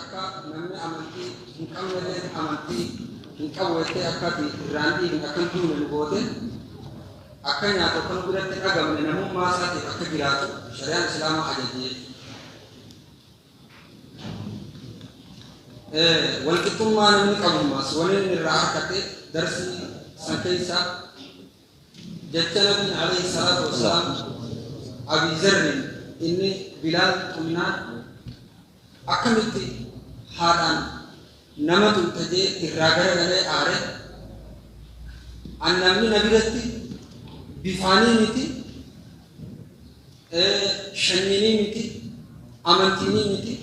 Akka namni amantii hin qabnellee amantii hin qabu jettee akka ati irraan dhiifne akka hin duune nu goote akka nyaatu akka nu biratti hin dhagamne namummaa isaatiif akka jiraatu shari'aan islaamaa ajajje jechuudha. Walqixxummaa namni qabummaas wani inni irraa harkate darsii san keessa jecha nabiin alayhi salaatu wassalaam Abii Zarrin inni Bilaal tumnaan akkamitti haadhaan nama tumta jee irraa garagalee aare an namni na biratti bifaanii miti shanyiinii miti amantiinii miti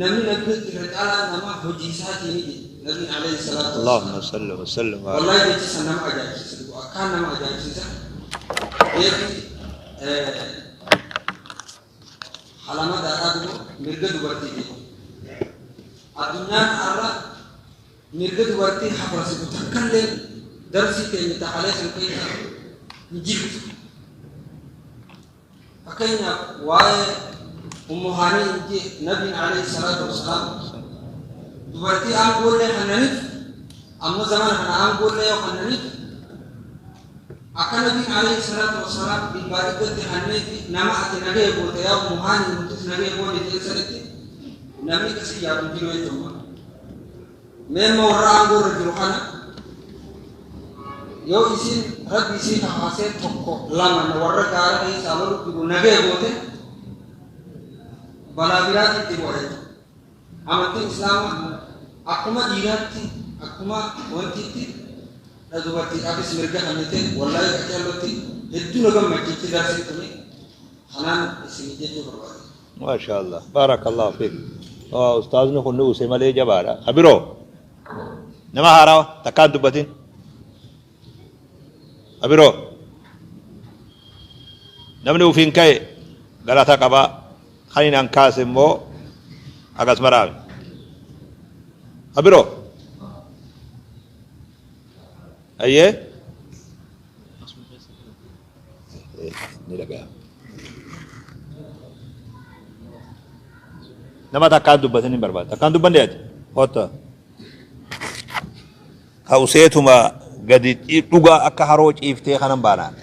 namni na biratti irra caalaa namaa hojii isaatiini jedhe nabiin alayhi salaatu wassalaam. اللهم صل وسلم على Wallahi jechi san nama ajaa'ibsiisa dhugu akkaan nama ajaa'ibsiisa. Eegi halamadaadhaa dhugu mirga dubartiiti. Addunyaan har'a mirga dubartii hafrasitu takkallee darsii keenya tahalee san keessa hin jirtu. Fakkeenyaaf waa'ee Ummu Haanii inji nabiin alayhi salaatu wassalaam dubartii aangoollee kannaniif amma zamana kana aangoollee yoo kannaniif akka nabiin alayhi salaatu wassalaam dhibbaa dhibbatti kanneefi nama ati nagee goote yaa Ummu Haanii nutis nagee goone jeessanitti namni akkasii yaadu hin jiru jechuudha. Meemma warra aangoo irra jiru kana yoo isin rabbi isii kakaasee tokko lama warra gaara keessaa lolu jiru nagee goote balaa biraatti itti bu'a jechuudha. Amantiin Islaamaa akkuma dhiiraatti akkuma wantiitti dubartiidhaafis mirga kennite wallaahi qaceellotti hedduu na gammachiisti darsii tuni kanaan isin jechuu barbaade. ما شاء الله بارك الله فيك أستاذنا كن نوسي مالي جبارة خبرو نما هاراو تكاد دبتين خبرو namni ufiin ka'e galata qaba kan hin hankaase immoo akkas maraame abiroo ayyee ni dhaga'ama nama takkaan dubbatin hin barbaadu takkaan dubbanne ati hotta ka useetuma gadi dhugaa akka haroo ciiftee kanan baanaan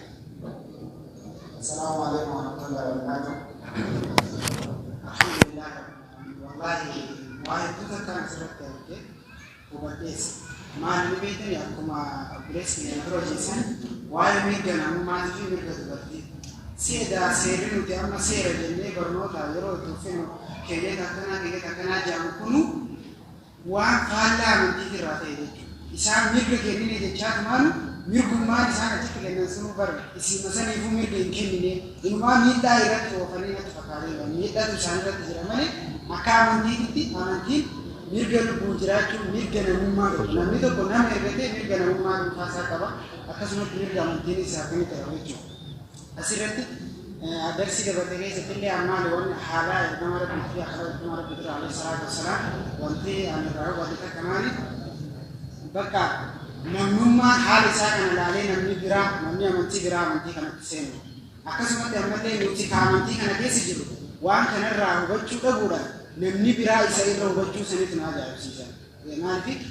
السلام عليكم ورحمة الله وبركاته. الحمد لله رب العالمين. والله waa'ee كان asirratti arge hubadhees. Maal ni beektani akkuma obboleessi keenya dura jeessan waa'ee mirga namummaatii fi mirga dubartii. Seedaa seerri nuti amma seera jennee barnoota yeroo itti uffinu keeyyata akkanaa keeyyata akkanaa jedhamu kunu waan faallaa amantiitii irraa ta'e jechuudha. Isaan mirga kennine jechaatu maalu mirgummaan isaan achitti kennan sunuu bara isiima saniifuu mirga hin kennine inumaa miidhaa irratti oofanii natti fakkaatee jira. Miidhatu isaan irratti jira malee akka amantiititti amantiin mirga lubbuun jiraachuu mirga namummaa qaba. Namni tokko nama erga ta'e mirga namummaa dhuunfaa isaa qaba. Akkasumatti mirga amantiin isaa kan qaba jechuudha. Asirratti darsii dabarte keessatti illee ammaali wanni haala ergama rabbii fi akhlaaqa ergama rabbii ture alayhi salaatu wassalaam wanti ani irraa hubadhe takka maali bakka namnummaan haala isaa kana ilaalee namni biraa namni amantii biraa amantii kanatti seenu. Akkasumatti ammallee nuti ka amantii kana keessa jiru waan kanarraa hubachuu dhabuudhaan namni biraa isa irra hubachuu sanitu na ajaa'ibsiisa. Maaliif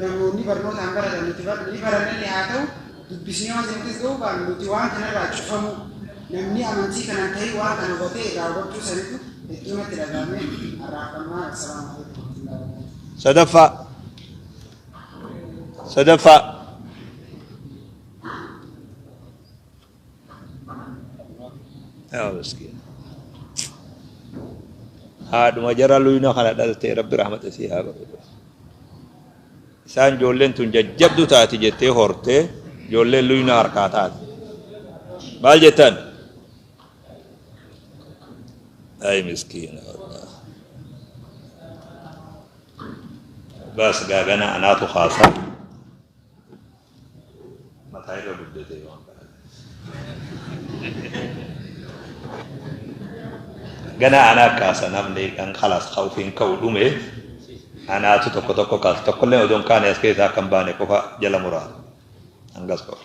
namoonni barnootaan baratan nuti ni barannellee haa ta'u dubbisnee waan sanittis ga'uu baannu nuti waan kanarraa cufamu namni amantii kanaan ta'e waan kana hubatee irraa hubachuu sanitu hedduu natti dhaga'ame har'aafannaa. Assalaamu alaikum warahmatullahi wabarakatuh. Sadaffaa sadaffaa yaa miskiin haadhuma jara luyna kana dhaltee rabbi rahmata isii haa godhu isaan ijoolleen tun jajjabdu taati jettee hortee ijoolleen luyna harkaa taate maal jettan ay miskiina wallah bas gaagana anaatu kaasa mataa irra guddate waan kana gana anaa kaasa namni kan khalaas ka ufiin ka'u dhume anaatu tokko tokko kaasa tokkollee odoo hin kaane as keessaa akka hin baane qofa jala muraa hangas qofa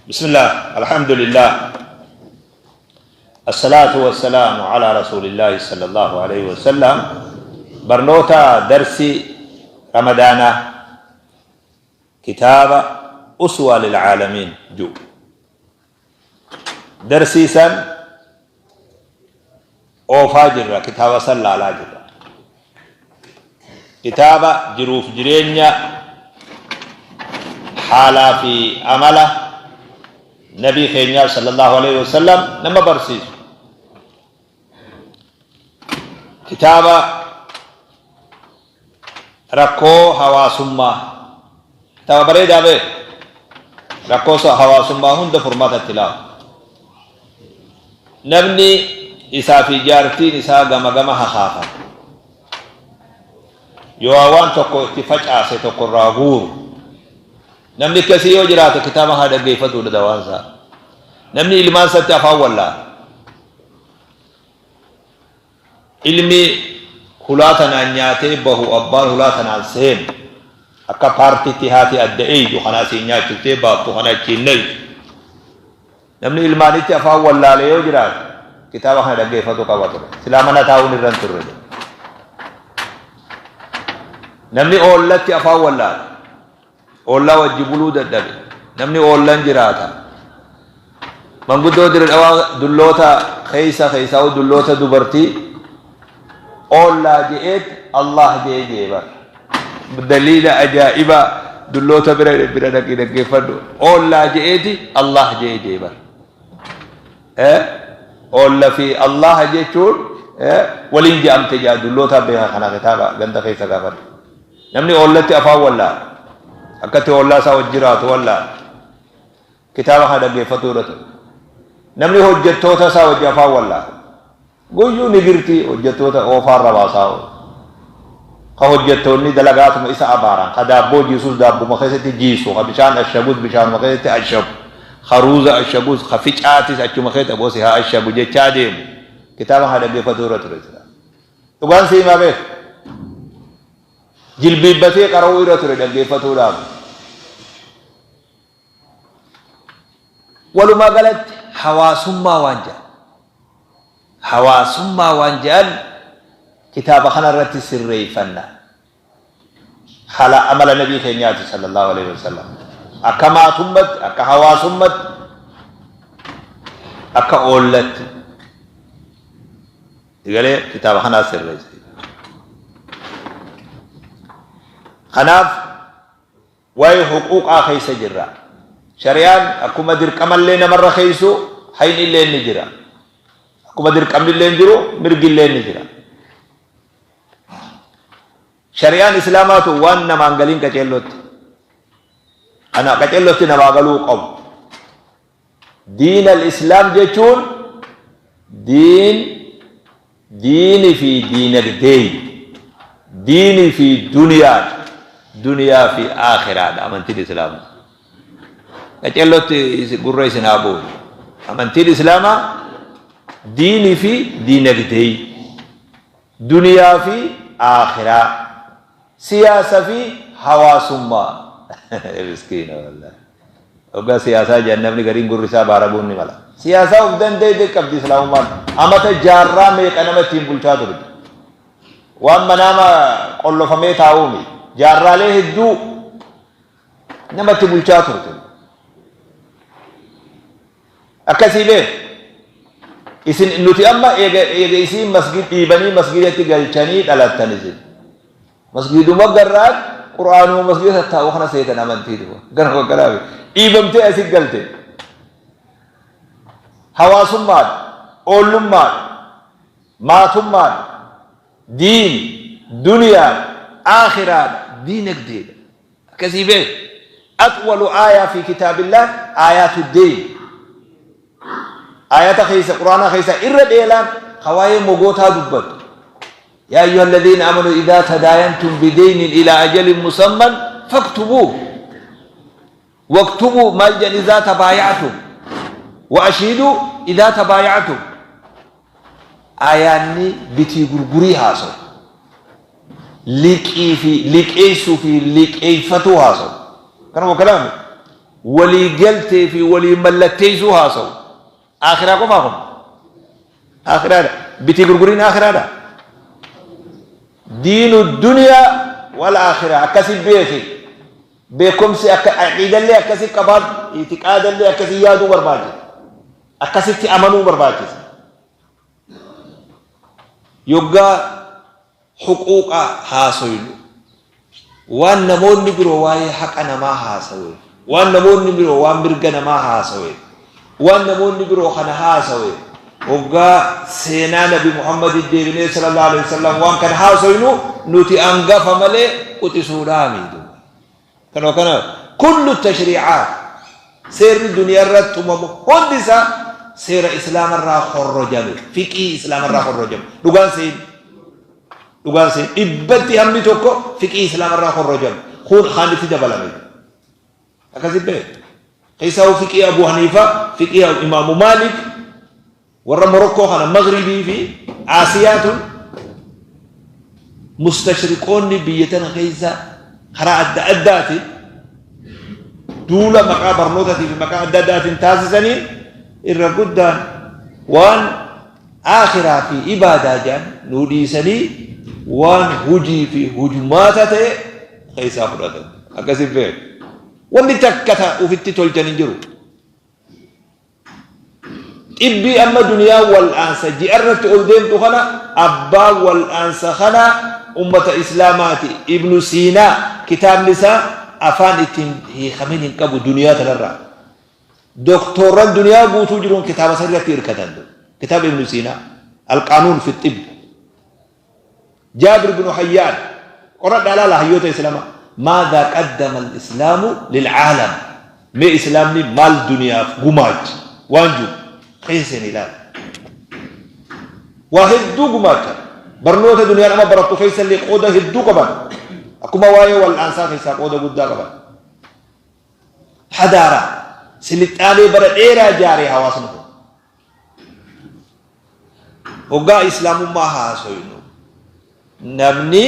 bismillah alhamdulillah الصلاة والسلام على رسول الله صلى الله عليه وسلم. Barnoota darsii Ramadaanaa kitaaba Uswaa lilcaalamiin ju'u. Darsii san oofaa jirra, kitaaba san laalaa jirra. Kitaaba jiruuf jireenya haalaa fi amala nabii keenyaa sallallahu alaihi wasallam nama barsiisu. Kitaaba rakkoo hawaasummaa kitaaba bareedaa bee rakkoo hawaasummaa hunda furmaata itti laatu. Namni isaa fi jaartiin isaa gama gama hakaafan yoo waan tokko itti facaase tokko irraa guuru namni akkasii yoo jiraate kitaaba haa dhaggeeffatuudha dawaan isaa. Namni ilmaan isaatti afaan wallaala. Ilmi hulaa tanaan nyaatee bahu abbaan hulaa tanaan seenu akka paartiitti haati adda eeydu kana asiin nyaachiftee baaftu kana achiin naytu. Namni ilmaanitti afaan wallaale yoo jiraate kitaaba kana dhaggeeffatu qaba ture. Silaa mana taa'uun irra hin turre. Namni oollatti afaan wallaale Oollaa wajji buluu dadhabe. Namni oollan jiraata. Manguddoo Dirre Dhawaa dulloota keessa keessaa'u dulloota dubartii oollaa je'eet Allah je'ee je'e bar. Daliila ajaa'ibaa dulloota bira bira dhaqii dhaggeeffadhu. Oollaa je'eeti Allah je'ee je'e bar. Oolla fi Allah jechuun waliin je'amte je'a dulloota beeka kana kitaaba ganda keessa gaafadhu. Namni oollatti afaan wallaala. Akkatti oollaa isaa wajji jiraatu wallaala. Kitaaba kana dhaggeeffatuu irra ture. Namni hojjettoota isaa wajji afaan wallaala. Guyyuu ni girti hojjettoota oofaarra baasaa oolu. Ka hojjettoonni dalagaatuma isa abaaran, ka daabboo jiisus daabbuma keessatti jiisu, ka bishaan ashagus bishaanuma keessatti ashagu, ka ruuza ashagus, ka ficaatis achuma keessatti aboo si haa ashagu jechaa deemu. Kitaaba kana dhaggeeffatuu irra ture silaa. Dhugaan si himaa beek. Jilbiibbatee qara'uu irra ture dhaggeeffatuudhaaf. Walumaa galatti hawaasummaa waan jedhan. Hawaasummaa waan jedhan kitaaba kana irratti sirreeffanna. Haala amala nabii keenyaati sallallahu alaihi wasallam. Akka maatummatti, akka hawaasummatti, akka oollatti. Egalee kitaaba kanaa sirreesse. Kanaaf waa'ee huquuqaa keessa jirra. Shari'aan akkuma dirqamallee namarra keessu hayni illee ni jira. Akkuma dirqamni illee jiru mirgi illee ni jira. Shari'aan Islaamaatu waan namaan galiin qaceellootti. Kana qaceellootti namaa galuu qabu. Diin al-Islaam jechuun diin diini fi diinagdee diini fi duniyaadha. Duniyaa fi aakhiraadha amantiin Islaamaa. Qaceellootti gurra isin haa bu'u. Amantiin Islaamaa diini fi diinagdee duniyaa fi aakhiraa Siyaasa fi hawaasummaa. Miskiina wallahi. Hoggaa siyaasaa jedhan namni gariin gurri isaa baaraguun ni mala. Siyaasaa of dandeete qabdi islaamummaan. Amata jaarraa meeqa nama ittiin bulchaa turte. Waan manaama qollofamee taa'uumi. Jaarraalee hedduu namatti bulchaa turte. Akkasii bee isin nuti amma eega eega isiin masgid dhiibanii masgidatti galchanii dhalattan isin. Masgiduma garraan qur'aanuma masgida tattaa'u kana seetan amantii dhufa. Gara bakkalaa dhiibamtee asi galte. Hawaasummaadha, oollummaadha, maatummaadha, diin, duniyaadha, aakhiraadha, diinagdeedha. Akkasii bee atwalu aayaa fi kitaabillah aayaatu deyn. Aayata keessa quraanaa keessa irra dheelaan ka waa'ee mogootaa dubbatu. Yaa ayyuha alladhiina amanu idhaa tadaayantum bideynin ilaa ajalin musamman faktubuuh. Waktubuu maal jedhan idhaa tabaaya'tum. Wa ashhiduu idhaa tabaaya'tum. Aayaanni bitii gurgurii haasawu. Liqii fi liqeessuu fi liqeeffatuu haasawu. Kanuma kalaami. Walii galtee fi walii mallatteessuu haasawu. Aakhiraa qofaa kun. Aakhiraadha. Bitii gurguriin aakhiraadha. Diinu duniyaa wal aakhiraa akkasi beeki. Beekumsi akka aqiidallee akkasi qabaadhu, itiqaadallee akkasi yaaduu barbaachisa. Akkasitti amanuu barbaachisa. Yoggaa huquuqa haasoynu waan namoonni biroo waa'ee haqa namaa haasawe, waan namoonni biroo waan mirga namaa haasawe, waan namoonni biroo kana haasawe, hoggaa seenaa Nabi Muhammadi deebinee sallallahu alaihi wasallam waan kana haasoynu nuti angafa malee quxisuudhaa miti. Kanoo kana kullu tashriicaat seerri duniyaa irratti tumamu hundi isaa seera islaamarraa horrojame, fiqii islaamarraa horrojame. Dhugaan seen dhugaan seen dhibbatti hammi tokko fiqii islaamarraa horrojame. Kun kaan itti dabalame. Akkasi bee. Keessaa fiqii Abu Haniifaa, fiqii Imaamu Maalik, warra Morokkoo kana Maghribii fi Aasiyaa tun mustashriqoonni biyya tana keessa karaa adda addaatiin duula maqaa barnootaatii fi maqaa adda addaatiin taasisaniin irra guddaan waan aakhiraa fi ibaadaa jedhan nuu dhiisanii waan hujii fi hujumaata ta'e keessaa fudhatan. Akkasiin beeku. Wanni takka ta ufitti tolchan hin jiru. Xibbii amma duniyaan wal'aansa ji'arratti ol deemtu kana abbaan wal'aansa kanaa ummata islaamaati. Ibnu Siinaa kitaabni isaa afaan ittiin hiikamin hin qabu duniyaa tanarraa. Doktoorran duniyaa guutuu jiruun kitaaba san irratti hirkatan. Kitaaba Ibnu Siinaa. Alqaanuun fi xibbi. Jaabir binu Hayyaan qoradhaa laala hayyoota islaamaa. Maadhaa qaddama al-islaamu lil'aalam. Mee islaamni maal duniyaaf gumaache waan jiru keessa seenee ilaala. Waa hedduu gumaacha. Barnoota duniyaan amma barattu keessa illee qooda hedduu qaban. Akkuma waa'ee wal'aansaa keessaa qooda guddaa qaban. Hadaaraa silixaanee bara dheeraa jaaree hawaasni kun. Hoggaa islaamummaa haasoynu namni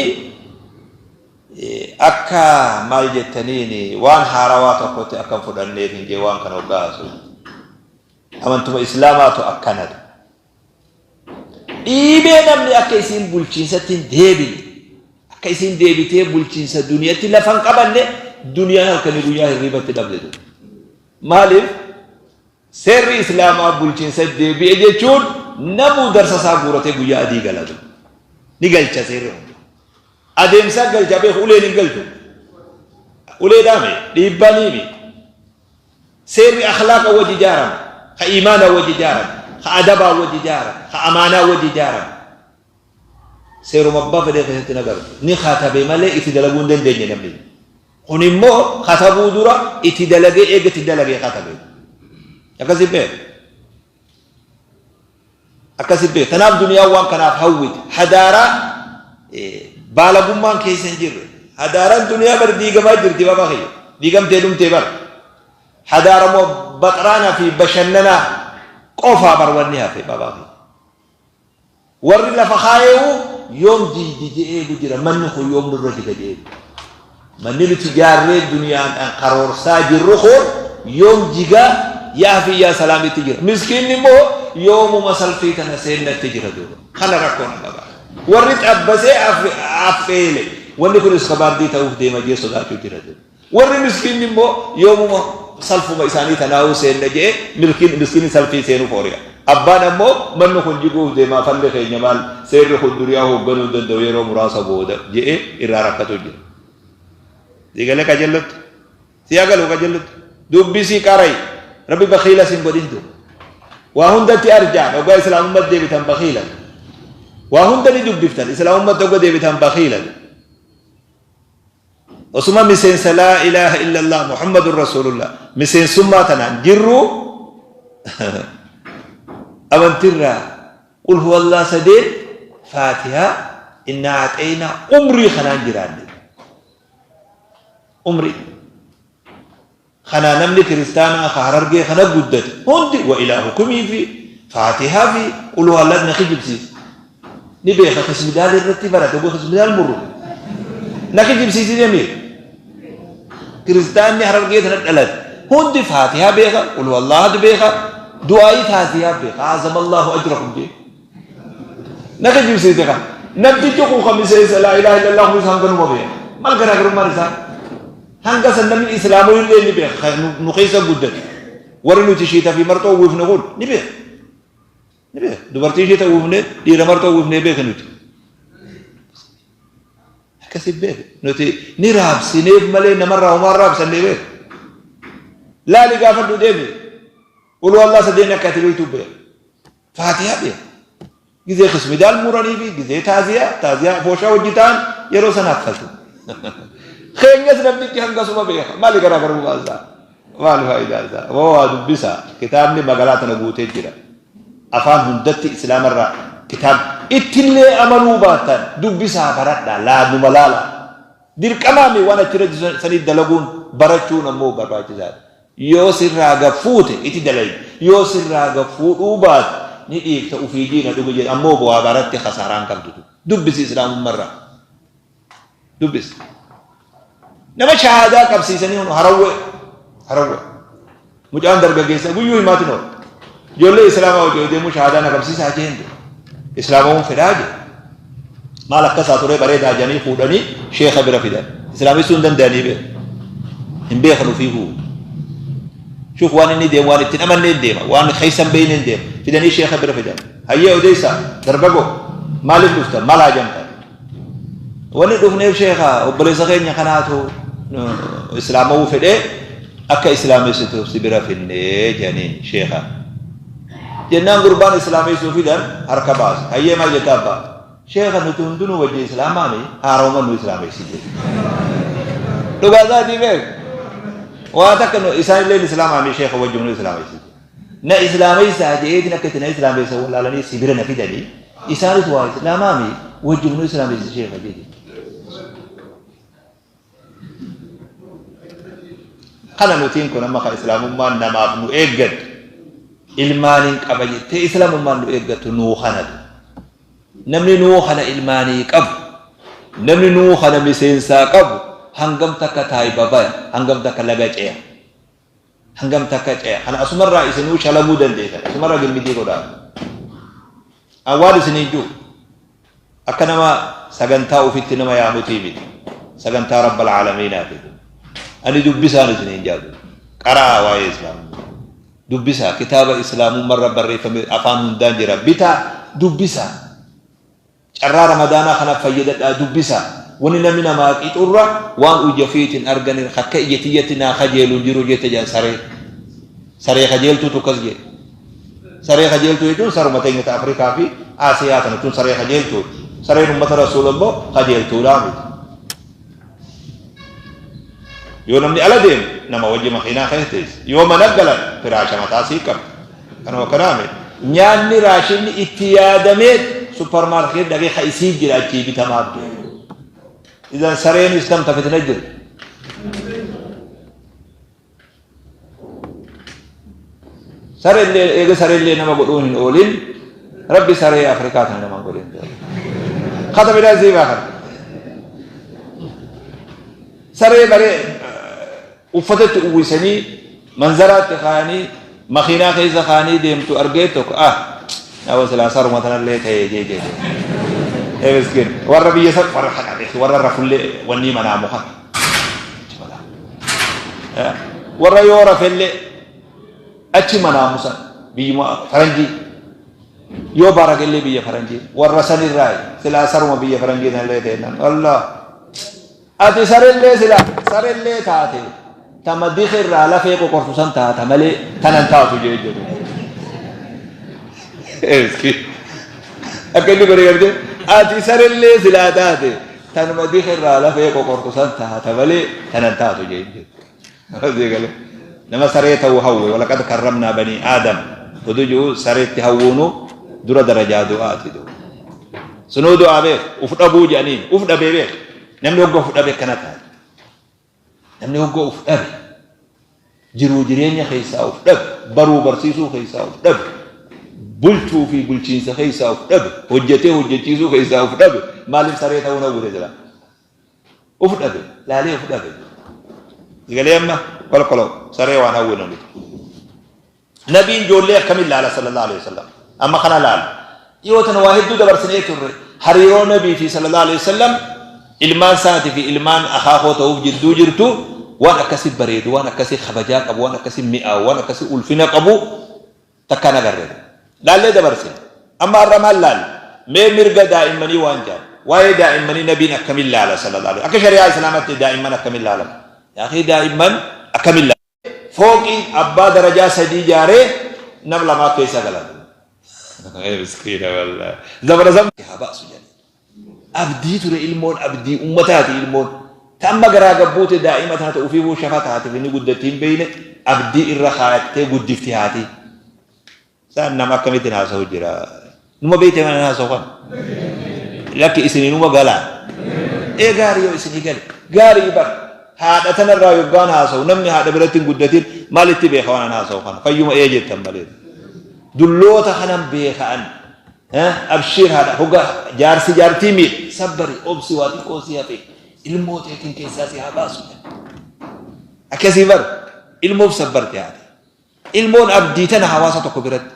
akka maal jettaniin waan haarawaa tokkotti akka hin fudhanneef hin jee waan kana hoggaa haasoynu. Amantuma islaamaatu akkanadha. Dhiibee namni akka isiin bulchiinsatti hin deebine, akka isiin deebitee bulchiinsa duniyatti lafa hin qabanne, duniyaan halkanii guyyaa hirriibatti dhabde. Maaliif? Seerri Islaamaa bulchiinsa deebi'e jechuun namuu darsa isaa guuratee guyyaa adii gala ture. Ni galcha seerri kun. Adeemsaa galcha beeku uleen hin galchu. Ulee dhaame dhiibbaa ni himi. Seerri akhlaaqa wajji ijaarama. Ka iimaana wajji ijaarama. Ka adabaa wajji ijaarama. Ka amaanaa wajji ijaarama. Seeruma abbaa fedhee keessatti hin agartu. Ni katabe malee itti dalaguu hin dandeenye namni. Kun immoo katabuu dura itti dalagee eega itti dalagee katabe. Akkasi beeku. Akkasi beeku. Kanaaf duniyaan waan kanaaf hawwiti. Hadaaraa baalagummaan keessa hin jirre. Hadaaraan duniyaa bar diigamaa jirti baba kiyya. Diigamtee dhumtee bar. Hadaara moo baxraanaa fi bashannanaa qofaa bar wanni hafe baba kiyya. Warri lafa kaayeewu yoom jiydi je'ee eegu jira, manni kun yoom nurra jiga je'ee eegu. Manni nuti jaarree duniyaadhaan karoorsaa jirru kun yoom jiga yaa fi yaa salaamitti jira. Miskiinni immoo yoomuma salfii tana seennatti jira duuba. Kana rakkoon amma ba'a. Warri xabbasee affeele wanni kunis kabaardii ta'uuf deema jee sodaachuu jira duuba. Warri miskiinni immoo yoomuma salfuma isaanii tanaahuu seenna je'e milkiin miskiinni salfii seenuuf hori'a. Abbaan ammoo manni kun jiguuf deemaa falli keenya maal seerri kun duniyaa hoogganuu hin danda'u yeroo muraasa booda je'e irraa rakkatu jira. Sii galee qajellutti? Sii haa galu qajellutti? Dubbisii qara'i. Rabbi bakiila sin godhin duuba. Waa hundatti arjaan hoggaa islaamummat deebitan bakiila. Waa hunda ni dubbiftan islaamummat hogga deebitan bakiila. Osuma miseensa laa ilaaha illallah Muhammadun Rasuulullah miseensummaa tanaan jirru amantirraa qul huwallaa sadeen faatihaa innaa axeynaa umrii kanaan jiraanne. Umrii. Kanaa namni kiristaanaa ka Harargee kana guddate hundi wa ilaahukumii fi faatihaa fi qul huwallah na kijibsiisa. Ni beeka kismidaal irratti barate oguu kismidaal murru. Na kijibsiisi demee. Kiristaanni Harargee tana dhalate hundi faatihaa beeka qul huwallahatu beeka du'aayii taasiyaa beeka azamallahu ajrakum jee. Na kijibsiise kana. Namtichi kun kan miseensa laa ilaaha illallah kunis hanganuma beeka. Maal garaagarummaan isaa? Hanga san namni islaamoo illee ni beeka. Kan nu keessa guddate. Warri nuti shiita fi marxoo uwwifne kun ni beeka. Ni beeka. Dubartii shiita uwwifne dhiira marxoo uwwifnee beeka nuti. Akkasi beeka. Nuti ni raabsineef malee namarraa homaa raabsannee beeka. Laali gaafadhu deemi. Uluu Allah sadeen akka ati beektu beeka. Faatihaa beeka. Gizee kismidaal muranii fi gizee taaziyaa, taaziyaa afooshaa wajji ta'an yeroo sana haffatu. Keenyas namtichi hangasuma beeka. Maali garaagarummaan isaa? Maali faayidaan isaa? Woo waa dubbisa. Kitaabni magaalaa tana guutee jira. Afaan hundatti islaamarraa kitaab ittillee amanuu baattan dubbisaa baradhaa laanuma laala. Dirqamaami waan achirra sanii dalaguun barachuun ammoo barbaachisaadha. Yoo sirraa gad fuute iti dalayda. Yoo sirraa gad fuudhuu baate ni dhiifta ufii jiina dhugi jedhe ammoo waa baratte khasaaraa hin qabdu tu. Dubbisi islaamummarraa. Dubbisi. Nama shahaadaa qabsiisanii hunu harawwee. Harawwee. Mucaan dargaggeessa guyyuu himaatin oola. Ijoollee islaamaa hojii deemuu shahaadaa na qabsiisaa jeen jedhe. Islaamawuun fedhaa jedhe. Maal akkasaa turee bareedaa jedhanii fuudhanii sheekha bira fidan. Islaamessuu hin danda'anii beeku. Hin beekan ofiifuu. Shuuf waan inni deemu waan itti hin amanneen deema. Waan keessa hin beekneen deema. Fidanii sheekha bira fidan. Hayyee odeessaa dargagoo maaliif dhuftan maal haajamtan? Wanni dhufneef sheekha obboleessa keenya kanaatu islaamawuu fedhee akka islaamessituuf si bira finnee jedhaniin sheekha. Jennaan gurbaan islaameessuu fidan harka baase. Hayyee maal jetta abbaa? Sheekha nuti hundinuu wajji islaamaami haarawuma nu islaameessi jedhe. Dhugaa isaatii beek. Waa takka nu isaan illee islaamaami sheekha wajji nu islaameessi jedhe. Na islaameessaa jedheetiin akka itti na islaameessa wallaalanii si bira na fidanii isaanis waa islaamaami wajji nu islaameessi sheekha jedhe. Kana nutiin kun amma kan islaamummaan namaaf nu eeggattu ilmaaniin qaba jettee islaamummaan nu eeggattu nuu kanatu. Namni nuu kana ilmaanii qabu namni nuu kana miseensaa qabu hangam takka taayiba baya hangam takka laga ce'a. Hangam takka ce'a kana asumarraa isinuu shalaguu dandeessan asumarraa gimmitii godhaa. An waan isiniin jiru Akka nama sagantaa ufitti nama yaamutii miti. Sagantaa Rabbal Aalamiinaati. Ani dubbisaan isiniin jaadu. Qara'aa waa'ee Islaamummaa. Dubbisaa kitaaba Islaamummarra barreeffame afaan hundaan jira. Bitaa dubbisaa. Carraa Ramadaanaa kana fayyadadhaa dubbisaa. Wani namni namaa qixurra waan ija fiitiin arganin akka ija tiyyatti naa kajeelu hin jiru jette jedhan saree. Saree kajeeltuutu akkas jedhe. Saree kajeeltuu jechuun saruma teenya ta Afrikaa fi Aasiyaa tana tun saree kajeeltuudha. Sareen ummata Rasuula immoo kajeeltuudhaa miti. Yoo namni ala deemu nama wajji makiinaa keessa teessi. Yoo mana galan firaasha mataa sii qabdi. Kanuma kanaa miti. Nyaanni raashinni itti yaadamee supparmaarkeet dhaqee ka isii jira achii bitamaaf deema. Idan sareenis tam ta fitina jirti. Sarellee eega sarellee nama godhuun hin oolin rabbi saree Afrikaa tana nama hin godhin. Kata bidaa sii baafata. Saree baree uffatatti uwwisanii manzaraatti kaa'anii makiinaa keessa kaa'anii deemtu argee tokko ah nama silaa saruma tanallee ta'ee jee jee. Ee miskiin warra biyya san warra kana warra rafullee wanni manaa muka. Warra yoo rafellee achi manaa musan biyyuma faranjii yoo baragellee biyya faranjii warra sanirraa silaa saruma biyya faranjii sanillee ta'e Allah ati sarellee silaa sarellee taate tama dikirraa lafee qoqortu san taata malee tanan taatu jee jedhu. Akka inni godhe gartee ati sarellee silaa taate Tanuma dika irraa lafee qoqortu san taata malee tana hin taatu jeen jedhe. Nama saree ta'uu hawwe walaqad karramnaa banii aadam oduu ji'u sareetti hawwuunu dura darajaa du'aati du'u. Sunuu du'aa beek uf dhabuu jedhaniin uf dhabee beek namni hogga uf dhabe akkana taata. Namni hogga uf dhabe jiruu jireenya keessaa uf dhabe, baruu barsiisuu keessaa uf dhabe, bulchuu fi bulchiinsa keessaa uf dhabe, hojjetee hojjechiisuu keessaa uf dhabe, maaliif saree ta'uu hawwite silaa? Uf dhabe, laalee uf dhabe. Sigalee amma kolkoloo saree waan hawwinu nuti. Nabiin ijoollee akkamiin laala sallallahu alaihi wasallam. Amma kana laala. Dhiyoo tana waa hedduu dabarsinee turre. Hariiroo Nabii fi sallallahu alaihi wasallam ilmaan isaatii fi ilmaan akaakoo ta'uuf jidduu jirtu waan akkasi bareedu, waan akkasi kabajaa qabu, waan akkasi mi'aawu, waan akkasi ulfina qabu takkaan agarre. Laallee dabarsine. Amma har'a maal laalle? Mee mirga daa'immanii waan jedhan. Waa'ee daa'immanii Nabiin akkamiin laala sallallahu alaihi, akka shari'aa Islaamatti daa'imman akkamiin laalama? Yaa akhi, daa'imman akkamiin laalama? Fooqii abbaa darajaa 3 ijaaree nam lamaa keessa galan. Miskiina wallahi. Zamana san haa baasu jedhanii. Abdii ture ilmoon, abdii ummataati ilmoon. Ta amma garaa gabbuute daa'ima taate ofiifuu shafa taate fi ni guddatti hin beeyne, abdii irra kaayattee guddifti haati. Isaan nama akkamittiin haasa'u jira. Numa beeyte mana haasa'u kana. Lakki isinii numa galaa. Ee, gaarii yoo isinii gale. Gaarii bar. Haadha tanarraa yoggaan haasa'u, namni haadha biratti hin guddatin maalitti beeka waan an haasa'u kana? Fayyuma ee jettan malee. Dulloota kanan beeka an. Abshiir haadha, hogga jaarsi jaartii miidhe, sabbari, obsi, waa xiqqoo si hafe, ilmoo teetiin keessaa si haa baasu. Akkasii bar, ilmoof sabbarte haati. Ilmoon abdii tana hawaasa tokko biratti.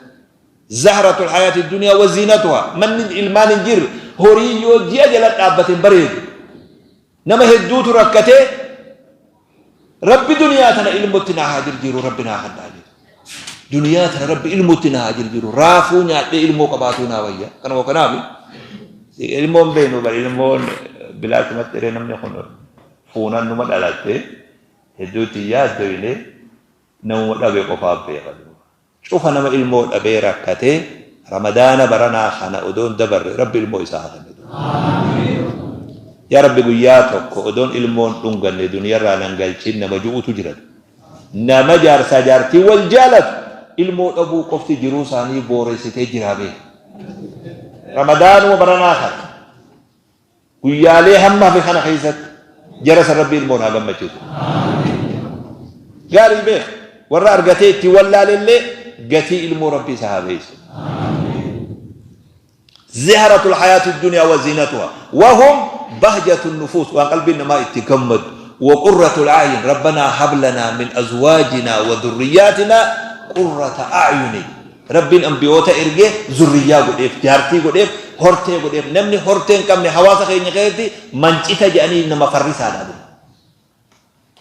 Zahratul hayaati duniyaa wa ziinatuha. Manni ilmaan hin jirre horii yoo ji'a jala dhaabbate hin bareedu. Nama hedduutu rakkatee, Rabbi duniyaa tana ilmotti naa haa jirjiiru, Rabbi naa kadhaa jedhu. Duniyaa tana Rabbi ilmotti naa haa jirjiiru. Raafuu nyaadhee ilmoo qabaatuu naa wayya. Kanuma kanaaf ilmoon beenu bar, ilmoon bilaashumatti eree namni kun fuunan numa dhalatte hedduutti yaaddoyne, namuma dhabe qofaaf beeka duuba. Cufa nama ilmoo dhabee rakkatee Ramadaana baranaa kana odoon dabarre Rabbi ilmoo isaa haa kennu duuba. Yaa Rabbi, guyyaa tokko odoon ilmoon dhunganne duniyarraa nan galchin nama ju'utu jira. Nama jaarsaa jaartii wal jaalatu ilmoo dhabuu qofti jiruu isaanii booressitee jiraa beeka. Ramadaanuma baranaa kana guyyaalee hamma hafe kana keessatti jara san Rabbi ilmoon haa gammachiisu. Gaarii beek, warra argatee itti wallaalellee gatii ilmoo Rabbi isa haa beeksisu. Ziharatul hayaati duniyaa wa zinatuha wahum bahjatu nufuus, waan qalbiin namaa itti gammadu, wa qurratul a'yun. Rabbanaa hab lanaa min azwaajinaa wa dhurriyyaatinaa qurrata a'yuni. Rabbiin anbiyoota ergee zurriyyaa godheef, jaartii godheef, hortee godheef. Namni hortee hin qabne hawaasa keenya keessatti mancita jedhanii nama farrisaadha.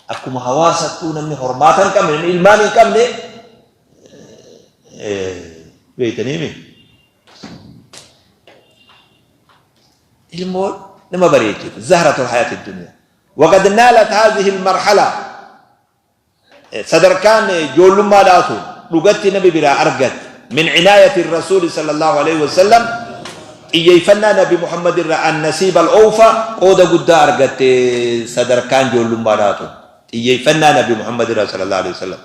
Akkuma hawaasattuu namni hormaata hin qabne, namni ilmaan hin qabne, beeytaniimi. Ilmoon nama bareechite. Zahratul hayaati duniyaa. Waqad naalat haadhihi almarhala, sadarkaan ijoollummaadhaa tun dhugatti nabi biraa argatte, min cinaayati rasuuli sallallahu alaihi wasallam, xiyyeeffannaa Nabi Muhammad irraa, annasiib al-awfa, qooda guddaa argatte. Sadarkaan ijoollummaadhaa tun xiyyeeffannaa Nabi Muhammad irraa sallallahu alaihi wasallam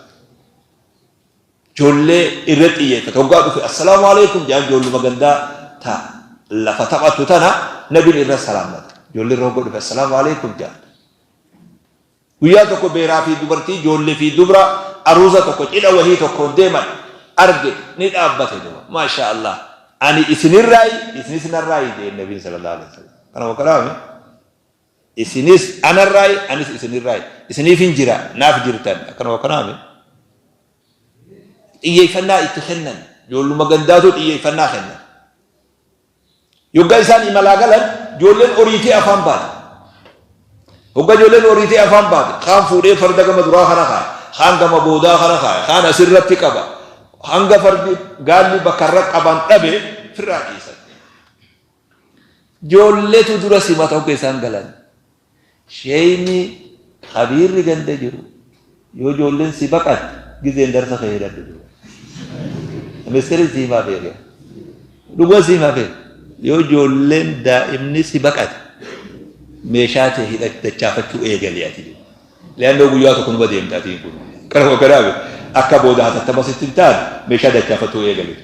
ijoollee irra xiyyeeffate. Hoggaa dhufe "Assalaamu alaikum" jedhan, ijoolluma gandaa ta lafa taphatu tana nabiin irra salaammata. Ijoollee irra hoggaa dhufe "Assalaamu alaikum" jedhan. Guyyaa tokko beeraa fi dubartii, ijoollee fi dubra aruuza tokko cidha wahii tokkoon deeman arge, ni dhaabbate duba. "Maashaa Allah, ani isinirraayi, isinis narraayi" jeen Nabiin sallallahu alaihi wasallam. Kana wakalaami isinis anarraayi, anis isinirraayi, isiniifin jira, naaf jirtan. Akkana wakalaami xiyyeeffannaa itti kennan, ijoolluma gandaatu xiyyeeffannaa kennan. Yoggaa isaan imalaa galan ijoolleen oriitee afaan baate. Hoggaa ijoolleen oriitee afaan baate, kaan fuudhee farda gama duraa kana kaaya, kaan gama boodaa kana kaaya, kaan asirratti qaba. Hanga fardi gaalli bakka irra qaban dhabe firraa dhiisan. Ijoolleetu dura simata hogga isaan galan. Sheeyni kabiirri ganda jiru yoo ijoolleen si baqatte gizeen darsa kee hidhadhu jiru. Ministeerri si himaa beeke. Dhuguma si himaa beeke. Yoo ijoolleen daa'imni si baqate meeshaa tee hidhachuu dachaafachuu eegali ati jiru. Le'annoo guyyaa tokko numa deemta atiin kun. Kanuma kanaaf akka booda hatattama sitti hin taane meeshaa dachaafachuu eegali.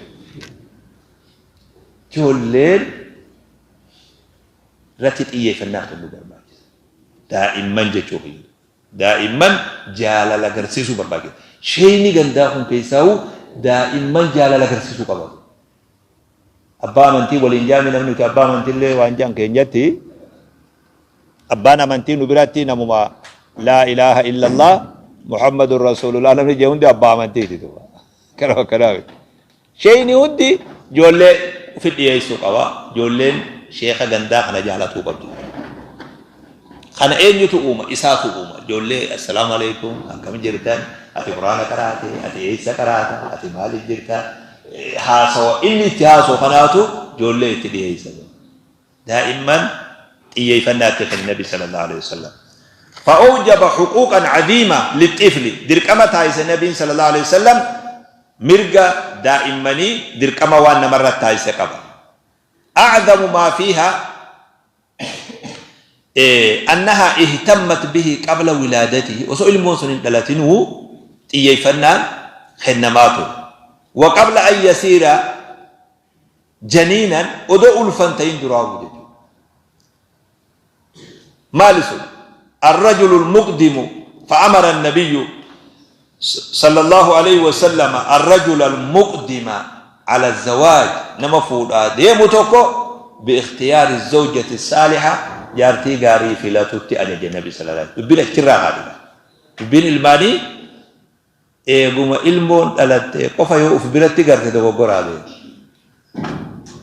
Ijoolleen irratti xiyyeeffannaa kennuu barbaachisa. Daa'imman jechuu kiyya. Daa'imman jaalala agarsiisuu barbaachisa. Sheeyni gandaa kun keessaa'u daa'imman jaalala agarsiisuu qaba. Abbaa amantii waliin jaami, namni nuti abbaa amantiillee waan jaan keenyatti, abbaan amantii nu biratti namuma laa ilaaha illallah Muhammadun Rasuulullah namni jee hundi abbaa amantiiti duuba. Kana kanaaf. Sheeyni hundi ijoollee ofi dhiyeessuu qaba. Ijoolleen Sheekha gandaa kana jaalatuu qabdi. Kana eenyutu uuma? Isaatu uuma. Ijoollee assalaamu alaikum akkam jirtan? Ati quraana qaraate? Ati eessa qaraata? Ati maaliif jirta? Haasawa inni itti haasawu kanaatu ijoollee itti dhiyeessa. Daa'imman xiyyeeffannaa itti kenne Nabi sallallahu alaihi wasallam. Fa'awjaba huquuqan cadiima lixxifli dirqama taasise Nabiin sallallahu alaihi wasallam mirga daa'immanii dirqama waan namarra taasise qaba. A'zamu maa fiihaa annahaa ihtammat bihi qabla wilaadatihi osoo ilmoon sun hin dhalatinuu xiyyeeffannaan kennamaa ture. Wa qabla an yasiira janiinan odoo ulfan ta'in duraa'u jechuudha. Maali sun? Arrajulu almuqdimu fa'amara annabiyyu sallallahu alayhi wa sallama arrajula almuqdima ala zawaaj nama fuudhaa deemu tokko biikhtiyaari zawjati saaliha jaartii gaarii filatutti ajaje nabi sallallahu alayhi dubbiin achirraa haadha. Dubbiin ilmaanii Eeguma ilmoon dhalatte qofa yoo uf biratti garte dogoggoraa beeki.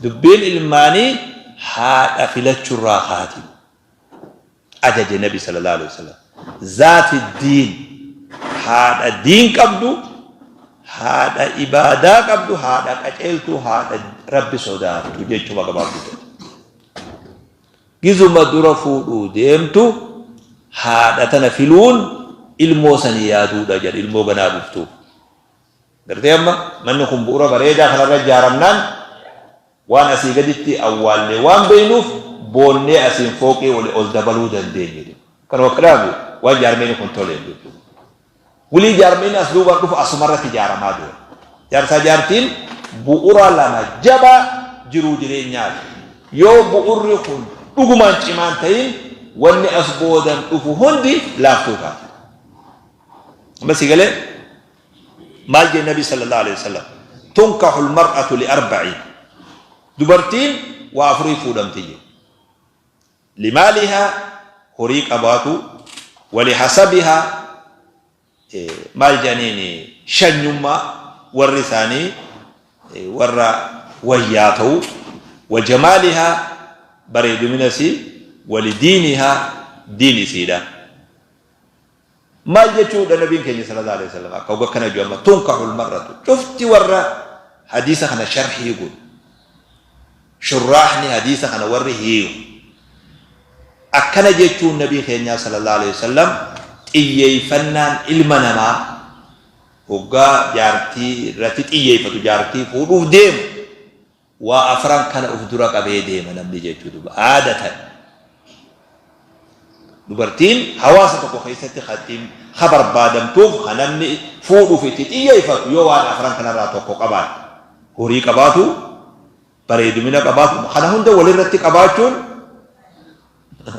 Dubbiin ilmaanii haadha filachurraa kaati. Ajaje Nabi sallallahu alaihi wasallam. Zaati diin haadha diin qabdu, haadha ibaadaa qabdu, haadha qaceeltuu, haadha Rabbi sodaattu jechuma gabaabduu ta'e. Gizuma dura fuudhuu deemtu haadha tana filuun ilmoo sanii yaaduudha jedha ilmoo ganaa dhuftuuf. Gartee amma manni kun bu'uura bareedaa kanarra ijaaramnaan waan asii gaditti awwaallee waan beeknuuf boonnee asiin fooqii ol ol dabaluu dandeenye. Kanuma kanaafi waan jaarmeen kun toleen jechuudha. Wly jaarmeyni as duubaan dhufu asumarratti ijaaramaa deema. Jaarsaa jaartiin bu'ura lama jabaa jiruu jireenyaati. Yoo bu'urri kun dhugumaan cimaan ta'in wanni as boodan dhufu hundi laaftuu taati. Amma si galee maal jee Nabi sallallahu alaihi wasallam tunkahu almar'atu li arba'iin dubartiin waa afurii fuudhamti jee. Limaalihaa horii qabaatuu, walihasabihaa maal jedhaniin shanyummaa warri isaanii warra wayyaa ta'uu, wajamaalihaa bareedumina isii, walidiinihaa diin isiidha. Maal jechuudha nabiin keenya sallallahu alaihi wasallam akka hogga kana jiru amma tunkahul mar'atu cufti warra hadiisa kana sharhii godhu shurraahni hadiisa kana warri hiiku akkana jechuun nabii keenyaa sallallahu alaihi wasallam xiyyeeffannaan ilma namaa hoggaa jaartii irratti xiyyeeffatu jaartii fuudhuuf deemu Waa afran kana uf dura qabee deema namni jechuu duba aadatan. Dubartiin hawaasa tokko keessatti ka ittiin ka barbaadamtuuf ka namni fuudhuuf itti xiyyeeffatu yoo waan afran kanarraa tokko qabaatte. Horii qabaatu, bareedumina qabaatu, kana hunda walirratti qabaachuun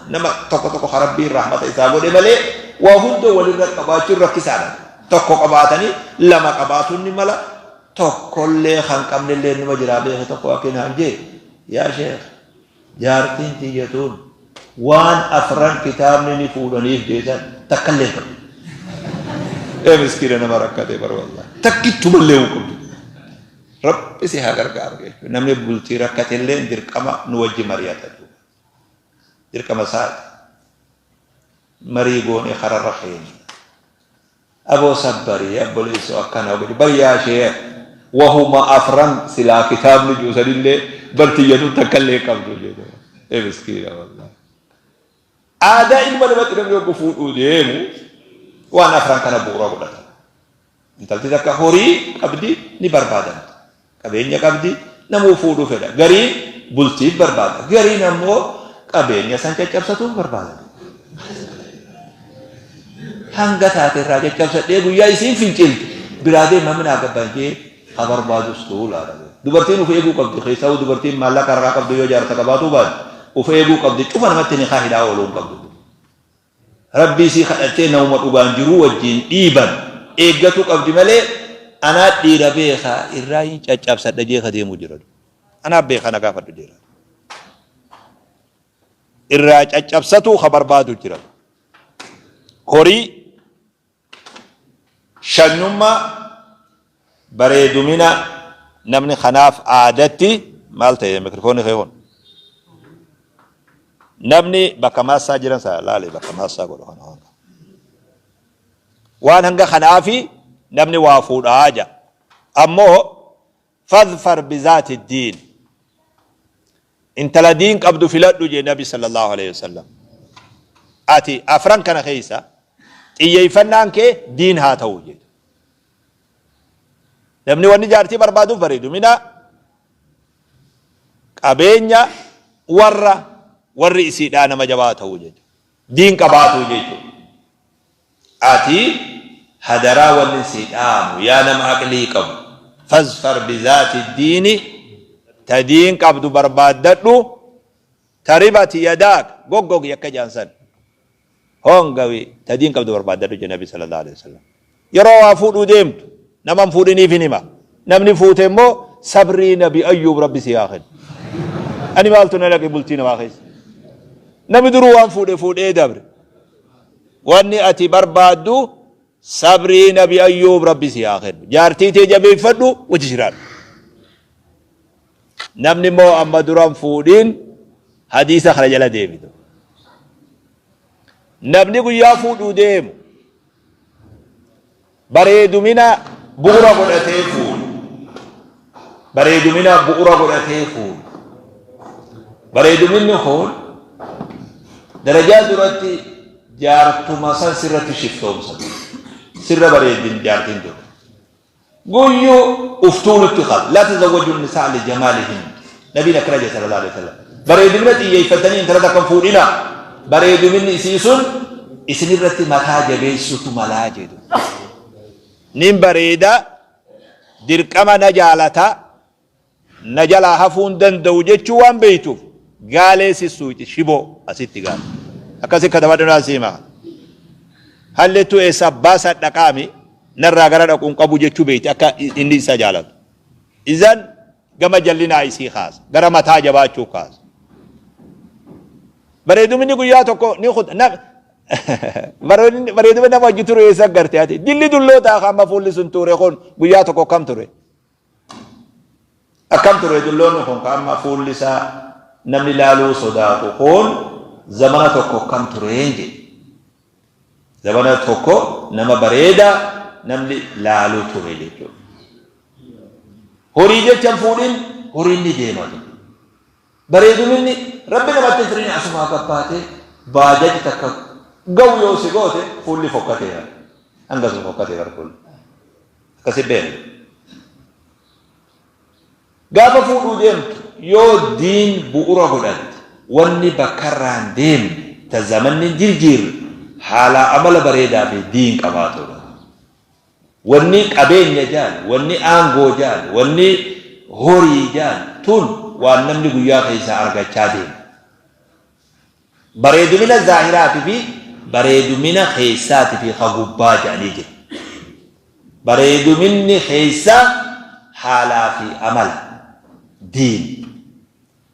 Nama tokko tokko ka Rabbiin rahmata isaa godhe malee waa hunda walirra qabaachuun rakkisaadha. Tokko qabaatanii lama qabaatuun ni mala tokkollee kan qabnellee numa jiraa beeke tokko akka naan jee yaa sheekh jaartiin tiyya tun waan afran kitaabni ni fuudhaniif jeesan takkallee hin qabdu. Ee miskiina nama rakkate bar wallahi takkittumallee hin qabdu. Rabbi si haa gargaaru jechuudha. Namni bultii rakkatellee dirqama nu wajji mari'ata. Dirqama isaati. Marii goonee kararra keenya. Aboo sabbarii abboleessoo akkana godhi bar yaa sheekh wahuma afran silaa kitaabni juusanillee bar tiyyatu takkallee qabdu jedhe. Ee miskiina wallahi. Aadaa ilma namatti namni hoggu fuudhuu deemu waan afran kana bu'uura godhata. Intalti takka horii qabdi ni barbaadamti. Qabeenya qabdi namuu fuudhuu fedha. Gariin bultiif barbaada. Gariin ammoo qabeenya san caccabsatuuf barbaada. Hanga taate irraa caccabsadhee guyyaa isiin finciltu biraa deema minaa gabban jee ha barbaadus tuulaadha. Dubartiin of eeguu qabdi. Keessaa dubartiin maallaqa harkaa qabdu yoo jaarsa qabaatuu baate of eeguu qabdi. Cufa namatti nikaa hidhaa ooluu hin qabdu. Rabbii isii kadhattee namuma dhugaan jiruu wajjiin dhiiban eeggatuu qabdi malee anaa dhiira beeka irraayin caccabsadha jee ka deemu jira. Anaa beeka na gaafadhu jira. Irraa caccabsatuu ka barbaadu jira. Horii Shanyummaa, bareedumina namni kanaaf aadatti maal ta'e mikirfoonni kee kun? Namni bakka maassaa jiran sana laale bakka maassaa godhu kana hanga. Waan hanga kanaafi namni waa fuudhaa ja. Ammoo fadfar bizaati diin. Intala diin qabdu filadhu jee Nabi sallallahu alaihi wasallam. Ati afran kana keessa xiyyeeffannaan kee diin haa ta'u jedhu. Namni wanni jaartii barbaaduuf bareedumina qabeenya warra warri isiidhaa nama jabaa ta'uu jechuudha. Diin qabaatuu jechuudha. Ati hadaraa wanni sii dhaamu yaa nama aqlii qabu fazfar bizaati diini ta diin qabdu barbaaddadhu taribati yadaak goggogi akka jaan san hongawi ta diin qabdu barbaaddadhu jedhe nabi sallallahu alaihi wasallam. Yeroo waa fuudhuu deemtu nama hin fuudhiniif hin hima. Namni fuute immoo sabrii nabi Ayyuub rabbi si haa kennu. Ani maaltu na dhaqe bultii namaa keessa. Namni duruu waan fuudhe fuudhee dabre. Wanni ati barbaaddu sabrii nabi Ayyuub rabbi si haa kennu. Jaartii tee jabeeffadhu wajji jiraadhu. Namni immoo amma dura hin fuudhin hadiisa kana jala deebitu. Namni guyyaa fuudhuu deemu bareedumina bu'ura godhatee fuudhu. Bareedumina bu'ura godhatee fuudhu. Bareeduminni kun darajaa duratti jaartuma san sirratti shiftoomsa. Sirra bareeddin jaartiin tun. Guyyu uftuulutti qaba. Laa tazawwaju nisaa li jamaalihin. Nabiin akkana jedhe sallallahu alaihi wasallam. Bareedumina xiyyeeffattanii intala takka hin fuudhina. Bareeduminni isii sun isinirratti mataa jabeessutu malaa jedhu. Nin bareeda dirqama na jaalata na jalaa hafuu hin danda'u jechuu waan beektuuf gaalee si suuyti shiboo asitti gaale. Akkasi katabadhu naa siima. Hallettuu eessa abbaa isaa dhaqaami narraa gara dhaqu hin qabu jechuu beekti akka inni isa jaalatu. Izan gama jallinaa isii kaasa. Gara mataa jabaachuu kaasa. Bareeduminni guyyaa tokko ni kut na bareedumni nama wajji ture eessa garte ati dilli dullootaa amma fuulli sun ture kun guyyaa tokko kam ture. Akkam ture dulloonni kun ka amma fuulli isaa namni laaluu sodaatu kun zamana tokko akkam tureen jedhe. Zamana tokko nama bareedaa namni laaluu ture jechuudha. Horii jecha hin fuudhin horiin ni deematu. Bareeduminni rabbi namatti hin firin asumaa gabbaatee baajaji takka ga'u yoo si goote fuulli fokkateera. Hangasuma fokkatee bar fuulli. Akkasi beekna. Gaafa fuudhuu deemtu yoo diin bu'ura godhatte wanni bakkarraa hin deemne ta zamanni hin jirjiirre haalaa amala bareedaa fi diin qabaatuudha. Wanni qabeenya jaan, wanni aangoo jaan, wanni horii jaan tun waan namni guyyaa keessaa argachaa deemu. Bareedumina zaahiraati fi bareedumina keessaati fi ka gubbaa jedhanii jiru. Bareeduminni keessaa haalaa fi amala, diin.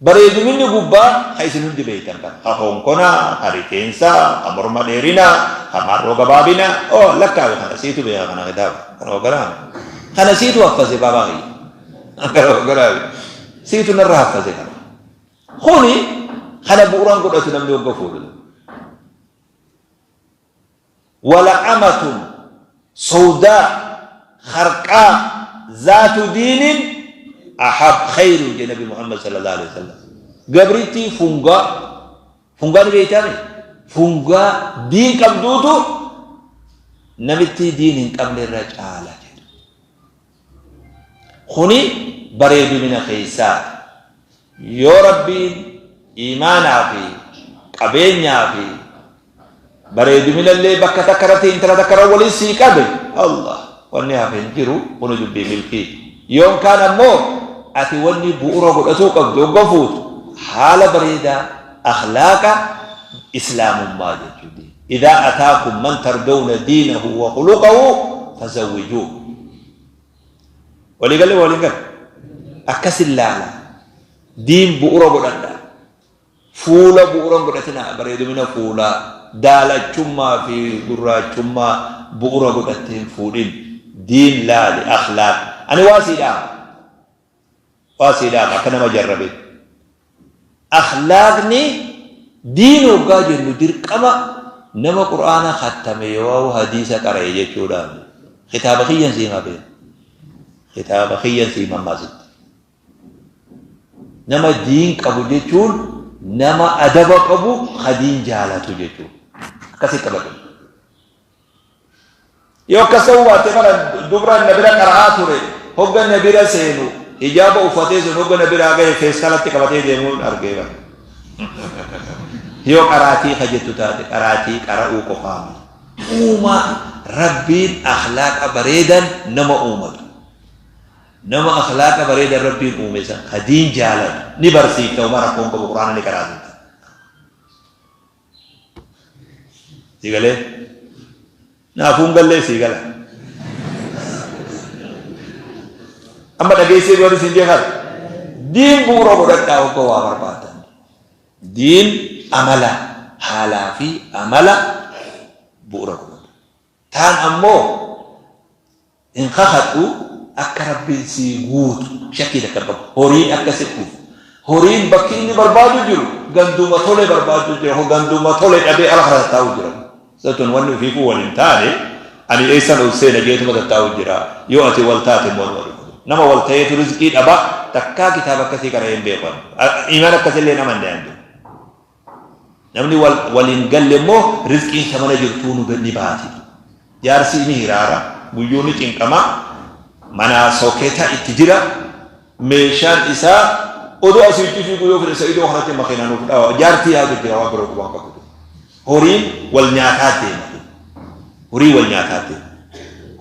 Bareeduminni gubbaa ka isin hundi beektan kana. Ka koonkonaa, ka rifeensaa, ka morma dheerinaa, ka marroo gabaabinaa. Oh, lakkaawi kana siitu beeka kana kitaaba. Kana hogganaa. Kana siitu haffase baabaa kiyya. Kana hogganaa. Siitu narra haffase kana. Kuni kana bu'uuraan godhatu namni hogga fuudhu. Wala amatun sawdaa kharqaa zaatu diinin ahab khayru jedhe Nabi Muhammad sallallahu alaihi wasallam. Gabrittii fungaa fungaa ni beektaame fungaa diin qabduutu namittii diin hin qabne irra caala jedhe. Kuni bareedumina keessaati. Yoo Rabbiin iimaanaa fi qabeenyaa fi bareeduminallee bakka takka irratti intala takka irra waliin sii qabe Allah wanni hafe hin jiru kuni dubbii milkiiti. Yoon kaan ammoo ati wanni bu'ura godhatuu qabdu hogga fuutu haala bareedaa akhlaaqa islaamummaa jechuudha. Idaa ataakum man tardawna diinahu wa khuluqahu fazawwijuuhu. Walii galee waliin gale. Akkas ilaala. Diin bu'ura godhadha. Fuula bu'ura hin godhatina bareedumina fuulaa. Daalachummaa fi gurraachummaa bu'ura godhattee hin fuudhin. Diin laali akhlaaq. Ani waa sii dhaama. Waa sii dhaama akka nama jarrabetti. Akhlaaqni Diin hoggaa jennu dirqama nama Qur'aana khattame yoo'u hadiisa qara'e jechuudhaan. Kitaaba kiyyan sii himaa beeku. Kitaaba kiyyan sii himaa asitti. Nama diin qabu jechuun nama adaba qabu ka diin jaalatu jechuudha. Akkasii qabatu. Yoo akkas ta'uu baatte mana dubra na bira qara'aa ture hogga na bira seenu hijaaba uffatee sun hogga na biraa gahe feestalatti qabatee deemuun argee bara. Yoo qaraatii ka jettu taate qaraatii qara'uu qofaa miti. Uumaa Rabbiin akhlaaqa bareedan nama uumatu. Nama akhlaaqa bareedan Rabbiin uume san ka diin jaalatu ni barsiifta homaa rakkoon qabu Qur'aana ni qaraasifta. Sii galee? Naafuun gallee sii gala. Amma dhageessee goon isin jeeqan. Diin bu'uura godhadhaa hogga waa barbaadan. Diin amala haalaa fi amala bu'uura godhadha. Taan ammoo hin kakadhu akka Rabbiin sii guutu shakkii takka hin qabu. Horiin akka si dhufu. Horiin bakki inni barbaadu jiru ganduma tole barbaadu jira. Ganduma tole dhabee ala kana tattaa'u jira. Satun wanni ofiifuu wal hin taane ani eessan ol seena jeetuma tattaa'u jira. Yoo ati wal taate immoo nama dhufu. Nama wal ta'eetu rizqii dhaba takkaa kitaaba akkasii qara'ee hin beeku. Imaan akkasillee hin amanne ani. Namni wal waliin galle immoo rizqiin isa mana jirtuu nu ni baati. Jaarsi ni hiraara, guyyuu ni cinqama, manaa sooketa itti jira, meeshaan isaa odoo asii itti fiigu yoo fedhe sa'idoo kanatti makiinaa nuuf dhawa. Jaartii yaadu jira waan biroo qubaan qabu. Horiin wal nyaataa deema. Horii wal nyaataa deema.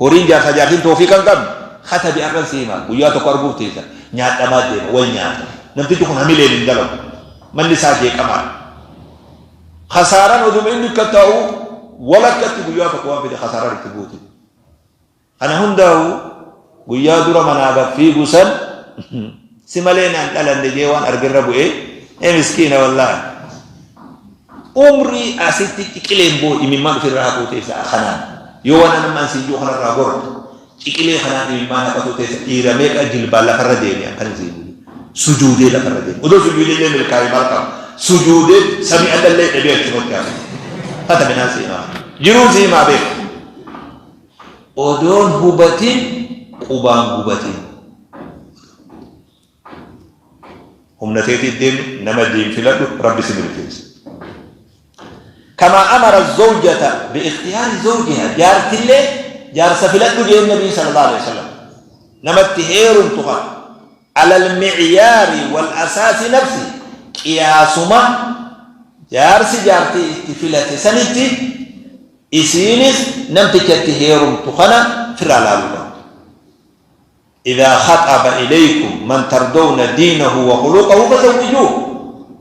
Horiin jaarsaa jaartiin toofii kan qabne katabi arran si hima guyyaa tokko arguuf teessa nyaadhamaa deema wal nyaata. Namtichi kun hamileen hin dalagu. Manni isaa jeeqamaadha. Kasaaraan oduma inni akka taa'u walakkatti guyyaa tokko waan fide kasaaraan itti buuti. Kana hundaa'u guyyaa dura manaa gad fiigu san si malee naan dhalanne jee waan argerra bu'ee ee miskiina wallaahi. Umrii asitti ciqileen boo imimmaan ofirraa haquu teessa kanaan yoo waan anammaan siin jiru kanarraa gorte Ciqilee kanaan imimmaan haqatuu teessa dhiira meeqa jilbaan lafarra deeme an kan isiin sujuudee lafarra deeme odoo sujuudee illee milkaa'e maal qaba sujuudee samii allallee dhabee achumatti hafe hata minaan si himaa jiruun si himaa beeku odoon hubatin qubaan gubatin Humna teetiin deemi nama diin filadhu rabbi si milkeessa. Kamaa amara zawjata biikhtiyaari zawjiha jaartillee jaarsa filadhu jeen nabiin sallallahu alaihi wasallam namatti heerumtu kana alal micyaari wal asaasi nafsi qiyaasuma jaarsi jaartii itti filate sanitti isiinis namticha itti heerumtu kana firraa laaluu qabdi. Idhaa khaxaba ilaykum man tardawna diinahu wa khuluqahu fazawwijuuh.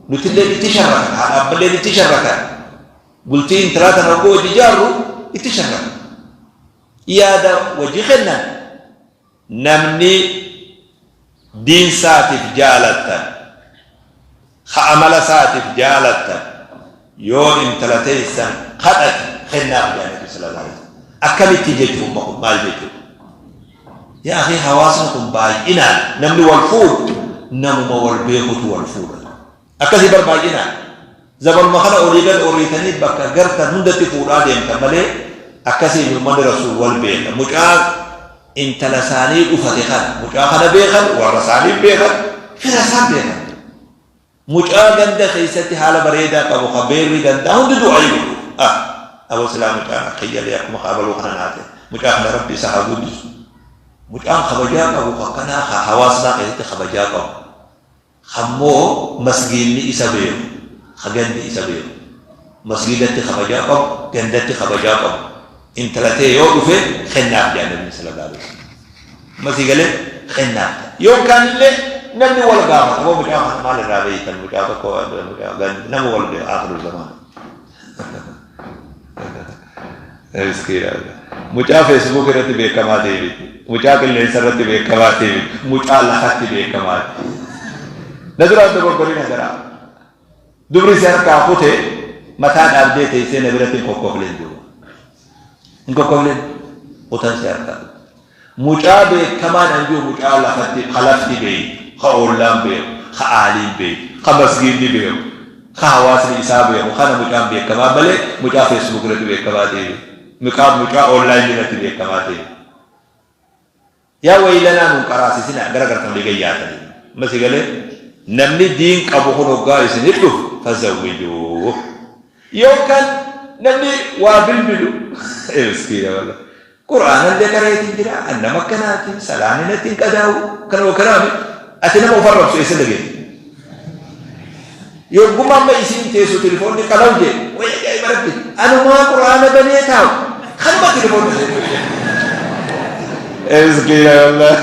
Nutilleen itti sharrakan, haadha abballeen itti sharrakan. Bultii intalaa tana hogguu wajji jaarru itti sharrakan. Yaada wajji kennan. Namni diin saatiif jaalattan, ka amala saatiif jaalattan, yoo intala teessan kadhate kennaaf jedha Nabi sallallahu alaihi wasallam. Akkamitti jechuun kun maal jechuudha? Yaa akhi hawaasni kun baay'inaan namni wal fuudhu namuma wal beekutu wal fuudha. Akkasii bar baay'inaan zamanuma kana olii gad oriitanii bakka gartan hundatti fuudhaa deemtan malee akkasii uummanni rasuul wal beeka. Mucaa intala isaanii dhufate kana mucaa kana beekan warra isaanii beekan fira isaan beekan. Mucaa ganda keessatti haala bareedaa qabu ka beerri gandaa hundi du'aayii godhu. Ah! Aboo silaa mucaan akka kiyyalee akkuma ka abaluu kana naa ta'e. Mucaa kana Rabbi isa haa guddisu. Mucaan kabajaa qabu ka akkanaa ka hawaasnaa keessatti kabajaa qabu. Kammoo masgiinni isa beeku. Ka gandi isa beeku. Masgiidatti kabajaa qabu, gandatti kabajaa qabu. Intala tee yoo dhufe kennaaf jedha Nabiin sallallahu alaihi wasallam. Amma sii galee kennaaf. Yoo kaanillee namni wal gaafata. Aboo mucaa kana maal irraa beektan mucaa tokko nama wal beeka akhiru zamaan. Miskiina. Mucaa Facebook irratti beekamaa ta'e miti. Mucaa qilleensa irratti beekamaa ta'e miti. Mucaa lafatti beekamaa ta'e. Na duraan dogoggoriin hagaraa. Dubri si harkaa kute mataa dhaabdee teessee na biratti hin kokkofleen duuba. Hin kokkofleen kutan si harkaa kute. Mucaa beekamaan an jiru mucaa lafatti ka lafti beektu, ka ollaan beeku, ka aaliin beektu, ka masgiidni beeku. Ka hawaasni isaa beeku kana mucaan beekamaa malee mucaa Facebook irratti beekamaa ta'e mucaa mucaa online irratti beekamaa ta'e. Yaa waylanaa nun qaraasisinaa gara gartan olii gayyaatanii. Amma si galee namni diin qabu kun hoggaa isinit dhufu fazawwijuu. Yookaan namni waa bilbilu miskiina wallah. Qur'aanallee qareetiin jira an nama akkanaati salaanni natti hin qadaa'u kana wakanaami ati nama of arrabsu eessa dhageesse. Yogguma amma isiin teessu tilifoonni qalaw jee way ajaa'iba rabbi anumaa qur'aana banee taa'u kanuma tilifoonni seenu. Miskiina wallah.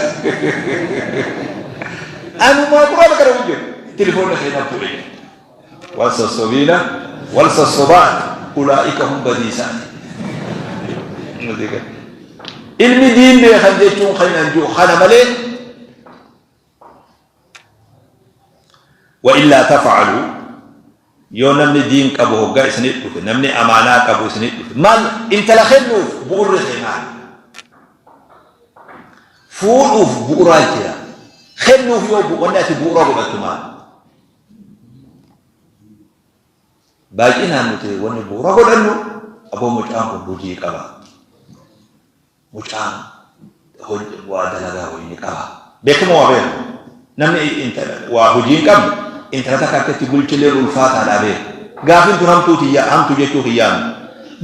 Anumaa qur'aana qara'u jiru tilifoonni seenaa bu'e. Wal sossobiina wal sossobaat ulaa'ika hum badiisaati. Ilmi diin beekan jechuun kan hin jiru kana malee wa illaa taf'alu yoo namni diin qabu hoggaa isinit dhufe namni amaanaa qabu isinit dhufe maal intala kennuuf bu'urri kee maal fuudhuuf bu'uraa jira kennuuf yoo wanni ati bu'ura godhattu maal Baay'inaan nuti wanni bu'uura godhannu aboo mucaan kun hojii qaba. Mucaan waa dalagaa wayii ni qaba. Beekama waa beeku. Namni waa hojii hin qabne intala takka akka itti bulchillee ulfaataadha beeku. Gaafiin tun hamtuu tiyya hamtuu jechuu kiyyaami.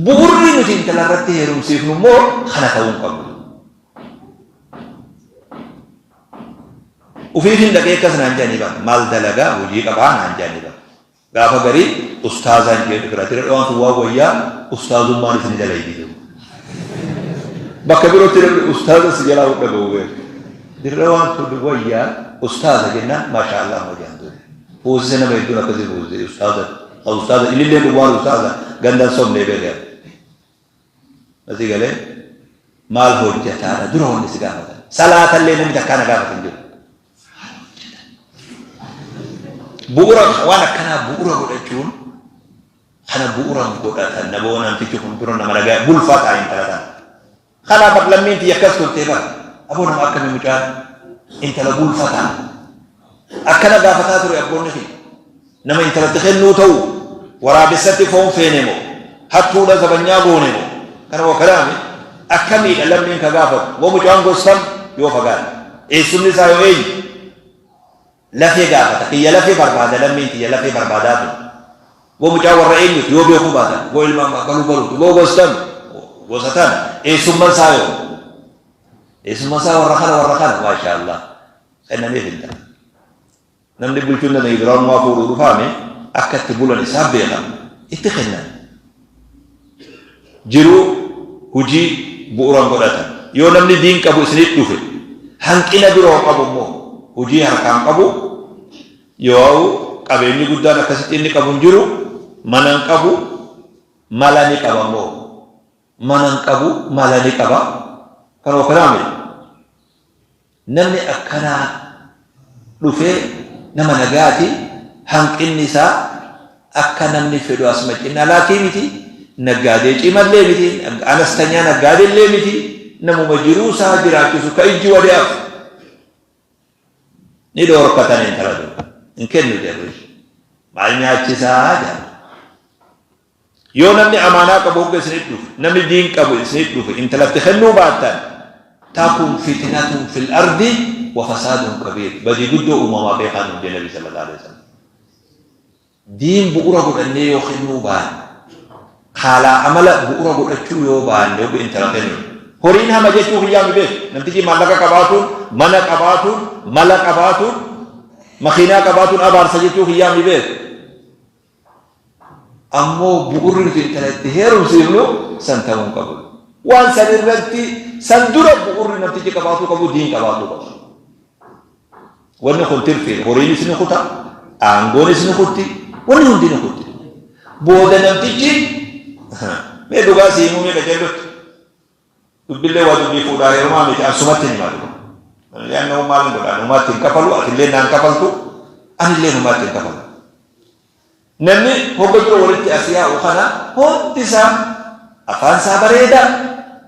Bu'urri nuti intala irratti heerumsiifnu immoo kana ta'uu hin qabu. Ufiifin dhaqee akkas naan jedhanii bara. Maal dalagaa hojii qabaa naan jedhanii bara. Gaafa garii ustaazaan jedhu fira. Tira dhawaan tun waan wayyaa ustaazummaan isin dalaydi jedhu. Bakka birootti namni ustaaza si jalaa dhaga'u beeku. Dirra waan tun wayyaa ustaaza jennaan maashaa Allah ma jedhan ture. Fuusise nama hedduun akkasii fuusise ustaaza. Ustaaza ilillee dhugumaan ustaaza gandan sobnee beekaa. Asii galee maal hojjataadha dura wanni si gaafatan. Salaatallee namni takkaa na gaafatan jiru. Bu'uura waan akkanaa bu'uura godhachuun kana bu'uura godhatan naboo namtichi kun dura nama nagaa bulfaa ta'a intala tana. Kanaaf bar lammiin tiyya akkas turtee bar aboo nama akkamii mucaan intala bulfataa. Akkana gaafataa ture abboonni kiyya. Nama intalatti kennuu ta'u waraabessatti foon feene moo hattuudha zabanyaa goone moo kana moo kanaami akkamiidha lammiin ka gaafatu moo mucaan gostam yoo fagaate eessumni isaa yoo eenyu lafee gaafata kiyya lafee barbaada lammiin tiyya lafee barbaadaa ture moo mucaan warra eenyuti yoo beekuu baatan moo ilma baluu baluuti moo gostam gosa tana eessumman isaa yoo eessumman isaa warra kana warra kana maashaa Allah kennaniif hin ta'a. Namni bulchuun danda'e biraanumaa fuudhuu dhufaame akka itti bulan isaa beekan itti kennan. Jiruu hujii bu'uran godhatan. Yoo namni diin qabu isinit dhufe hanqina biroo qabu immoo hujii harkaan qabu yoo qabeenyi guddaan akkasitti inni qabu hin jiru mana hin qabu mala ni qaba immoo mana hin qabu mala ni qaba kanoo kanaa miti. Namni akkanaa dhufee nama nagaati hanqinni isaa akka namni fedhu asuma cinnaa laakii miti naggaadee cimallee miti anastanyaa naggaadellee miti namuma jiruu isaa jiraachisu ka ijji wadaaf ni dhoorkatan intala dura hin kennu jarri maal nyaachisaa jedhan. Yoo namni amaanaa qabu hogga isinit dhufe, namni diin qabu isinit dhufe, intalatti kennuu baattan, takun fitnatun fil ardi wa fasaadun kabiir. Badii guddoo uumamaa beekaa nuun jedhe Nabi sallallahu alaihi wasallam. Diin bu'ura godhannee yoo kennuu baanne, haalaa amala bu'ura godhachuu yoo baanne hogga intala kennu. Horiin hama jechuu kiyyaa mi beeku. Namtichi maallaqa qabaatuun, mana qabaatuun, mala qabaatuun, makiinaa qabaatuun abaarsa jechuu kiyyaa mi beeku. Ammoo bu'urri nuti intala itti heerumsiifnu san ta'uu hin qabu. Waan san irratti san dura bu'urri namtichi qabaatuu qabu diin qabaatuu qaba. Wanni kun tirfiidha. Horiinis ni kuta, aangoonis ni kutti, wanni hundi ni kutti. Booda namtichi mee dhugaa si himuu mee qajeellutti. Dubbillee waa dubbii fuudhaa heerumaa miti an sumatti hin himaa dhuga. Li'annahu maal hin godha numaatti hin kafalu atillee naan kafaltu anillee numaatti hin kafalu. Namni hogga dura walitti as yaa'u kana hundi isaa afaan isaa bareedaa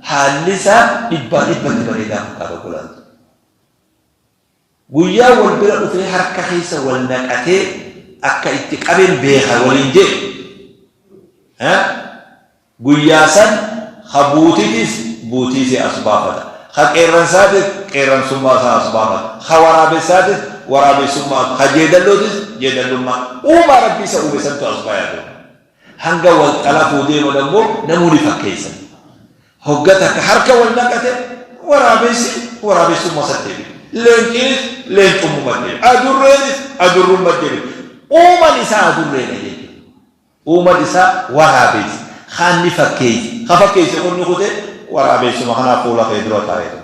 haalli isaa dhibbaa dhibbatti bareedaa fakkaata ogolaaltu. Guyyaa wal bira dhufee harka keessa wal naqatee Akka itti qabeen beeka waliin jedhe. Guyyaa san ka buutitis buutii isii as baafata. Ka qeerransaatis qeerransummaa isaa as baafata. Ka waraabessaatis waraabessummaa as, ka jeedallootis jeedallummaa. Uumaa Rabbi isa uume santu as baya duuba. Hanga wal xalafuu deeman ammoo namuu ni fakkeessan. Hogga takka harka wal naqate waraabessi waraabessummaa isatti deebi'e. Leencinis leencummumatti deebi'e. Adurreenis adurrummatti deebi'e. Uuman isaa adurreedha jechuudha. Uuman isaa waraabeessa. Kaan ni fakkeessa. Ka fakkeesse kun ni kute waraabeessuma kanaa fuula kee dura taa'ee ture.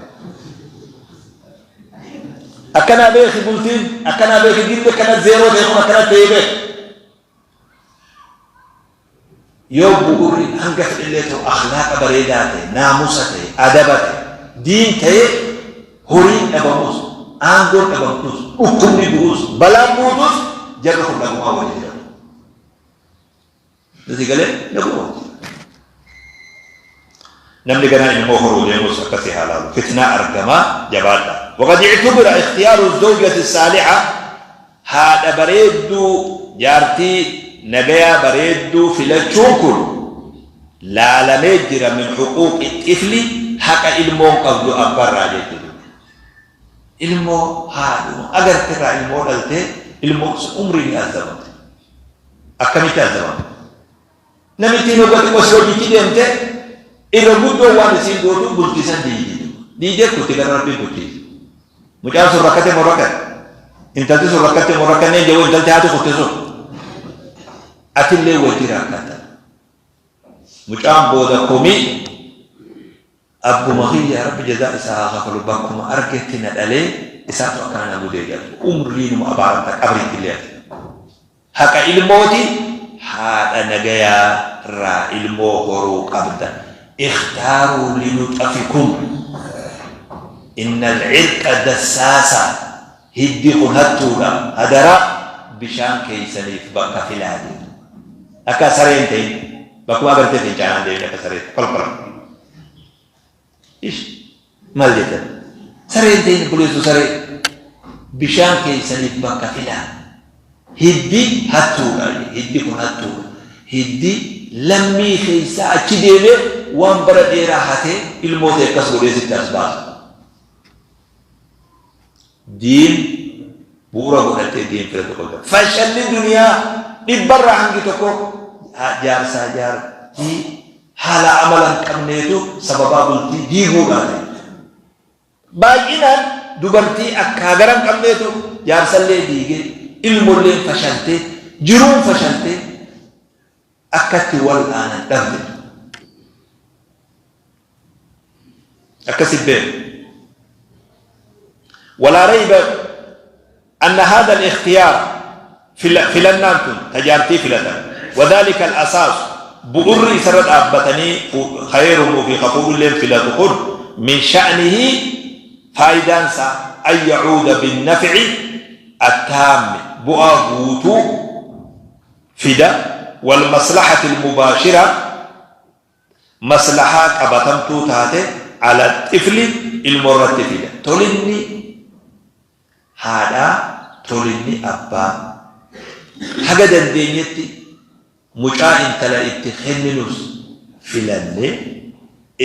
Akkanaa beeki bultiin, akkanaa beeki gilli akkana zeeroo ta'e kun akkana ta'ee beeki. Yoo bu'urri hanga fedhellee ta'u akhlaaqa bareedaa ta'e, naamusa ta'e, adaba ta'e, diin ta'e horiin dhabamus, aangoon dhabamtus, dhukkubni bu'us, balaan buutus jarri kun nagumaa waliin jiraatu. Nuti galee naguma waliin jiraatu. Namni ganaa ilmoo horuu deemus akkasii haa laalu. Fitnaa argamaa jabaadha. Waqad ictubira ikhtiyaaru zawjati saaliha haadha bareedduu jaartii nagayaa bareedduu filachuun kun laalamee jira min huquuqi xifli haqa ilmoon qabdu abbarraa jechuudha. Ilmoo haadhuma agarterraa ilmoo dhaltee ilmoo umrii ni azabamte. Akkamitti azabamte? Namittiin hogga xiqqoo si hojiitti deemte irra guddoo waan isiin gootu bultii san diiydi. Diiydee kutti gara rabbii kutti. Mucaan sun rakkate moo rakkate? Intalti sun rakkatte moo rakkannee jedhu intalti haati kutte sun. Atillee wajji rakkata. Mucaan booda komii abbuma kiyya rabbi jazaa isaa haa kafalu bakkuma argetti na dhalee isaatu akkana na gudee jedhu. Umriinuma abaaramta qabriitti illee ati. Haqa ilmooti haadha nagayaa irraa ilmoo horuu qabda ikhtaaruu linuxafikum innal cirqa dassaasa hiddi kun hattuudha hadaraa bishaan keeysaniif bakka filaa jedhu akka saree hin ta'in bakkuma agartee fincaanaan deemin akka saree kolkola Ish maal jettan saree hin ta'in obboleessoo saree bishaan keessaniif bakka filaa hiddi hattuudha hiddi kun hattuudha hiddi lammii keessaa achi deemee waan bara dheeraa hatee ilmoo ta'e akkas godhee sitti as baasa. Diin bu'uura godhattee diin filatu qabda. Fashalli duniyaa dhibbarraa hangi tokko jaarsaa jaartii haala amala hin qabneetu sababaa bultii diiguudhaa ta'e. Baay'inaan dubartii akkaa gara hin qabneetu jaarsallee diigee ilmolleen fashaltee jiruun fashaltee akkatti wal aanan dhabde. Akkasi beeku. Walaa rayba anna haadha al-ikhtiyaar filannaan tun tajaartii filatan wadhaalika al-asaas bu'urri isarra dhaabbatanii ka heerumuu fi ka fuudhulleen filatu kun min sha'nihi faayidaan isaa an yacuuda binnafci attaammi bu'aa guutuu fida wal maslahati al-mubaashira maslahaa qabatamtuu taate ala xifli ilmoo irratti fida. Tolinni haadhaa tolinni abbaa haga dandeenyetti mucaa intala itti kenninus filannee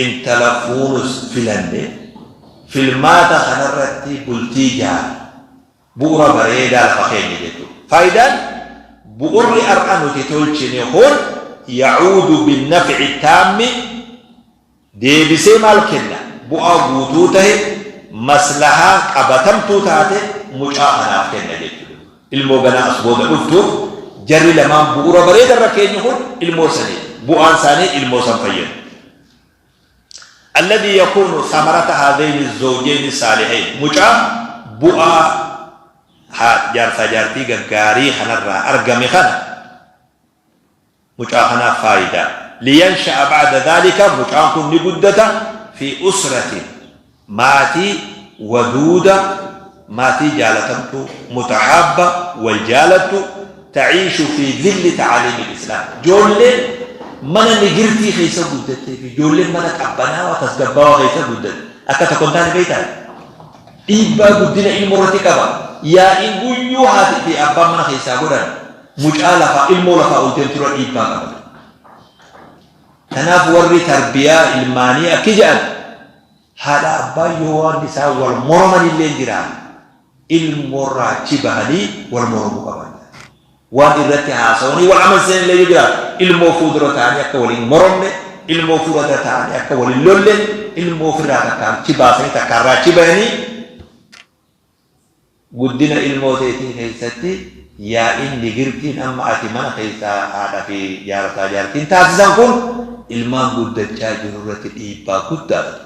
intala fuunus filannee filmaata kanarratti bultii jaarra. Bu'ura bareedaa lafa keenya jechuudha. Faayidaan bu'urri har'a nuti tolchine kun yacuudu binnafci taammi deebisee maal kenna? Bu'aa guutuu tahe maslahaa qabatamtuu taate mucaa kanaaf kenna jechuudha. Ilmoo ganaa as booda dhuftuuf jarri lamaan bu'ura bareeda irra keenyu kun ilmoo sanii bu'aan isaanii ilmoo san fayyadu. Alladhii yakuunu samarata haadhayni zawjayni saalihayn mucaa bu'aa jaarsaa jaartii gaggaarii kanarraa argame kana mucaa kanaaf faayidaa liyansha'a ba'da dhaalika mucaan kun ni guddata fi usratin maatii waduuda maatii jaalatamtuu mutahaabba wal jaalattu ta'iishu fi dhilli ta'aliimil islaam joolleen mana nigirtii keessa guddattee fi joolleen mana qabbanaawaa tasgabbaawaa keessa guddatte akka tokko hin taane beektaa dhiibbaa guddina ilmoo irratti qaba yaa'iin guyyuu haati fi abbaan mana keessaa godhan. Mucaa lafaa ilmoo lafaa ol deemturra dhiibbaa qaba. Kanaaf warri tarbiyaa ilmaanii akki jedhan haadha abbaan yoo waan isaan wal moroman illee jiraan ilmoorraa achi bahanii wal moromuu qaban. Waan irratti haasawanii wal amansiisan illee yoo jiraatu ilmoo fuuldura ta'anii akka waliin moromne, ilmoo fuuldura ta'anii akka waliin lolle, ilmoo ofirraa takkaan achi baasanii takkaarraa achi bahanii Guddina ilmoo teetii keessatti yaa'iin nigirtiin amma ati mana keessaa haadha fi jaarsaa jaartiin taasisan kun ilmaan guddachaa jiru irratti dhiibbaa guddaa fida.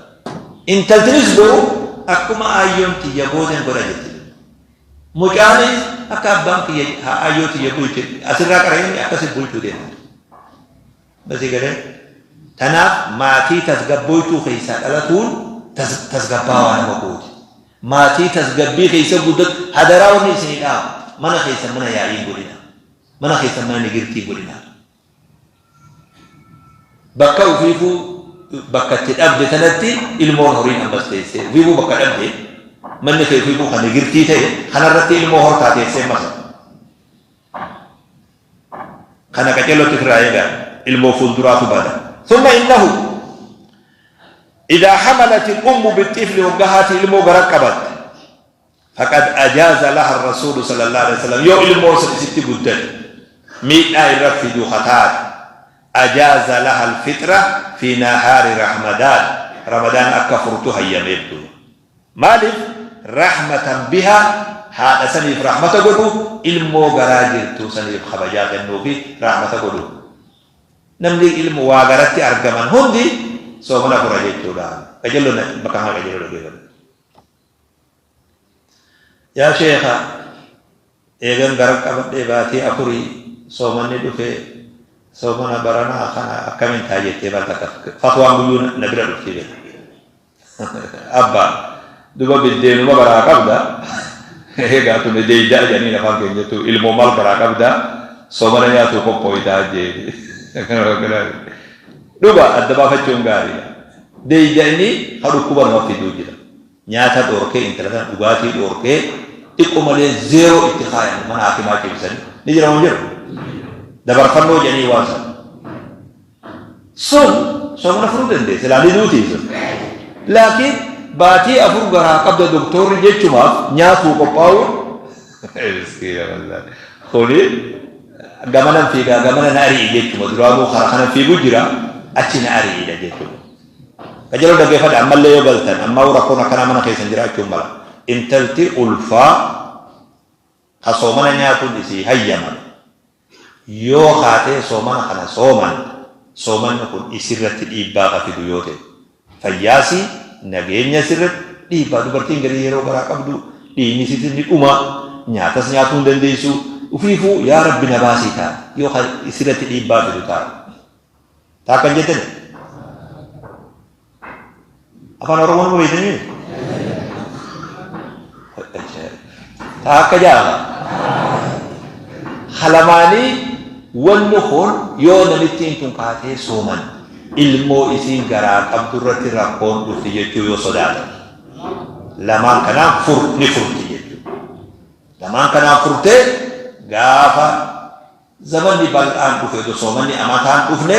Intaltinis boru akkuma aayyoon tiyya gooten godha jetti. Mucaanis akka abbaan kiyya aayyoo tiyya bulche asirraa qara inni akkasi bulchuu deema. Basii galee? Tanaaf maatii tasgabbooytuu keessaa dhalatuun tasgabbaawaa nama gooti. Maatii tasgabbii keessa guddatu hadaraa wanni isinii dhaamu mana keessan mana yaa'ii hin godhinaa. Mana keessan mana nigirtii hin godhinaa. Bakka ufiifuu bakka itti dhabde tanatti ilmoon horiin ammas teessee ufiifuu bakka dhabde manni kee ufiifuu kan nigirtii ta'e kanarratti ilmoo hortaa teessee masa. Kana qaceellotti ofirraa eegaa. Ilmoo fuulduraatu bada. Thumma innahu idaa hamalat al-ummu bixxifli hoggaa haati ilmoo gara qabatte faqad ajaaza laha rasuulu sallallahu alaihi wasallam yoo ilmoon sun isitti guddate miidhaa irra fidu kataate ajaaza laha al-fixra fi nahaari ramadaan ramadaan akka furtu hayyameef duuba. Maaliif? Rahmatan bihaa haadha saniif rahmata godhu, ilmoo garaa jirtu saniif kabajaa kennuufi rahmata godhu. Namni ilmo waa garatti argaman hundi soomana fura jechuudha. Qajeello bakka kana qajeello dhaggeeffadhu. Yaa sheekha eegan gara qabadhee baatii afurii soomanni dhufe soomana baranaa kana akkamiin ta'a jettee bar takka fatwaan guyyuu na bira dhufti beekta. Abba duba biddeenuma garaa qabda eegaa tuni deeydaa jedhaniin afaan keenyattu ilmoo maal garaa qabda soomana nyaatuu qophooytaa jeeni dhuga adda baafachuun gaariidha deeyda inni ka dhukkuba nama fiduu jira nyaata dhoorkee intala tana dhugaatii dhoorkee xiqqoo malee zeeroo itti kaayan mana hakimaa cimsanii ni jira moo hin jiru dabarfannoo jedhanii waan sana Sun soomana furuu dandeessa. Silaa ni duutii sun. Laakiin baatii afur garaa qabda doktorri jechumaaf nyaatuu qophaa'uun miskiina wallaahi. Kuni gamanan fiigaa gamana na ari'i jechuma duraanuu kara kana fiigu jira achi na ari'idha jechuudha. Qajeeloo dhaggeeffadha ammallee yoo galtan ammaa rakkoon akkanaa mana keessan jiraachuun mala. Intalti ulfaa ka soomana nyaatuun isii hayyamame Yoo kaatee soomana kana soomante, soomanni kun isirratti dhiibbaa ka fidu yoo ta'e, fayyaasii, nageenya isirratti dhiibbaa dubartiin garii yeroo garaa qabdu dhiigni isiitis ni dhuma, nyaatas nyaatuu hin dandeessu, ufiifuu yaa Rabbi na baasii taati yoo ka isirratti dhiibbaa fidu taate. Taa akkan jettani? Afaan Oromoo nama beektanii? Taa akka jaama. Halamaanii wanni kun yoo namittiin tun kaatee sooman ilmoo isiin garaa qabdu irratti rakkoon dhufti jechuu yoo sodaatan. Lamaan kanaan fur ni furti jechuudha. Lamaan kanaan furtee gaafa Zamanni bal'aan dhufe odoo soomanni amataan dhufne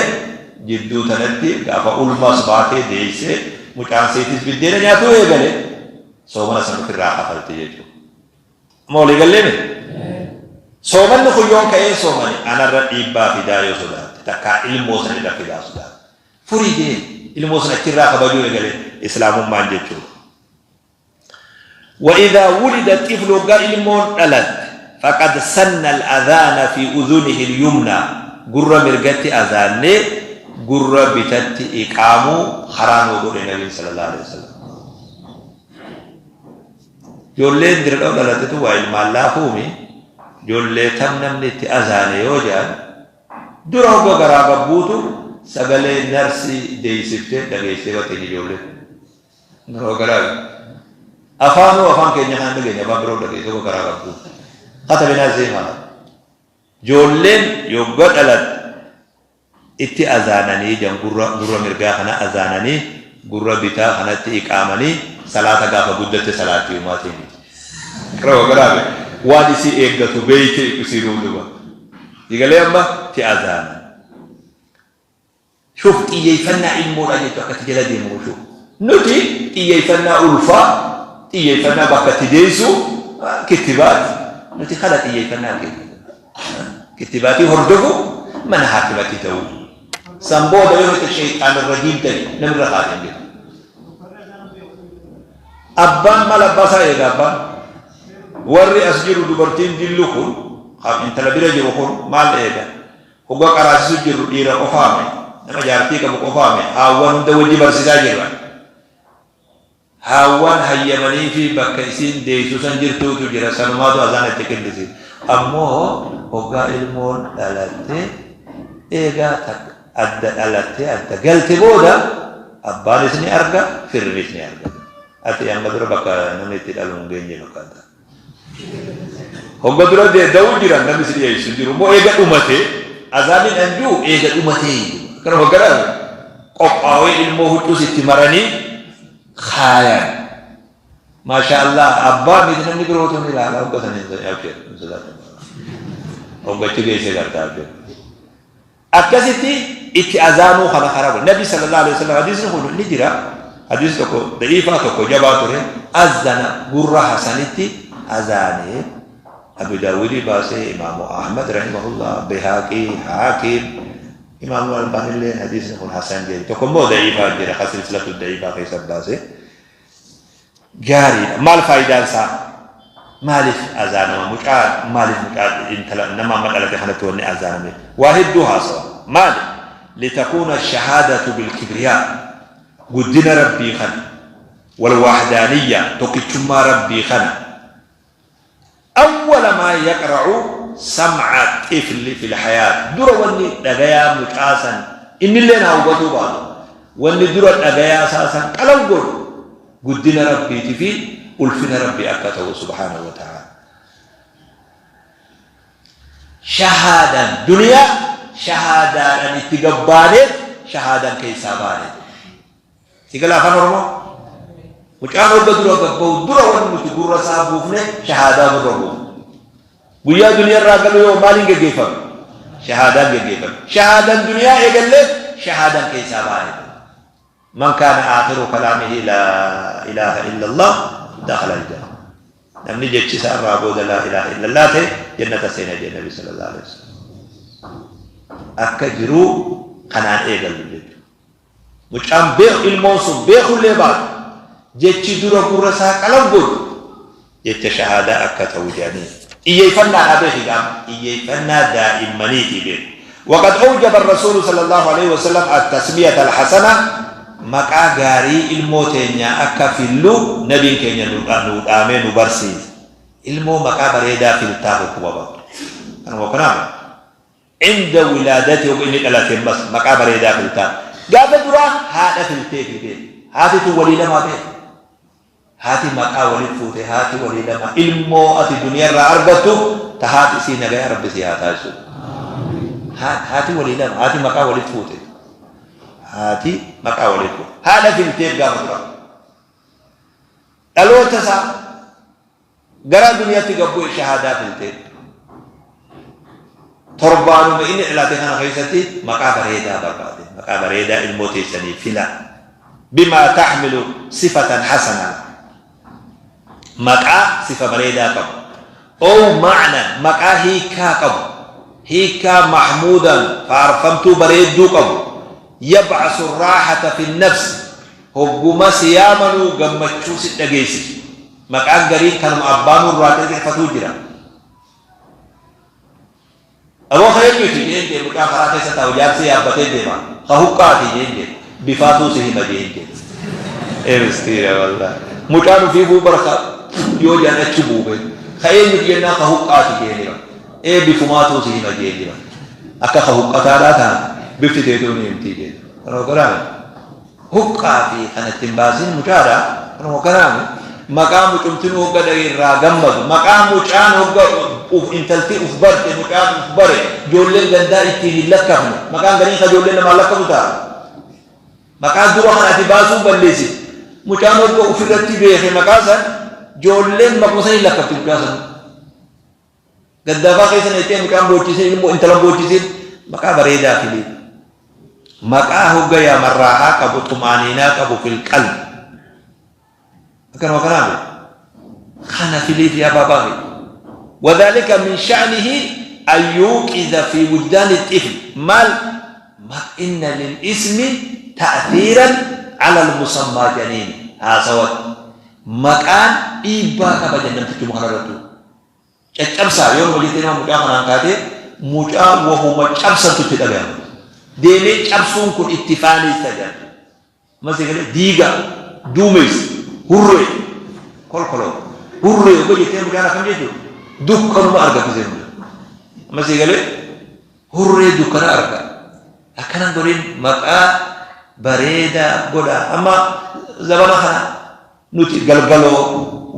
jidduu tanatti gaafa ulmas baatee deessee mucaan seetis biddeena nyaatuu eegale soomana san ofirraa kafalti jechuudha. Amma walii galleemi? Soomanni kun yoon ka'ee soomani anarra dhiibbaa fidaa yoo sodaatte takkaa ilmoo san irra fidaa sodaatte. Furii deemi ilmoo san achirraa kabajuu eegale islaamummaan jechuudha. Wa-idhaa wulida xiflu hoggaa ilmoon dhalatte faqad sanna al-adhaana fi udhunihi al-yumnaa gurra mirgatti azaannee gurra bitatti iqaamuu karaa nuu godhe nabiin sallallahu alaihi wasallam. Ijoolleen diradhoo dhalattetu waa ilmaan laafuumi ijoollee tam namni itti azaane yoo jedhan dura hogga garaa gabbuutu sagalee narsii deeysiftee dhageessee bakkeenya ijoolleen. Yeroo garaa afaanuu afaan keenya kan dhageenya afaan biroo dhageessa tokko garaa qabdu. Katabinaa zeemaa. Ijoolleen yogga dhalatte itti azaananii jan gurra gurra mirgaa kana azaananii gurra bitaa kanatti iqaamanii salaata gaafa guddatte salaatti umaatiin miti. Yeroo garaa waan isii eeggatu beeyte isii duuba. Digalee amma ti azaana. Shuuf xiyyeeffannaa ilmoodhaa jechuun akkatti jala deemu shuuf. Nuti xiyyeeffannaa ulfaa, xiyyeeffannaa bakka itti deessu, kittibaat. Nuti kana xiyyeeffannaa keenya. Kittibaatii hordofu mana haakimatti ta'uu. San booda yoo nuti shayxaan rajiim ta'e namni irra kaatee hin jiru. Abbaan maal abbaa isaa eega abbaan? Warri as jiru dubartiin dillu kun intala bira jiru kun maal eega? Hogga qaraasisu jirru dhiira qofaame nama jaartii qabu qofaame haawwan hunda wajji barsiisaa jirra. Haawwan hayyamanii fi bakka isiin deessu san jirtuutu jira sanumaatu azaana itti qillisi. Ammoo hoggaa ilmoon dhalatte eegaa takka adda dhalattee adda galte booda abbaanis ni arga firrinis ni arga. Ati amma dura bakka namni itti dhalu hin geenye fakkaata. Hogga dura da'uu jiran namni si dhiyeessu hin jiru. Immoo eega dhumate azaaniin an jiru eega dhumatee hin jiru. Akkana hogganaa qophaa'ee ilmoo huccuus itti maranii kaayan. Maasha Allah abbaa miti namni birootu ni ilaala hogga sana hin abshir hin sodaatan. Hoggachi geessee gartaa abshir. Akkasitti itti azaanuu kana karaa godhe. Nabi sallallahu alaihi wasallam hadiisni kun ni jira. Hadiisni tokko da'iifaa tokko jabaa ture. Azana gurra Hasanitti azaanee Abu Daawudii baasee Imaamu Ahmad rahimahullah Bihaaqii Haakim Imaamu Albaanillee hadiisni kun Hasan jedhe. Tokko immoo da'iifaa jira ka silsilatu da'iifaa keessa baasee. Gaariidha. Maal faayidaan isaa? Maaliif azaanama? Mucaa maaliif mucaa intala nama amma dhalate kanatti wanni azaaname? Waa hedduu haasawa. Maali? Litakuuna shahaadatu bilkibriyaa. Guddina Rabbii kana. Walwahdaaniyya tokkichummaa Rabbii kana. Awwala maa yaqra'u sam'a xifli fil hayaat dura wanni dhagayaa mucaa san innilleen haa hubatuu baatu wanni dura dhagayaa isaa san qalaw godhu guddina Rabbiiti fi ulfina Rabbii akka ta'u subhaanahu wa ta'ala. Shahaadaan duniyaa shahaadaadhaan itti gabbaaneet shahaadaan keessaa baane. Si gala afaan Oromoo? Mucaan hogga dura gabbahu dura wanni nuti gurra isaa buufne shahaadaa gurra buufne. Guyyaa duniyaa irraa galu yoo maaliin geggeeffame? Shahaadaan geggeeffame. Shahaadaan duniyaa eegallee shahaadaan keessaa baane. Man kaana aakhiru kalaamihi laa ilaaha illallah dakhala aljanna. Namni jechi isaa irraa booda laa ilaaha illallah ta'e jannata seena jedhe Nabi sallallahu alaihi wasallam. Akka jiruu kanaan eegallu jechuudha. Mucaan beeku ilmoon sun beekullee baatu jechi dura gurra isaa qalam godhu jecha shahaadaa akka ta'u jedhanii xiyyeeffannaadhaa beeki gaama xiyyeeffannaa daa'immaniiti beeku. وقد أوجب الرسول صلى الله عليه وسلم التسمية الحسنة maqaa gaarii ilmoo teenyaa akka fillu nabiin keenya nu dhaamee nu barsiise. Ilmoo maqaa bareedaa filtaa hukuma babu. Kanuma kanaaf Inda wilaadati hogga inni dhalate ammas maqaa bareedaa filtaa. Gaafa duraa haadha filteefi beeki. Haati tun walii lamaa beeki. Haati maqaa wali fuute haati walii lama ilmoo ati duniyarraa argattu ta haati isii nagaya rabbi sii haa taasisu. Haati walii lama haati maqaa wali fuute. Haati maqaa wali fuute. Haadha filteef gaafa duraa. Dhaloota isaa Garaa duniyaatti gad bu'e shahaadaa filtee. Torbaanuma inni dhalate kana keessatti maqaa bareedaa barbaade. Maqaa bareedaa ilmoo teessanii fila. Bimaa taxmilu sifatan hasana. Maqaa sifa bareedaa qabu. Ow ma'nan maqaa hiikkaa qabu. Hiikkaa mahmuudan faarfamtuu bareedduu qabu. Yab'asu raaxata fi nafsi. Hogguma si yaamanuu gammachuu si dhageessisu. Maqaan gariin kanuma abbaa nurraa xixiqqatuu jira. Aboo ka eenyuti jeen jee mucaa karaa keessa taa'u jaarsi yaabbatee deema. Ka huqqaati jeen jee bifaatuu si hima jeen jee. Ee miskiina wallaahi. Mucaan ufii buu barka yoo jaan achi buube. Ka eenyuti jennaan ka huqqaati jeen jira. Ee bifumaatuu si hima jeen jira. Akka ka huqqataadhaa ta'an bifti teetuu ni himtii jeen. Kanuma godhaame. Huqqaa fi kana itti hin baasin mucaadha. Kanuma kanaami maqaa mucumtinuu hogga dhagee irraa gammadu maqaa mucaan hogga uf intalti uf barte mucaan uf bare ijoolleen gandaa ittiin hin lakkafne maqaan gariin ka ijoolleen namaan lakkafu ta'a. Maqaa dura kan ati baasuu balleessit mucaan hogga ufirratti beeke maqaa san ijoolleen maquma san hin lakkafti mucaa san. Gaddaafaa keessa neettee mucaan boochisin ilmoo intala boochisin maqaa bareedaa filii. Maqaa hogga yaaman raahaa qabu xumaaniinaa qabu fil qalbi. Akkanuma kanaa miti. Kana filiif yaa baabaa kiyya. Wadhalika min sha'nihi an yuuqiza fi wujdaani xifl maal ma inna lil ismi ta'thiiran ala al musammaa janiini haasawatti maqaan dhiibbaa qaba jedhan namtichuma kanarrattuu. Caccabsaa yoo numa jettee nama mucaa kanaan kaatee mucaa wahuma cabsantu itti dhagayama. Deemee cabsuun kun itti faanessa jedhan. Amma si galee diiga, duumessa, hurree, kolkoloo, hurree yoo jettee mucaan akkam jechuudha. Dukkanuma arga gisee hunda. Amma si galee hurree dukkana arga. Akkanan godhin maqaa bareedaa godha. Amma zabana kana Nuti galgaloo,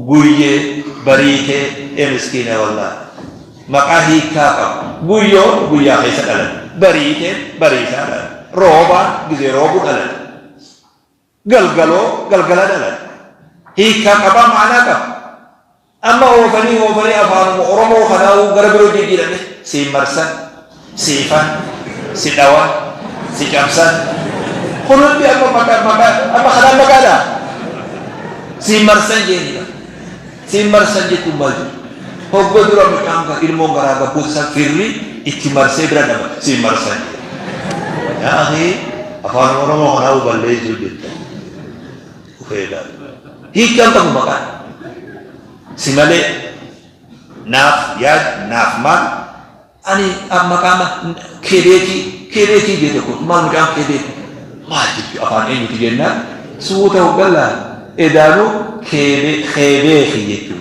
guyyee, bariitee, ee miskiina wallahi. Maqaa hiikkaa qabu. Guyyoon guyyaa keessa dhalate. Bariiteen bariisaa dhalate. Roobaan gizee roobu dhalate. Galgaloo galgala dhalate. Hiikkaa qabaa ma'anaa qaba. Amma oofanii oofanii afaanuma Oromoo kanaa'uu gara biroo jijjiirame siin marsan, siifan, si dhawan, si cabsan. Kun hundi amma maqaa maqaa amma kanaan maqaadha. Siin marsan jeenidha. Siin marsan jechuun maal jechuudha? Hogga dura mucaan kan ilmoon garaa gabbuuti san firri itti marsee bira dhaba siin marsan. Yaa akhi afaan Oromoo kanaa'uu balleessuu jirta. Ufee ilaali. Hiikkaan qabu maqaan. Si malee naaf yaad naaf maal ani maqaa keebeekii keebeekii jee tokko maal mucaan keebeekii maal jechuu afaan eenyuti jennaan suuta hoggan laal edaanuu keebeekii jechuu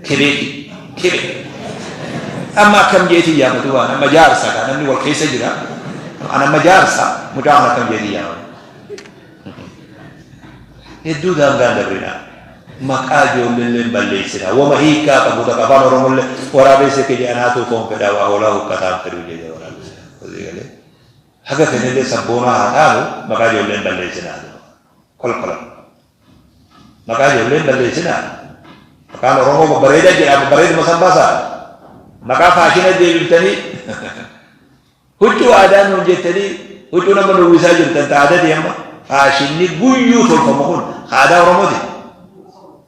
keebeekii kebe amma akkam jeetii yaamatu waan amma jaarsa kaa namni wal keessa jira an amma jaarsa mucaa kana akkam jeetii yaamatu Hedduu daangaa hin dabrinaa. Maqaa ijoolleellee hin balleessinaa. Wama hiikkaa qabu takka afaan Oromollee waraabessi kiyya anaatuu foon fedhaa waa hoolaa huqqataa hin fedhu jedhe waraabessi. Hojii galee. Haga fenellee sabboonaa haa taanu maqaa ijoollee hin balleessinaa. Kolkola. Maqaa ijoollee hin balleessinaa. Maqaan Oromoo babbareedaa jedha babbareeduma san baasaa. Maqaa faashina deebiftanii Huccuu aadaa nuun jettanii huccuu nama nu uwwisaa jirtan ta aadati amma faashinni guyyuu tolfamu kun ka aadaa Oromooti.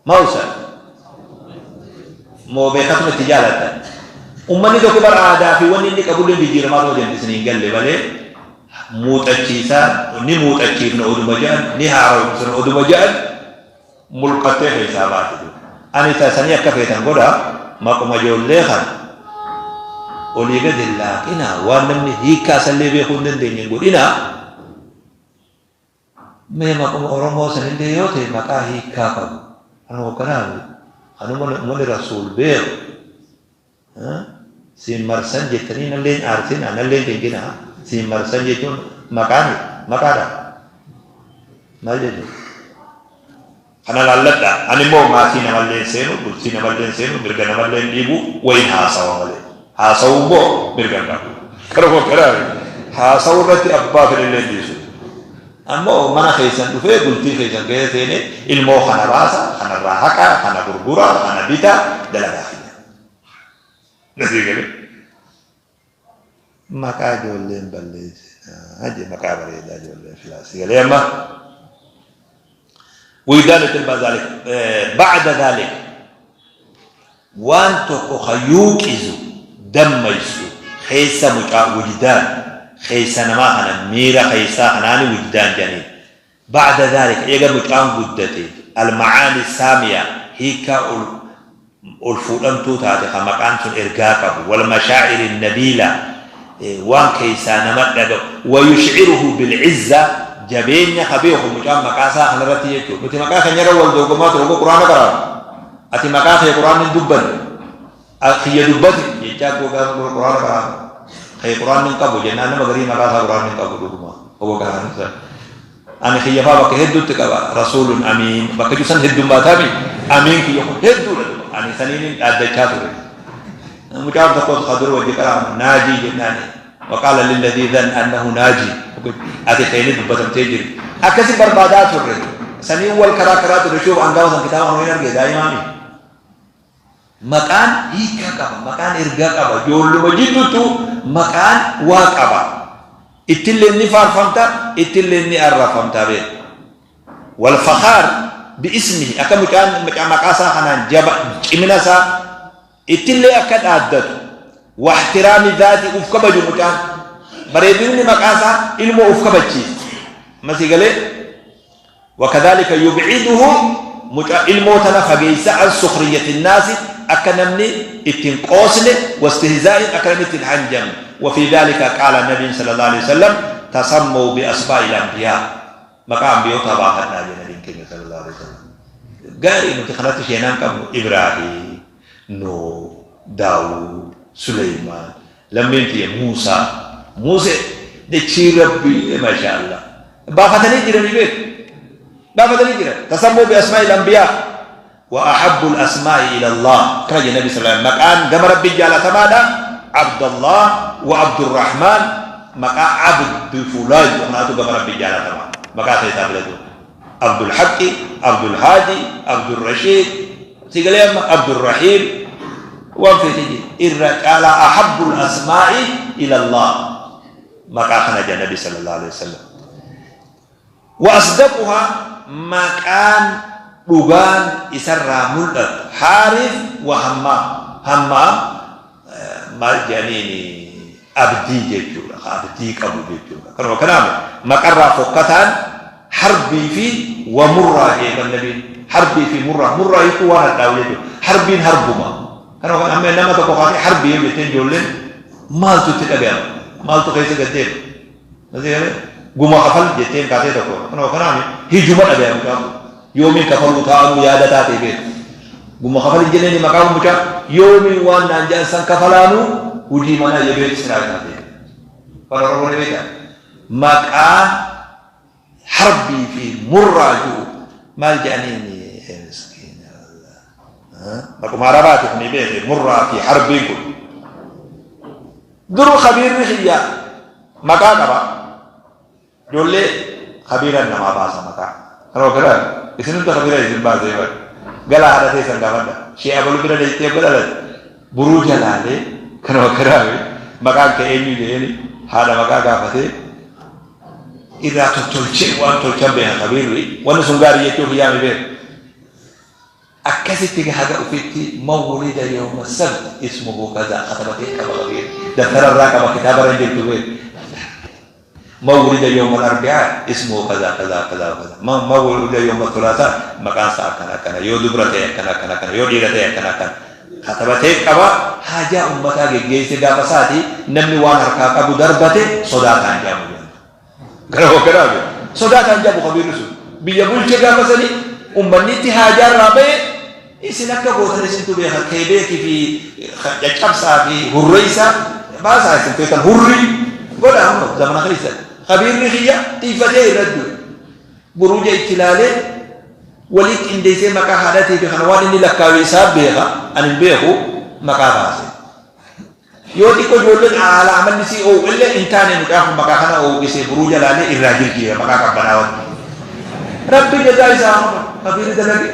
Maa ustaaz? Moo beekatuma itti jaalattan? Ummanni tokko bara aadaa fi wanni inni qabullee jijjiiramaa ta'uu deemti isin hin galle malee muuxachiisaa ni muuxachiifna oduma jedhan ni haaromsina oduma jedhan mulqattee keessaa baate duuba. Ani ta sanii akka feetan godha maquma ijoollee kana olii gad hin laaqinaa waan namni hiikkaa isallee beekuu hin dandeenye hin godhinaa mee maquma Oromoo sanillee yoo ta'e maqaa hiikkaa qabu kanuma kanaa kanuma uummanni rasuul beeku siin marsan jettanii nallee hin aarsinaa nallee hin cinqinaa siin marsan jechuun maqaa miti maqaadha maal jechuudha kana laalladha ani immoo maatii namallee hin seenu bultii namallee hin seenu mirga namallee hin dhiibu wayin haasawa malee haasawuu immoo mirga hin qabu karuma karaa haasawuu irratti abbaa fedhellee hin dhiisu Ammoo mana keessan dhufee bultii keessan keessa seenee ilmoo kana baasa, kanarraa haqa, kana gurgura, kana bita dalagaa kiyya. Nasii galee. Maqaa ijoolleen balleessinaa jee maqaa bareedaa ijoolleen filaa si galee amma. Wiydaan tilma zaalik ba'da zaalik Waan tokko ka yuuqizu, dammaysu, keessa mucaa, wujdaan, keessa namaa kana, miira keessaa kanaani wujdaan jedhaniin. Ba'da dhaalika, eega mucaan guddate, al-ma'aani saamiya, hiikkaa ol ol fuudhamtuu taate ka maqaan sun ergaa qabu, wal mashaa'iri nabiila, waan keessaa nama dhaga'u, wa yush'iruhu bil-izza, jabeenya ka beeku mucaan maqaa isaa kanarratti jechuudha. Nuti maqaa keenyarra wal dorgomaa ture oguu Qur'aana qaraanu. Ati maqaa kee quraanni hin dubbanne kiyya dubbate jechaa gaafa quraana qaraanu kee quraanni hin qabu jennaan nama garii maqaa isaa quraanni hin qabu dhuguma obbo qaraanu san. Ani kiyya faa bakka hedduutti qaba rasuulun amiin bakka jiru san heddummaataami amiin kiyya kun hedduudha ani saniin hin dhaaddachaa ture. Mucaan tokkos ka dura wajji qaraanu naajii jennaani waqaala lilladii dhanna annahu naajii ati keeni dubbatamtee jirti akkasi barbaadaa turre sanii wal karaa karaa ture shuuf an gaafa san kitaaba kana hin arge daa'imaami Maqaan hiika qaba, maqaan ergaa qaba. Ijoolluma jidduutu maqaan waa qaba. Ittillee ni faarfamta, ittillee ni arrafamta beeku. Wal fakhaar bi'ismihi, akka mucaan maqaa isaa kanaan jaba cimina isaa ittillee akka dhaaddatu. Wa ihtiraami dhaati, uf kabaju mucaan. Bareedinni maqaa isaa ilmoo uf kabachiisa. Amma sii galee? Wakadhalika yub'iduhu, mucaa ilmoo tana fageeysa, an sukhriyati nnaasi, akka namni itti hin qoosne, wastihzaa'in, akka namni itti hin hanjamne. Wa fi dhalika qaala nabiin sallallahu alaihi wasallam, tasammaw bi asmaa'il anbiyaa, maqaa ambiyootaa baafadhaa jedhe nabiin keenya sallallahu alaihi wasallam. Gaarii nuti kanatti sheenaan qabnu Ibraahim, Nuuh, Daawud, Suleymaan, lammiin tiyya Muusaa, Muusee dachii Rabbii, maashaa Allah. Baafatanii jiranii beeku. Baafatanii jiran. Tasammuu bi asmaa'il anbiyaa wa ahabbul asmaa'i ila Allah. Kana jedhe Nabi sallallahu alaihi wasallam. Maqaan gama Rabbii jaalatamaadha. Abdallah wa Abdurrahmaan, maqaa Abdu fulaan jedhu kanaatu gama Rabbii jaalatamaa. Maqaa keessaa filatu. Abdul Haqqi, Abdul Haadi, Abdul Rashiid, sigalee amma Abdul Rahiim waan feete jedhe irra caalaa ahabbul asmaa'i ila Allah. Maqaa kana jedha Nabi sallallahu alaihi wasallam. Wa asdaquha, maqaan dhugaan isarraa mul'atu, Haarif wa Hammaam. Hammaam maal jedhaniin? Abdii jechuudha, ka abdii qabu jechuudha. Kanuma kanaaf maqarraa fokkataan harbii fi wa murraa jedhan nabiin. Harbii fi murraa, murraa jechuun waan hadhaa'u jechuudha. Harbiin harbuma. Kanuma kan amma nama tokko kaatee harbii yoo jetteen, ijoolleen maaltu itti dhaga'ama? Maaltu keessa gad deema? Guma kafal jetteen kaatee tokko. Kanuma kanaaf hijuma dhaga'ama mucaan kun. Yoomiin kafaluu taa'anuu yaada taatee beeku. Guma kafal hin jenneen maqaa mucaa, yoomiin waan naan jedhan san kafalaanuu hojii manaa yebeetu siraa taatee. Afaan Oromoo ni beektaa? Maqaan harbii fi murraa jiru maal jedhaniin? Miskiina, maquma Arabaati kun beeke, murraa fi harbiin kun. Duruu kabiirri kiyya maqaa qaba. Ijoollee kabiiraan namaa baasa maqaa. Kanuma kanaan isin hunda kabiira isin baasee bara. Galaa haadha teessan gaafadha. Shee abalu bira deettee yoo dhalatte buruu jalaalee, kanuma kanaan maqaan kee eenyu jedheeni haadha maqaa gaafatee irraa tottolchee waan tolchan beeka kabiirri. Wanni sun gaarii jechuuf yaame beeka. Akkasitti haga ufitti, man wulida yawma sabt ismuhu kaza, katabatee qaba kabiir. Dabtara irraa qaba, kitaaba irra hin jirtu beeku. Man wulida yawma al-arbi'a ismuhu kaza kaza kaza kaza. Man wulida yawma thulatha maqaan isaa akkana akkana. Yoo dubra ta'e akkana akkana akkana. Yoo dhiira ta'e akkana akkana. Katabatee qaba, haajaa ummataa geggeesse gaafa isaati namni waan harkaa qabu darbate sodaataan jaamu jedhama. Gara hogganaa fi sodaataan jaamu kabiirri sun. Biyya bulche gaafa sanii ummanni itti haajaa irraa ba'e, isin akka gootan isintu beeka, keebeekii fi caccabsaa fi hurreessaa baasaa, isin feetan hurri godhaa amma zamana keessa. Kabiirri kiyya tiifatee irra du'e. Buruuja itti ilaalee walii qindeessee maqaa haadhatii fi kana waan inni lakkaawe isaa beeka, ani hin beeku, maqaa baase. Yoo xiqqoo ijoolleen haala amalli sii oo'u illee hin taane, mucaa kun maqaa kana oo'isee buruuja laalee irraa jirjiira maqaa qabbanaawatti. Rabbi jazaa isaa haa kabiirri dalage,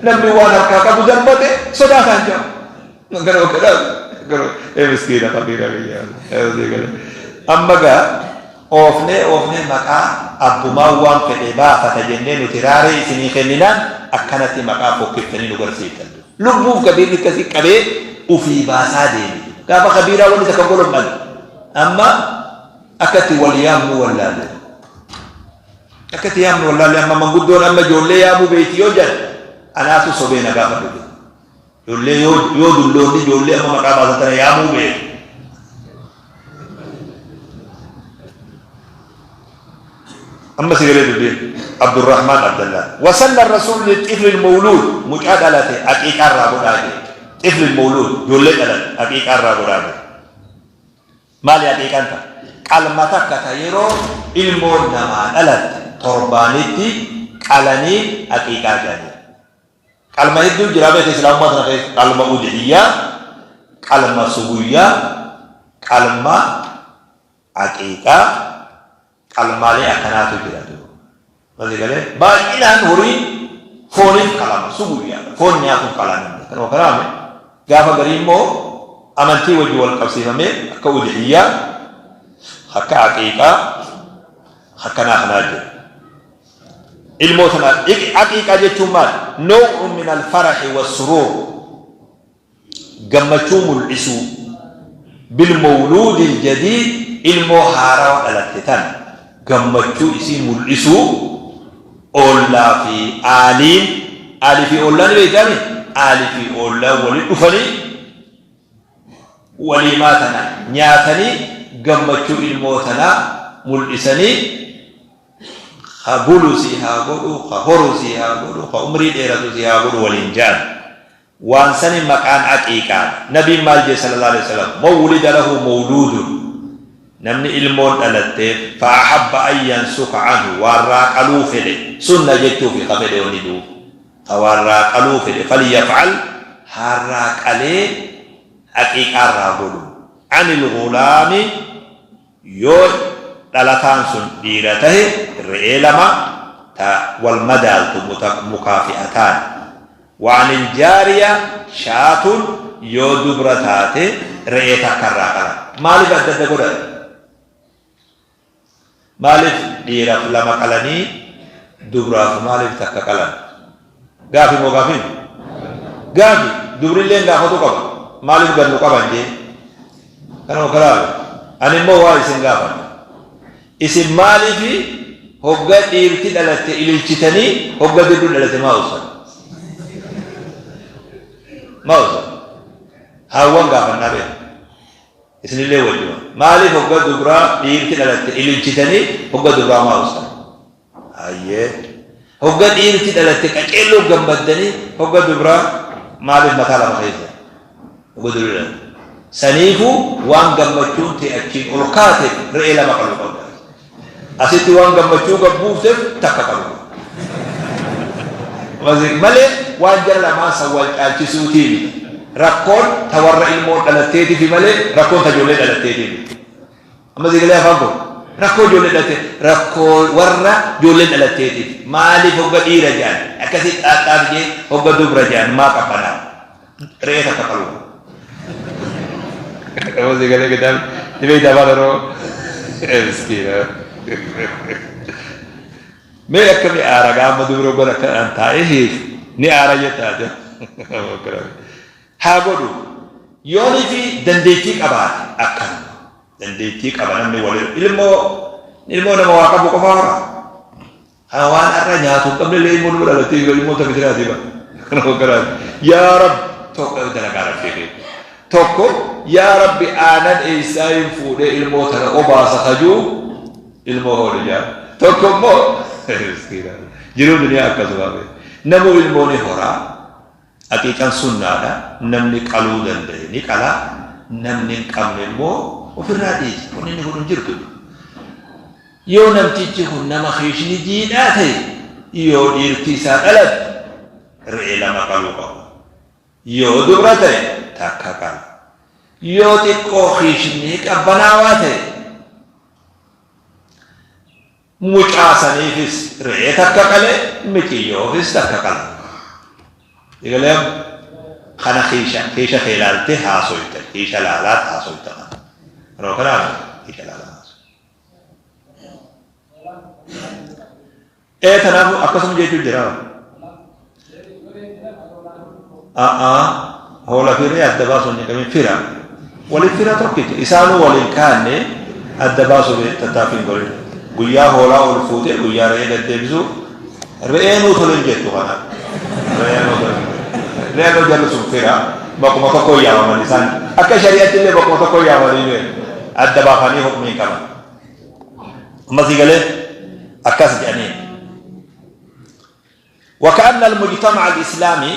namni waan harkaa qabu darbate sodaataan jira. Garuu garuu ee miskiina kabiira biyya. Amma gaa oofnee oofnee maqaa abbumaan waan fedhe baafata jennee nuti raaree isinii kenninaan akkanatti maqaa fokkiftanii nu garsiiftan. Lubbuuf kabiirri akkasii qabee ufii baasaa deeme. Gaafa kabiiraa wanni takka golomman amma akkatti wal yaamnu wallaalle. Akkatti yaamnu wallaalle. Amma manguddoon amma ijoollee yaamuu beeyti yoo jedhan, anaatu sobee na gaafadhu jedhe. Ijoollee yoo dulloonni ijoollee amma maqaa baasan tana yaamuu beeku. Amma si galee dubbiin Abdurrahmaan Abdallah. Wasanna Rasuul lixifli mawluud, mucaa dhalate aqiiqaa irraa godhaa jedhe. Xifli mawluud, ijoollee dhalate aqiiqaa irraa godhaa jedhe. Maali aqiiqaan ta'a? Qalma takka ta yeroo ilmoon namaa dhalatte torbaanitti qalanii aqiiqaa jedhanii. Qalma hedduu jira beekta islaamummaa tana keessa: qalma udhiyyaa, qalma subuyyaa, qalma aqiiqaa, qalmaalee akkanaatu jira duuba. Walii galee baay'inaan horiin fooniif qalama, subuyyaa foon nyaatuuf qalama. Kanuma kanaame. Gaafa garii immoo amantii wajji wal qabsiifamee akka udhiyyaa, akka aqiiqaa, akkanaa kanaa jira. Ilmoo tana aqiiqaa jechuun maal? Naw'un min al-farahi was-suruur. Gammachuu mul'isuu. Bil mawluudil jadiid ilmoo haarawa dhalatte tana gammachuu isii mul'isuu oollaa fi aaliin aalii fi oollaa ni beektaami aalii fi oollaan walitti dhufanii waliimaa tana nyaatanii gammachuu ilmoo tanaa mul'isanii ka bulu sii haa godhu ka horu sii haa godhu ka umrii dheeratu sii haa godhu waliin ja'an. Waan sani maqaan aqiiqaadha. Nabiin maal jee sallallahu aleyhi wa sallam man wulida lahu mawluudun namni ilmoon dhalatteef fa ahabba an yansuka anhu waan raa qaluu fedhe sunna jechuufi ka fedhe wanni duub ka waan raa qaluu fedhe falyaf'al haa raa qalee aqiiqaa irraa godhu anil ghulaami Yoo dhalataan sun dhiira tahe re'ee lama ta wal madaaltu mukaafi'ataan. Wa anil jaariya shaatun yoo dubra taate re'ee takka irraa qalan. Maaliif adda adda godhan? Maaliif dhiiraf lama qalanii dubraaf maaliif takka qalan? Gaafi moo gaafii miti? Gaafi. Dubrilleen gaafatu qaba. Maaliif gad nu qaban jee. Kanuma kalaalu. Ani immoo waa isin gaafadha. Isin maaliif hogga dhiirti dhalatte ililchitanii hogga dirdu dhalate maa obsan? Maa obsan? Haawwan gaafannaa beeku. Isinillee wajjuma. Maaliif hogga dubraa dhiirti dhalatte ililchitanii hogga dubraa maa obsan? Hayyee. Hogga dhiirti dhalatte qaceelloo gammaddanii hogga dubraa maaliif mataa lafa keessa? Hogga dubri dhalatte. Saniifuu waan gammachuun tee achiin ol kaateef re'ee lama qaluu qabda. Asitti waan gammachuu gad buufteef takka qaluu qabda. Malee waan jara lamaan san wal caalchisuutii miti. Rakkoon ta warra ilmoon dhalatteetiifi malee rakkoon ta ijoollee dhalatteetii miti. Amma sii galee afaan kun rakkoo ijoollee dhalatte rakkoo warra ijoolleen dhalatteetiif maaliif hogga dhiira jedhan akkasii xaaxxaaf jee hogga dubra jedhan maa qabbanaa re'ee takka qaluu. Amma sii galee kitaabni ni beekta afaan Oromoo. Miskiina. Mee akkami aara gaama dubra godha akkanaan taa'ee hiiku ni aara jettaate. Haa godhu. Yoonii fi dandeettii qabaate akkanuma. Dandeettii qaba namni wal ilmoo ilmoo nama waa qabu qofaa hora. Haa waan har'a nyaatu hin qabne illee ilmoo nama dhalattee ilmoo takka jiraatii bara. Kana hogganaati. Yaa Rabbi tokko dalagaa Rabbii kee. Tokko yaa Rabbi aanan eessaa hin fuudhee ilmoo tana obaasa kajuu ilmoo hoodhe jaa. Tokko immoo miskiina jiruu duniyaa akkasuma namuu ilmoo ni horaa. Aqiiqan sunnaadha, namni qaluu danda'e ni qala, namni hin qabne immoo ofirraa dhiisa. Wanni inni godhu hin jirtu. Yoo namtichi kun nama kiishni jiidhaa ta'e, yoo dhiirti isaa dhalatte re'ee lama qaluu qaba. Yoo dubra ta'e takka qala. Yoo xiqqoo kiishni qabbanaawaa ta'e Mucaa saniifis re'ee takka qale, miciyyoofis takka qala. Egalee amma kana kiisha kiisha kee laaltee haasoyta kiisha laalaat haasoyta kana. Kanuma kanaa kiisha laalaa haasoyta. Ee kanaafuu akkasuma jechuun jira. A'aa hoola fi re'ee adda baasuun hin qabin fira. Waliin fira tokkicha isaanuu waliin kaanne adda baasuuf tattaaffii hin godhin. Guyyaa hoolaa ol fuutee guyyaa re'ee gad deebisuu re'eenuu tole hin jettu kana. Re'eenuu tole. Re'eenuu jarri sun fira bakkuma tokko yaamaman isaan akka shari'atti illee bakkuma tokko yaamanii adda baafanii hukmii hin qaban. Amma sii galee akkas jedhanii. Waka'anna al-mujtama'a al-islaamii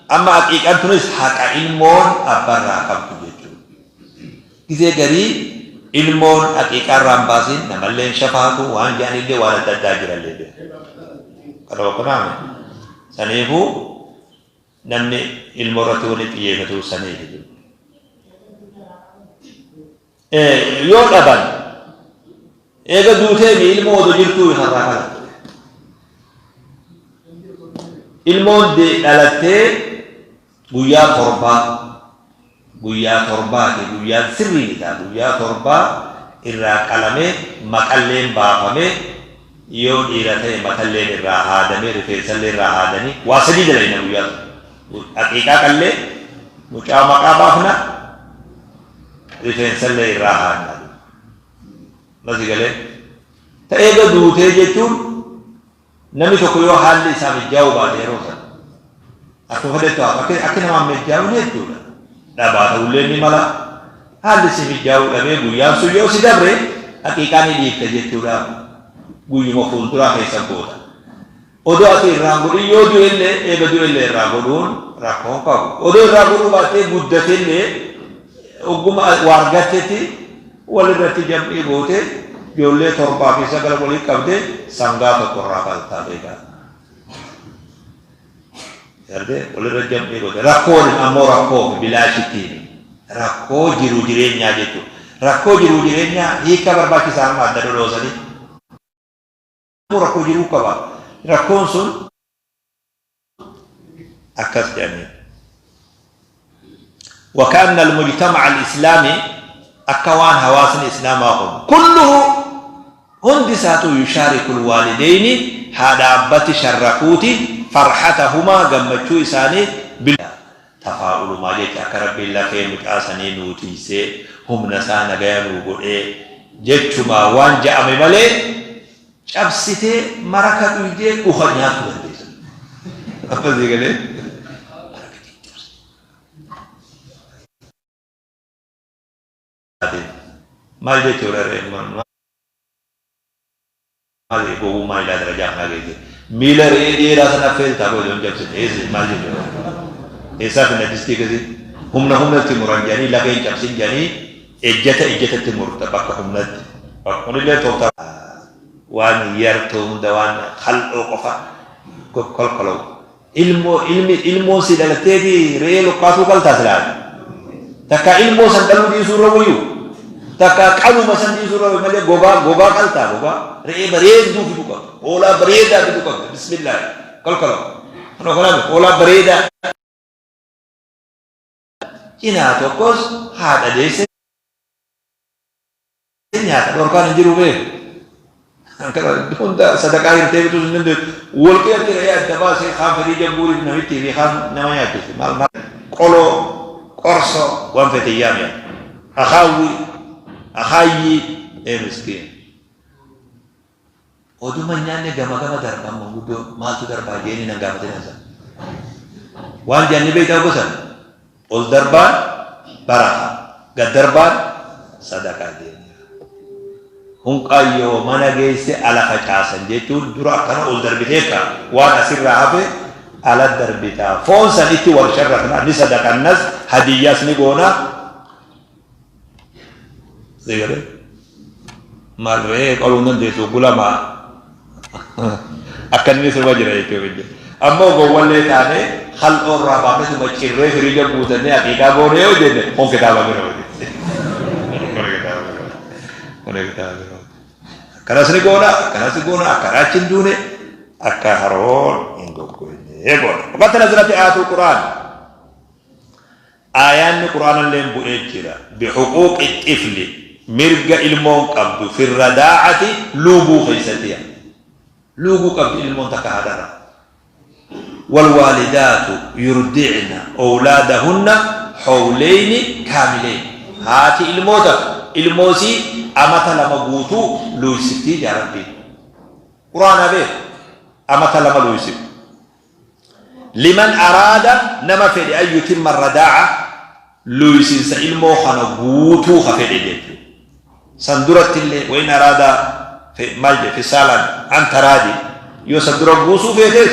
amma aqiiqaan tunis haqa ilmoon abbarraa qabdu jechuudha. Gizee garii ilmoon aqiiqaa irraa hin baasin namallee hin shafaatu waan jedhanillee waan adda addaa jirallee jira. Kana wakkunaame saniifuu namni ilmoo irratti wani xiyyeeffatu saniifi jiru. Yoo dhaban eega duuteemi ilmoo odoo jirtuu harraa kana. Ilmoon dhalattee guyyaa torbaa Guyyaa torbaati guyyaan sirriin isaa guyyaa torbaa irraa qalamee maqalleen baafamee yoo dhiira ta'e matalleen irraa haadamee rifeensallee irraa haadanii waa sadii dalayna guyyaa sun. Aqiiqaa qallee mucaa maqaa baafna rifeensallee irraa haadna. Masi galee ta eega duutee jechuun namni tokko yoo haalli isaa mijjaa'uu baate yeroo sana akkuma fedhettu haa akka akka namaan mijjaa'uun hedduudha. Dhabaa ta'ullee ni mala. Haalli si mijjaa'uu dhabee guyyaan sun yoo si dabre haqiiqaa ni dhiifta jechuudha. Guyyuma fuulduraa keessa goota. Odoo ati irraan godhin yoo du'ellee eega du'ellee irraa godhuun rakkoo hin qabu. Odoo irraa godhuu baattee guddatellee ogguma waa argattetti walirratti jam'ii gootee ijoollee 7 fi 9 walii qabdee sangaa tokko irraa qaltaa beekaa. Gartee walirra jam'ii goote. Rakkoon ammoo rakkoo fi bilaashittiin rakkoo jiruu jireenyaa jechuudha. Rakkoo jiruu jireenyaa hiika barbaachisaa amma adda dhodhoosanii. Rakkoo jiruu qaba. Rakkoon sun akkas jedhanii. وكأن المجتمع الإسلامي akka waan hawaasni islaamaa kun kulluhu hundi isaatu يشارك الوالدين haadha abbatti sharrakuuti فرحتهما gammachuu isaanii bil tafaa'ulumaa jecha akka Rabbiin lafee mucaa sanii nuu tiysee humna isaa nagaya nuu godhee jechumaa waan ja'ame malee cabsitee maraka dhuydee dhuka nyaatu dandeessa. Amma sii galee maal jechuudha ree maal gowwummaa ilaa darajaa kanaa geesse miila re'ee dheeraa sana affeeltaa booda hin cabsite eessa maal jechuudha eessaa finna distii akkasii humna humnatti muran jedhanii lafee hin cabsin jedhanii ejjata ejjatatti murta bakka humnatti kunillee tooftaa waan yartuu hunda waan kal'oo qofa kolkolawu ilmoo ilmi ilmoo si dhalatteeti re'ee luqqaatuu qaltaa silaati takka ilmoo san dhaluu dhiisuu irra wayyu takka qaluma san dhiisuu irra wayyu malee gogaa gogaa qaltaa gogaa re'ee bareedduu fiduu qabda hoolaa bareedaa fiduu qabda bismillah kolkolawu kunoo kanaaf hoolaa bareedaa cinaa tokkos haadha deesse nyaata dhorkaan hin jiru beeku. Hunda sadaqaa hirtee bituus hin dandeessu. Wal qixatti re'ee adda baasee kaan fedhii jabbuuriif namittii fi kaan nama nyaachise. Maal maal qoloo qorsoo waan fete yaam yaam. Akaawwii akaayyii ee miskiin. Oduma hin nyaanne gama gama darban manguddoo maaltu darbaa jeeni nan gaafatin ansa. Waan jedhan ni beektaa gosa ol darbaan baraka gad darbaan sadaqaa jeeni. Hunqaayyoo mana geesse ala facaasan jechuun dura akkana ol darbiteetta waan asirraa hafe ala darbitaa. Foon san itti wal sharrafna ni sadaqannas hadiyyaas ni goona. Sigalee maal re'ee qaluu hin dandeessu gulama akka inni sirba jira jechuudha. Ammoo gowwallee taane kal'oo irraa baafnee suma cirree firiija guutannee haqiiqaa goone yoo jenne kun kitaaba birooti. Kun kitaaba birooti. Kun kitaaba birooti. Akkanas ni goona, akkanas ni goona, akka raachi hin duune, akka haroon hin goggogne goona. Waqatti nazalati aayatul Qur'aan. Aayaanni Qur'aanalleen bu'ee jira. Bihuquuqi xifli mirga ilmoon qabdu firradaa'ati luuguu keessatti yaa. Luuguu qabdi ilmoon takka haadharraa. Walwaalidaatu yurdicna owlaadahunna howleyni kaamileyn. Haati ilmoo takka ilmoo isii amata lama guutuu luuysiftii jaa Rabbiin. Qur'aanaa beeku amata lama luuysifti. Liman araada nama fedhe an yutimma radaa'a luuysinsa ilmoo kana guutuu ka fedhe jechuudha. San duratti illee wa in araada maal jedhe fisaalan an taraadi yoo san dura buusuu feetes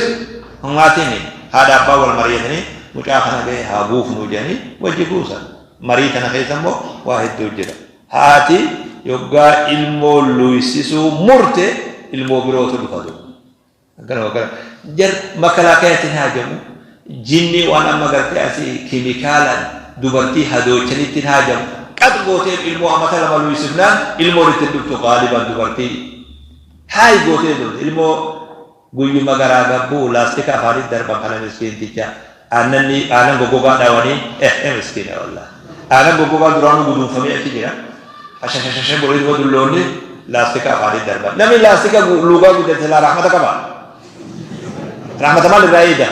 maatiin haadha abbaa wal mari'atanii mucaa kana ga'e haa buufnu jedhanii wajji buusan. Marii tana keessa immoo waa hedduu jira. Haati yoggaa ilmoo luuysisuu murte ilmoo birootu dhufa duuba. Akkana akkana. Jar makalaakayaatti hin haajamu. Jinni waan amma gartee asii keemikaalaan dubartii hadoochanitti hin haajamu. Qat gootee ilmoo amata lama luysifnaan ilmoon itti hin dhuftu gaaliban dubartii. Haay gootee dhufti ilmoo guyyuma garaa gabbuu laastika afaanitti darban kana miskiinticha aannanni aannan goggogaa dhawanii eh miskiina wallah. Aanan goggogaa duraanuu guduunfamee achi jira. Hashashashasha godhee duba dulloonni laastika afaanii darba. Namni laastika luugaa guddate silaa rahmata qaba. Rahmata maal irraa eega?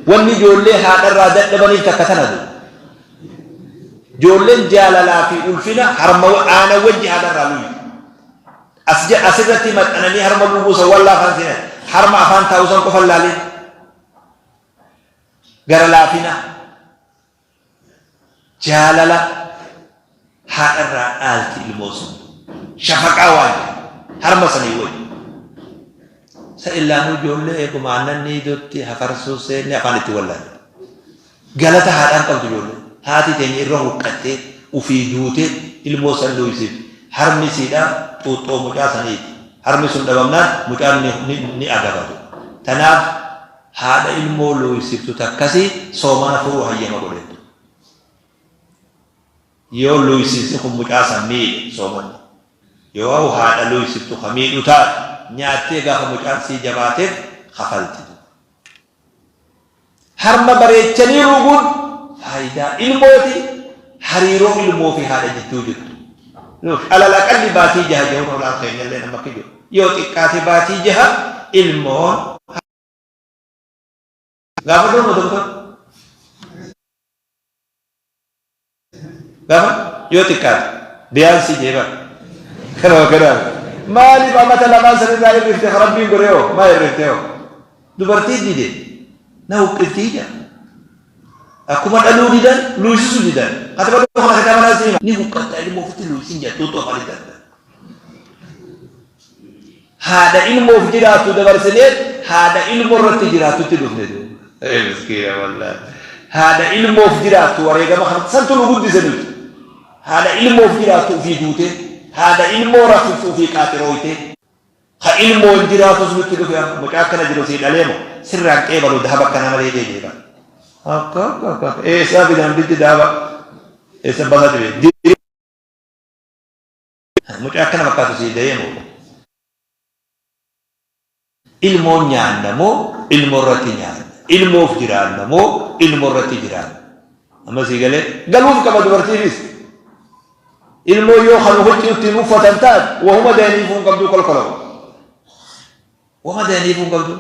Wanni ijoollee haadharraa dadhabaniif takka tana du. Ijoolleen jaalalaa fi ulfina harma aanan wajji haadharraa luuyi. As asirratti maxxananii harma luuguu san waan laafaan seenan. Harma afaan taa'u san qofa laalin. Gara laafina. Jaalala haadharraa dhaalti ilmoo sun. Shafaqaa waan jedhu. Harma sanii wajji. Sa illaanuu ijoollee eeguma aannan niidotti hafarsuu seenne afaan itti wallaalle. Galata haadhaan qabdu ijoollee. Haati teenya irra huqqattee ufii duute ilmoo san luuysifti. Harmi isiidhaa xuuxxoo mucaa saniiti. Harmi sun dhabamnaan mucaan ni, ni, ni agabatu. Tanaaf Haadha ilmoo luuysiftu takkasi soomana furuu hayyama godheettu. Yoo luuysiisni kun mucaa san miidhe soomanni. Yoo haadha luuysiftu ka miidhu taate nyaattee gaafa mucaan sii jabaateef kafalti. Harma bareechanii luuguun faayidaa ilmooti hariiroo ilmoo fi haadha jidduu jirtu. Alal aqalli baatii jaha jahuun olaan keenyallee nama akka jiru. Yoo xiqqaate baatii jaha ilmoon Gaafa dhuma doktor. Gaafa yoo xiqqaate biyaansii jee bara. Kanuma kanaa. Maaliif amata lamaan sanirraa hirrifte rabbiin godhe hoo maa hirrifte hoo? Dubartiin dide na huqqiftii jaa. Akkuma dhaluu didan luuysisuu didan. Kataba kana kitaaba naa siima. Ni huqqatta ilmoo ofitti luuysin jaa xuuxuu afaan itti Haadha ilmoof jiraattu dabarsinee haadha ilmoo irratti jiraattutti dhufne duuba. Ee miskiina wallaahi. Haadha ilmoof jiraattu wareegama kana santu nu guddise nuti. Haadha ilmoof jiraattu ofii duutee, haadha ilmoo raffiftu ofii qaaxirooytee. Ka ilmoon jiraatus nutti dhufe amma mucaa akkana jiru sii dhalee moo sirraan qeebalu dahaba akkanaa malee deebi'e bara. Akka akka akka eessaa fida namtichi dahaba eessa basa dhibe. Mucaa akkana fakkaatu sii dayee moo? Ilmoon nyaanna moo ilmoo irratti nyaanna? Ilmoof jiraanna moo ilmoo irratti jiraanna? Amma sii galee galuuf qaba dubartiifis. Ilmoo yoo kan huccuu ittiin uffatan taate wahuma dayaniifuu hin qabduu kolkolamu. Wahuma dayaniifuu hin qabduu.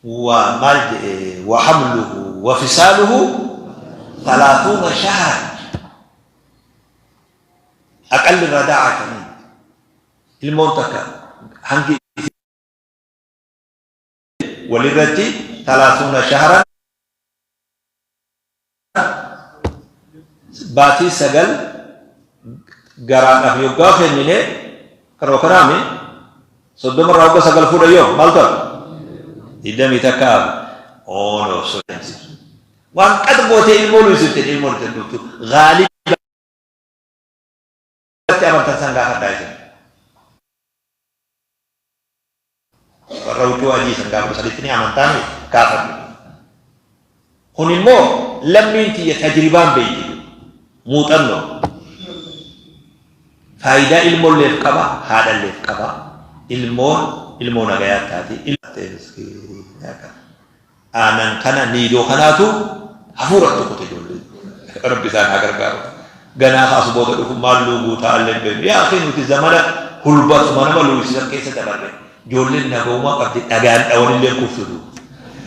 Wa maal jedhe wa hamluhu wa fisaaluhu talaatuuna shahran. Aqalli radaa'a kamiin ilmoon takka hangi walirratti talaatuuna shahran baatii sagal garaadhaaf yoggaa kennine kanuma kanaami soddoma irraa hogga sagal fuudha yoo maal ta'a digdamii takka hafe oonoo waan qad gootee ilmoo luysifte ilmoon itti dhuftu gaalii irratti amantan san gaafadhaa isin. Warra huccuu adii san gaafadhu sanitti ni amantaani gaafadhu. Kun immoo lammiin tiyya tajribaan beeyti muuxannoo. Faayidaa ilmoolleef qaba haadhalleef qaba. Ilmoon ilmoo nagayaa taati. Aanan kana niidoo kanaatu hafuuratti kute ijoollee. Rabbi isaan haa gargaaru. Ganaa ka as booda dhufu maal luuguu ta'allee hin beeknu. Yaa akhi nuti zamana hulbatuma nama luuysisan keessa dabarre. Ijoolleen nagaumaa qabdi dhagaan dhawanillee hin kuftu duuba.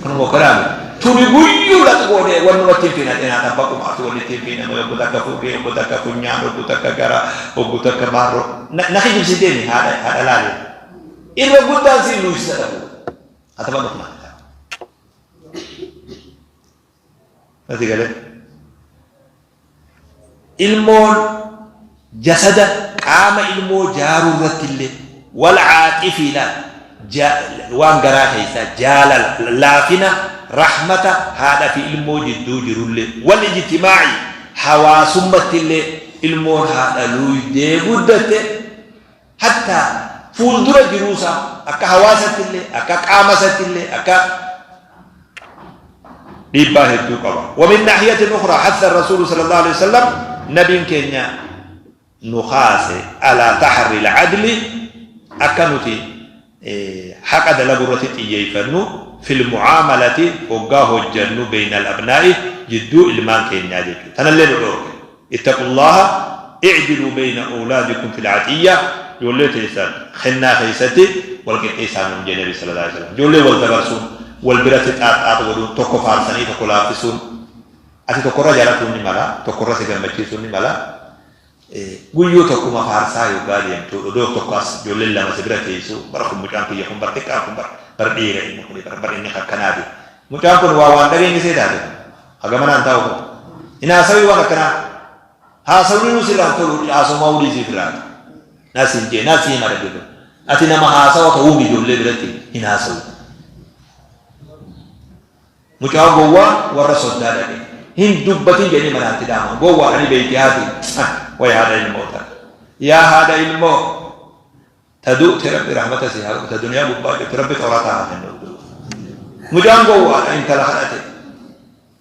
Kanuma kanaami. Tuni guyyuu laq goone wannuma ittiin fiina xinaa tabbaquma fi wanni ittiin fiina oggu takka fuudhee oggu takka funyaan oggu takka gara oggu takka maarroo. Na kijibsiiteemi haadha haadha laalee. Irra guddaan siin luuysisa dhabuu. Kataba dhufnaan isaa. Nati galee. Ilmoon jasada qaama ilmoo jaaruu irratti illee wal caaxifii laal waan garaa keessaa jaalala laafina rahmata haadha fi ilmoo jidduu jirullee wal ijtimaa'i hawaasummatti illee ilmoon haadha luuydee guddatte Hattaa fuuldura jiruu isaa akka hawaasatti illee, akka qaama isatti illee, akka dhiibbaa hedduu qaba. Wa min naahiyatin ukhraa hatha rasuulu sallallahu alaihi wasallam nabiin keenya nu kaase alaa taharri al-adli akka nuti haqa dalagu irratti xiyyeeffannu fil mu'aamalati hoggaa hojjannu beeyna al-abnaa'i jidduu ilmaan keenyaa jechuudha. Tanallee nu dhoorke. Ittaqullaaha i'diluu bayna awlaadikum fil axiyya ijoollee teessan kennaa keessatti wal qixxeessaa nuun jee Nabi sallallahu alaihi wasallam. Ijoollee wal dabarsuun, wal biratti xaaxxaax godhuun, tokko faarsanii tokko laaffisuun, ati tokkorra jaalatuun ni mala, tokkorra si gammachiisuun ni mala. Guyyuu tokkuma faarsaa yoggaa deemtu odoo tokko as ijoolleen lama si bira teessu bara kun mucaan kiyya kun bar xiqqaan kun bar bar dhiira inni kuni bar bar inni kakkanaati. Mucaan kun waa waan dhageenye see taate kun haga manaan taa'u kun. Hin haasawii waan akkanaa. Haasawni nu sirraan tolu haasawmaa ulii siif irraati. Naa siin jee naa sii hima dhaggeeffadhu. Ati nama haasawa ta'uun ijoollee biratti hin haasawu. Mucaa gowwaa warra soddaa dhaqe. Hin dubbatin jedhanii manaatti dhaaman. Gowwaadha ni beeyti haati. Way haadha ilmoo tana. Yaa haadha ilmoo ta du'te Rabbi rahmata si haa godhu ta duniyaa gubbaa jirtu Rabbi xoorataa haa kennu. Mucaan gowwaadha intala kadhate.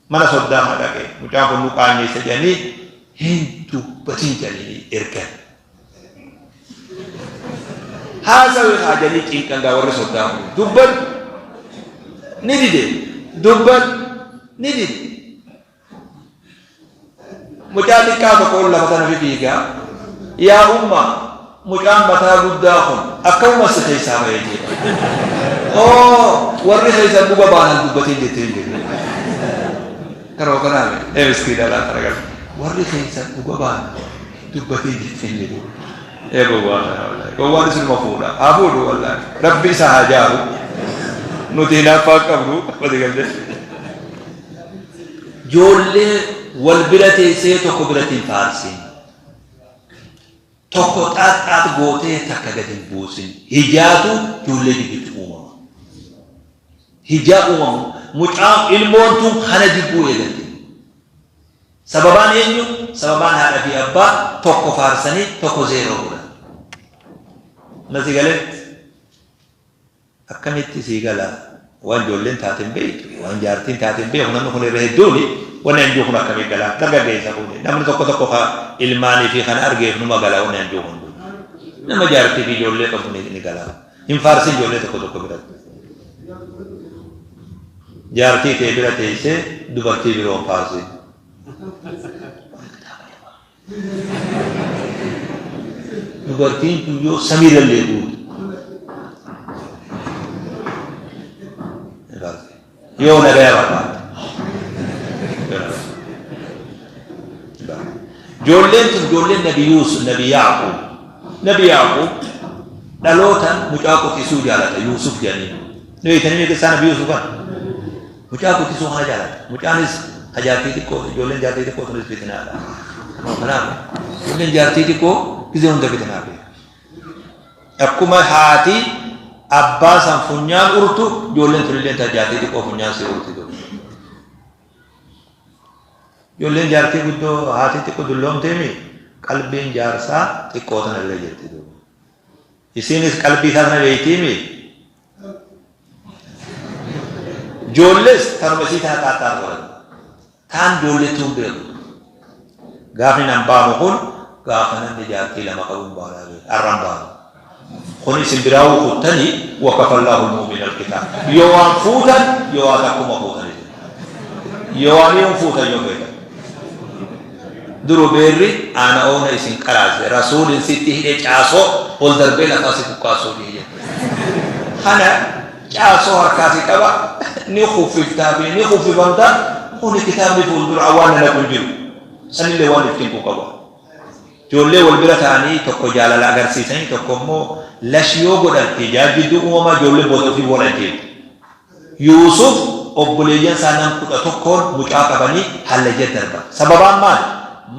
Mana soddaa kana dhaqe. Mucaan kun nu qaanyeessa jedhanii hin dubbatin jedhanii ergan. Haasawi haa jedhanii cinqan gaa warri soddaa kun. Dubbadhu ni dide. Dubbadhu ni dide. Mucaa xiqqaa tokko ol lafa tana fiigaa. Yaa umma mucaan mataa guddaa kun akkamuma si keessaa bahee jedha. Oo warri keessan dhuga baanan dubbatiin jettee hin jirre. Karoo kanaa mee miskiina laa kana gara. Warri keessan dhuga baanan dubbatee jettee hin jedhu. Ee gowwaa kana wallahi. Gowwaan isinuma fuudha. Haa fuudhu wallahi. Rabbi isa haa jaaru. Nuti hinaaffaa qabnu. Wali galtee. Ijoollee wal bira teessee tokko biratti hin faarsin. Tokko xaaxxaat gootee takka gad hin buusin. Hijaatu ijoollee gidduutti uumama. Hijaa uumamu. Mucaan ilmoon tun kana jibbuu eegalte. Sababaan eenyu? Sababaan haadha fi abbaa tokko faarsanii tokko zeeroo godhan. Na si galee? Akkamitti sii gala? Waan ijoolleen taate hin beektu, waan jaartiin taate hin beeku namni kun irra hedduuni wanni an jiru kun akkamii gala? Dargaggeessa kun namni tokko tokko ka ilmaanii fi kana argeef numa gala wanni an jiru kun. Nama jaartii fi ijoollee qabu ni gala. Hin faarsin ijoollee tokko tokko biratti. Jaartii tee bira teessee dubartii biroo hin faarsin. Dubartiin tun yoo samiirrallee buute. Hin faarsin. Yoo nagaya barbaadde. Yoo nagaya. Ijoolleen tun ijoolleen Nabi Yuusuf, Nabi Yaaqub. Nabi Yaaqub dhalootaan mucaa quxisuu jaalata Yuusuf jedhanii. Ni beektanii mee qissaa Nabi Yuusuf kana? Mucaa quxisuu kana jaalata. Mucaanis ka jaartii xiqqoo ijoolleen jaartii xiqqoo tunis fitinaadha. Kanaaf ijoolleen jaartii xiqqoo gizee hunda fitinaa beeka. Akkuma haati abbaa san funyaan urtu ijoolleen tunillee ta jaartii xiqqoo funyaan si urti. Ijoolleen jaartii guddoo haati xiqqoo dulloomteemi qalbiin jaarsaa xiqqoo tana bira jirti. Isiinis qalbii isaa tana beektiimi. Ijoollees tanuma isii tana xaaxxaa godhan. Taan ijoolleetti hin beeku. Gaafni nan baanu kun gaafa namni jaartii lama qabu hin baanaa beeku. Har'a hin baanu. Kun isin biraa kuttanii wakafallaahu mu'mina alkitaab. Yoo waan fuutan yoo waa takkuma fuutan isin. Yoo waan yoo fuutan yoo feetan. Duru beerri aana oona isin qaraase rasuulin sitti hidhe caasoo ol darbee lafaa si buqqaasuu dhihe jette. Kana caasoo harkaa si qaba ni kuffiftaa fi ni kuffifamta kuni kitaabni fuuldura waan na naqu hin jiru. Sanillee waan ittiin kun qabu. Ijoollee wal bira ta'anii tokko jaalala agarsiisanii tokko immoo lash yoo godhan hijaa jidduu uumamaa ijoollee booda ofii wal ajjeeftu. Yuusuf obboleeyyan isaa nam 11n mucaa qabanii hallayya darban. Sababaan maali?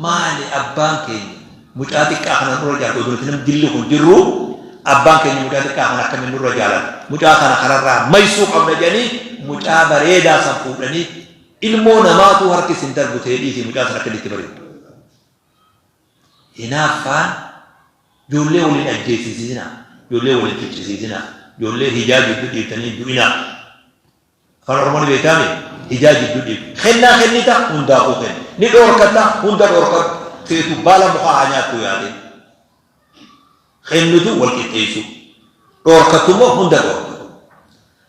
Maali abbaan keenya mucaa xiqqaa kana nurra jaalata odoo nuti nam dilli kun jirruu abbaan keenya mucaa xiqqaa kana akkamiin nurra jaalata? Mucaa kana kararraa maysuu qabna jedhanii mucaa bareedaa san fuudhanii ilmoo namaatuu harki isin darbu ta'ee dhiisii mucaa san akka inni itti bareedu. Hinaaffaan ijoollee waliin ajjeesisiisinaa, ijoollee waliin ficcisiisinaa, ijoollee hijaa jidduu dhiiftanii hin du'inaa. Afaan Oromoo ni beektaami? Hijaa jidduu dhiiftu. Kennaa kennita hundaafuu kenni. Ni dhoorkatta hunda dhoorkadhu. Feetu baala mukaa haa nyaattuu yaadee. Kennitu wal qixxeessuu. Dhoorkattu immoo hunda dhoorkatu.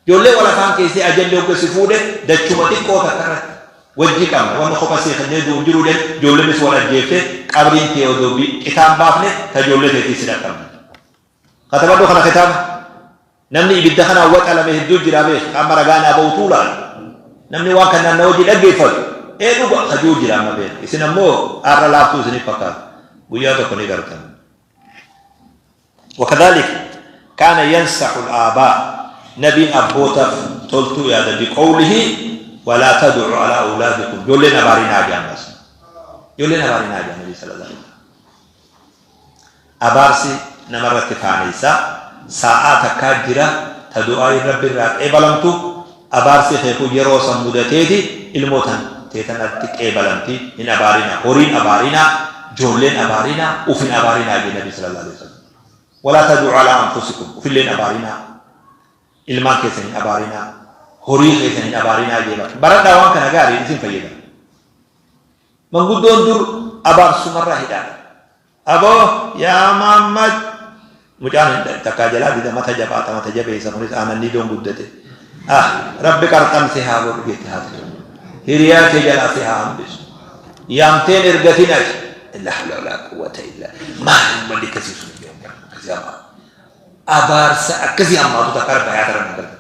Ijoollee wal afaan keessee ajalli hogga si fuudhe dachuma xiqqoo takka irratti. Wajji qabna wanni kopha sii kennee du'u hin jiru jedhe ijoolleenis wal ajjeefte qabriin tee odoo qitaan baafne ta ijoollee teetii si dhaqqabdi. Katabadhu kana kitaaba. Namni ibidda kanaan waxalame hedduu jira beek amma ragaa naa ba'u tuulaadha. Namni waan kanaan na wajji dhaggeeffatu ee dhuga kajuu jira amma beek. Isin ammoo har'a laaftuu isiniif fakkaata. Guyyaa tokko ni gartan. Wakadhalik kaana yansaxu al-aabaa Nabiin abbootaaf toltuu yaada biqowlihi walaa tad'u alaa awlaadikum ijoolleen abaarinaa jaa ammas ijoolleen abaarinaa jaa Nabii sallallahu alaihi wasallam abaarsi namarratti faaneysa saa'aa takkaa jira ta du'aa'iin rabbi irraa qeebalamtu abaarsi kee kun yeroo san mudateeti ilmoo tan tee tanatti qeebalamti hin abaarinaa horiin abaarinaa joolleen abaarinaa uf hin abaarinaa jee nabi sallallahu alaihi wasallam walaa tad'u alaa anfusikum ufillee hin abaarinaa ilmaan keessan hin abaarinaa horii keessan hin abaarinaa jee baradhaa waan kana gaarii isin fayyada Manguddoon dur abaarsumarraa hidhaadha. Aboo yaa Maammad mucaan hin takkaa jalaa dida mata jabaata mata jabeessa kunis aanan niidoon guddate. Ah rabbi qarxam si haa godhu jetti haati tun. Hiriyaa kee jalaa si haa hambisu. Yaamteen ergatin ati. La hawla wala quwwata illa maal uummanni akkasii sun akkasii hamaa. Abaarsa akkasii hammaatu takka rabbi hayaata rabbi galata.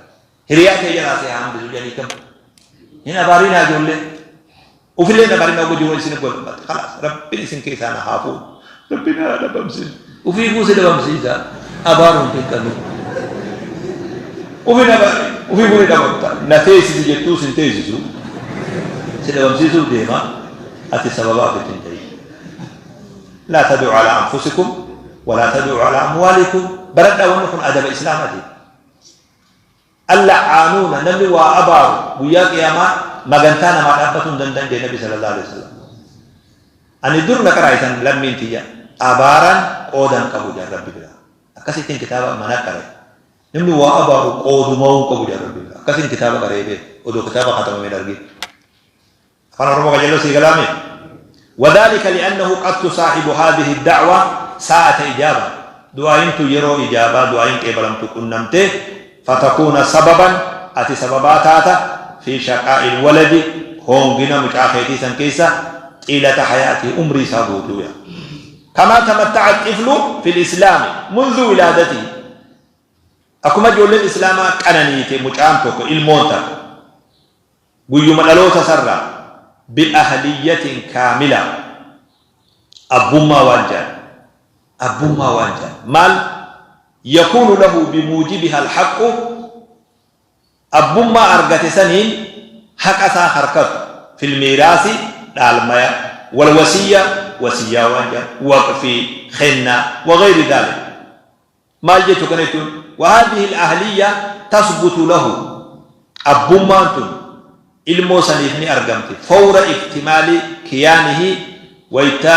Hiriyaa kee jalaa si haa hambisu jedhanii kam. Hin abaarinaa ijoollee. Ufillee hin abaarinaa oguu jiru isin godhu. Kalaas rabbiin isin keessaa na haa fuudhu. Rabbiin haa dhabamsiisu. Ufii kuusi dhabamsiisa. Abaaruun dirqame. Ufin abaarin. Ufii kuni dhabamta. Na teessisi jettuu sin teessisu. Si dhabamsiisuuf deema. Ati sababa ofitti hin ta'in. Laa tad'u alaa anfusikum walaa tad'u alaa amwaalikum. Baradhaa wanni kun adaba islaamaati. Al-la'aanuuna, namni waa abaaru guyyaa qiyaamaa magantaa namaa dhaabbatuu hin danda'an jedhe Nabi sallallahu alaihi wasallam. Ani dur na qaraa'isan lammiin tiyya abaaraan qooda hin qabu jedhan Rabbi bira. Akkasittiin kitaaba mana qara'e. Namni waa abaaru qoodumaa hin qabu jedhan Rabbi bira. Akkasiin kitaaba qara'ee beeku. Odoo kitaaba katabamee hin argin. Afaan Oromoo qajeeloo sii galaame. وذلك لأنه قد تصاحب هذه الدعوة ساعة إجابة دعاء يرو إجابة دعاء قبلم تكنمته فتكون سببا أتي سببا تاتا في شقاء الولد هونغنا مشاخيتي سنكيسة طيلة حياته عمري سابوتويا كما تمتع الطفل في الإسلام منذ ولادته Akkuma ijoolleen Islaamaa qananiite mucaan tokko ilmoon takka guyyuma dhaloota isarraa bi ahliyyatin kaamila abbummaa waan jedhan abbummaa waan jedhan maal yakuunu lahu bimuujibiha alhaqqu abbummaa argate saniin haqa isaa harkatu fil miiraasi dhaalmaya wal wasiyya wasiyyaa waan jedhan waqfii kennaa wa gayri daalik Maal jechu kana jechuun wahaadhihi al-ahliyya tasbutu lahu abbummaan tun ilmoo saniif ni argamti fawra iktimaali kiyaanihi wayta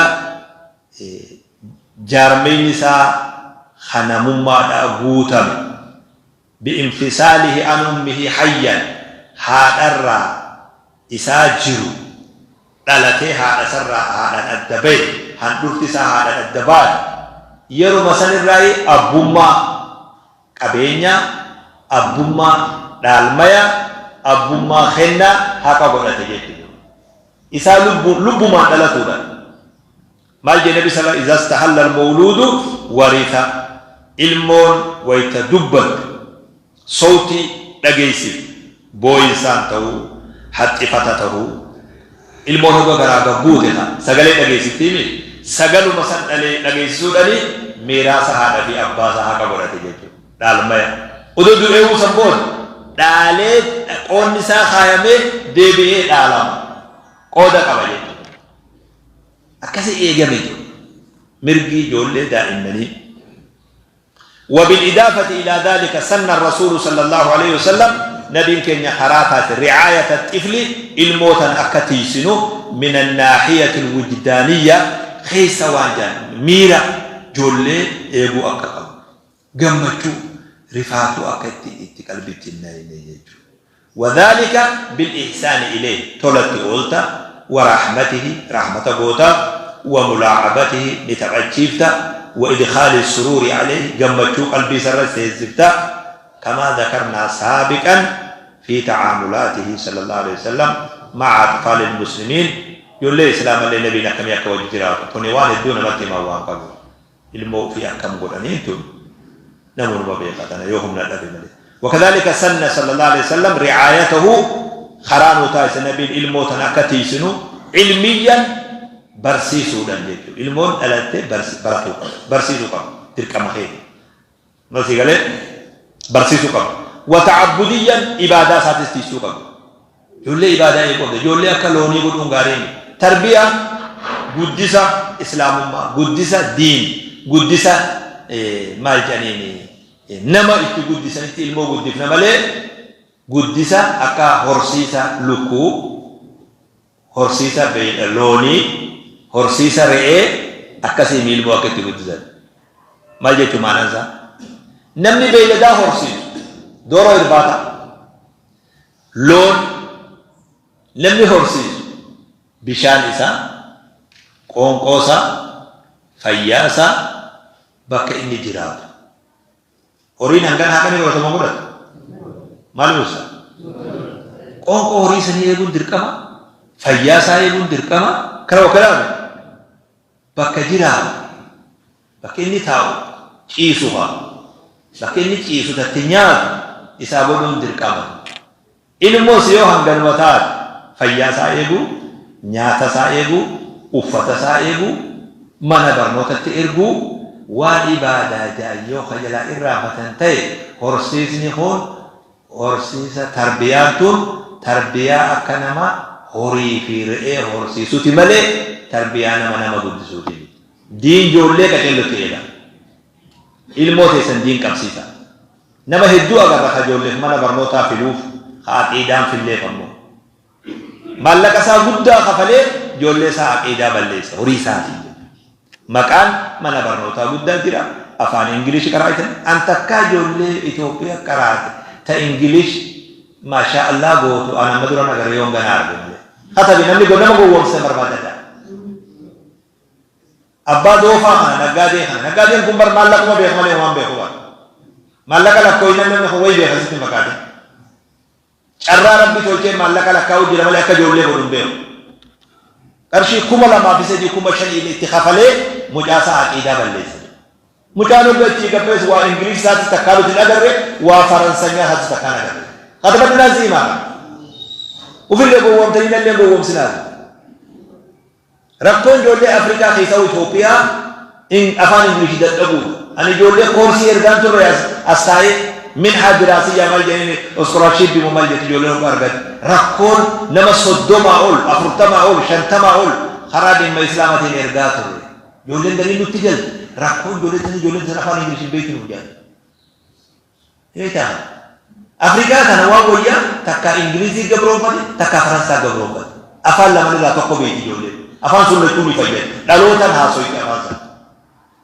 jaarmeyni isaa ka namummaadhaa guutame bi'infisaalihi an ummihi hayyan haadharraa isaa jiru dhalatee haadha isarraa haadhaan adda bahe, handhurti isaa haadhaan adda baate, yeruma san irraayi abbummaa qabeenyaa, abbummaa dhaalmaya, abbummaa kennaa haqa godhate jechuudha. Isaa lubbuun lubbumaan dhalatuudhaan. Maal jee Nabi sala iza stahalla al-mawluudu waritha ilmoon wayta dubbatte sowtii dhageessifte booyinsaan tahuu haxxifata tahuu ilmoon hogga garaa gad buute ka sagalee dhageessiftiimi sagaluma san dhalee dhageessisuudhani miiraasa haadha fi abbaa isaa haqa godhate jechuudha dhaalmaya odoo du'eewuu san booda dhaalee qoonni isaa kaayamee deebi'ee dhaalama qooda qaba jechuudha. Akkasi eegame jiru mirgi ijoollee daa'immanii. وبالإضافة إلى ذلك سن الرسول صلى الله عليه وسلم نبين كenya karaa taate رعاية الطفل ilmootan akka tiysinu من الناحية الوجدانية keessa waan jedhan miira ijoollee eeguu akka qabu gammachuu rifaatuu akka itti itti qalbitti hin nayne jechuudha. وذلك بالإحسان إليه tolatti oolta ورحمته rahmata gootaaf وملاعبته ni taphachiifta وإدخال السرور عليه gammachuu qalbii isarra seensifta كما ذكرنا سابقا في تعاملاته صلى الله عليه وسلم Ma'a atfaalil muslimiin ijoollee islaamallee nabiin akkamii akka wajji jiraatu kuni waan hedduu namatti himan waan qabu ilmoo ufii akkam godhaniin tun namunuma beeka tana yoo humna dhabe malee. Wakadhalika sanna sallallahu alaihi wasallam ri'aayatahu karaa nuu taasise nabiin ilmoo tana akka tiisinu ilmiyyan barsiisuudhaan jechuudha. Ilmoon dhalatte baratuu qaba barsiisuu qaba dirqama keeti. Mal sii galee barsiisuu qaba. Wata'abbudiyyan ibaadaa isaatis tiisuu qaba. Ijoollee ibaadaa eeguu qabda. Ijoollee akka loonii godhuun gaarii miti. Tarbiyaa guddisa islaamummaa, guddisa diin, guddisa maal jedhaniin nama itti guddisanitti ilmoo guddifna malee guddisa akka horsiisa lukkuu, horsiisa loonii, horsiisa re'ee akkasii ilmoo akka itti guddisan. Maal jechuun maanaan isaa? Namni beeyladaa horsiisu dooroo irbaata. Loon namni horsiisu bishaan isaa, qoonqoo isaa, fayyaa isaa, bakka inni jiraatu. Horiin hangana haqanii godhatu moo godhatu? Maal ibsa? Qoonqoo horii sanii eeguun dirqama, fayyaa isaa eeguun dirqama, kana wakkalaa bakka jiraatu, bakka inni taa'u, ciisu haa, bakka inni ciisu tatti nyaatu isaa godhuun dirqama. Ilmoos yoo hanganuma taate fayyaa isaa eeguu, nyaata isaa eeguu, uffata isaa eeguu, mana barnootatti erguu, waan ibaadaa ja'an yoo ka jalaa irraanfatan ta'e horsiisni kun horsiisa tarbiyaan tun tarbiyaa akka nama horii fi re'ee horsiisuti malee tarbiyaa nama nama guddisuuti miti. Diin ijoollee qaceellotti eega. Ilmoo teessan diin qabsiisa. Nama hedduu agarra ka ijoolleef mana barnootaa filuuf ka aqiidaan filleef ammoo. Maallaqa isaa guddaa kafalee ijoollee isaa aqiidaa balleessa horii isaatiin. Maqaan mana barnootaa guddaa jira afaan Ingilish qaraa'itan an takkaa ijoollee Itoophiyaa qaraate ta Ingilish maashaa Allah gootu an amma duran agarre yoon ganaa arge malee. Katabi namni nama gowwoomsa barbaadadha. Abbaa doofaa kana naggaadee kana naggaadeen kun bar maallaquma beeka malee waan beeku bar. Maallaqa lakkooynan namni kun wayi beeka sitti hin fakkaatin. Carraa rabbi tolchee maallaqa lakkaa'uu jira malee akka ijoollee godhu hin beeku. Qarshii 2003 5000 itti kafalee mucaasaa aqiidaa balleesse. Mucaan hogga achii gabbees waa Ingilish isaatis takkaa nuti hin agarre waa Faransanyaa isaatis takkaa hin agarre. Katabadhu naan si himaa. Ufillee gowwoomtanii nallee gowwoomsinaati. Rakkoon ijoollee Afrikaa keessaa Itoophiyaa afaan Ingilish dadhabuudha. Ani ijoollee koorsii ergaan turre as taa'ee minhaa diraasiyyaa maal jedhanii iskoolaarshiippii moo maal jettu ijoolleen hoggaa argate. Rakkoon nama 30 ol, 40 ol, 50 ol karaa dhimma Islaamatiin ergaa turre. Ijoolleen gariin nutti galte. Rakkoon ijoollee tanii ijoolleen tan afaan Ingilish hin beektu nuuf jedhan. Beektaa? Afrikaa tana waan wayyaa takkaa Ingilizii gabroonfate takkaa Faransaa gabroonfate. Afaan lamaan irraa tokko beekti ijoolleen. Afaan sun lachuu ni fayyada. Dhalootaan haasoyti afaan sana.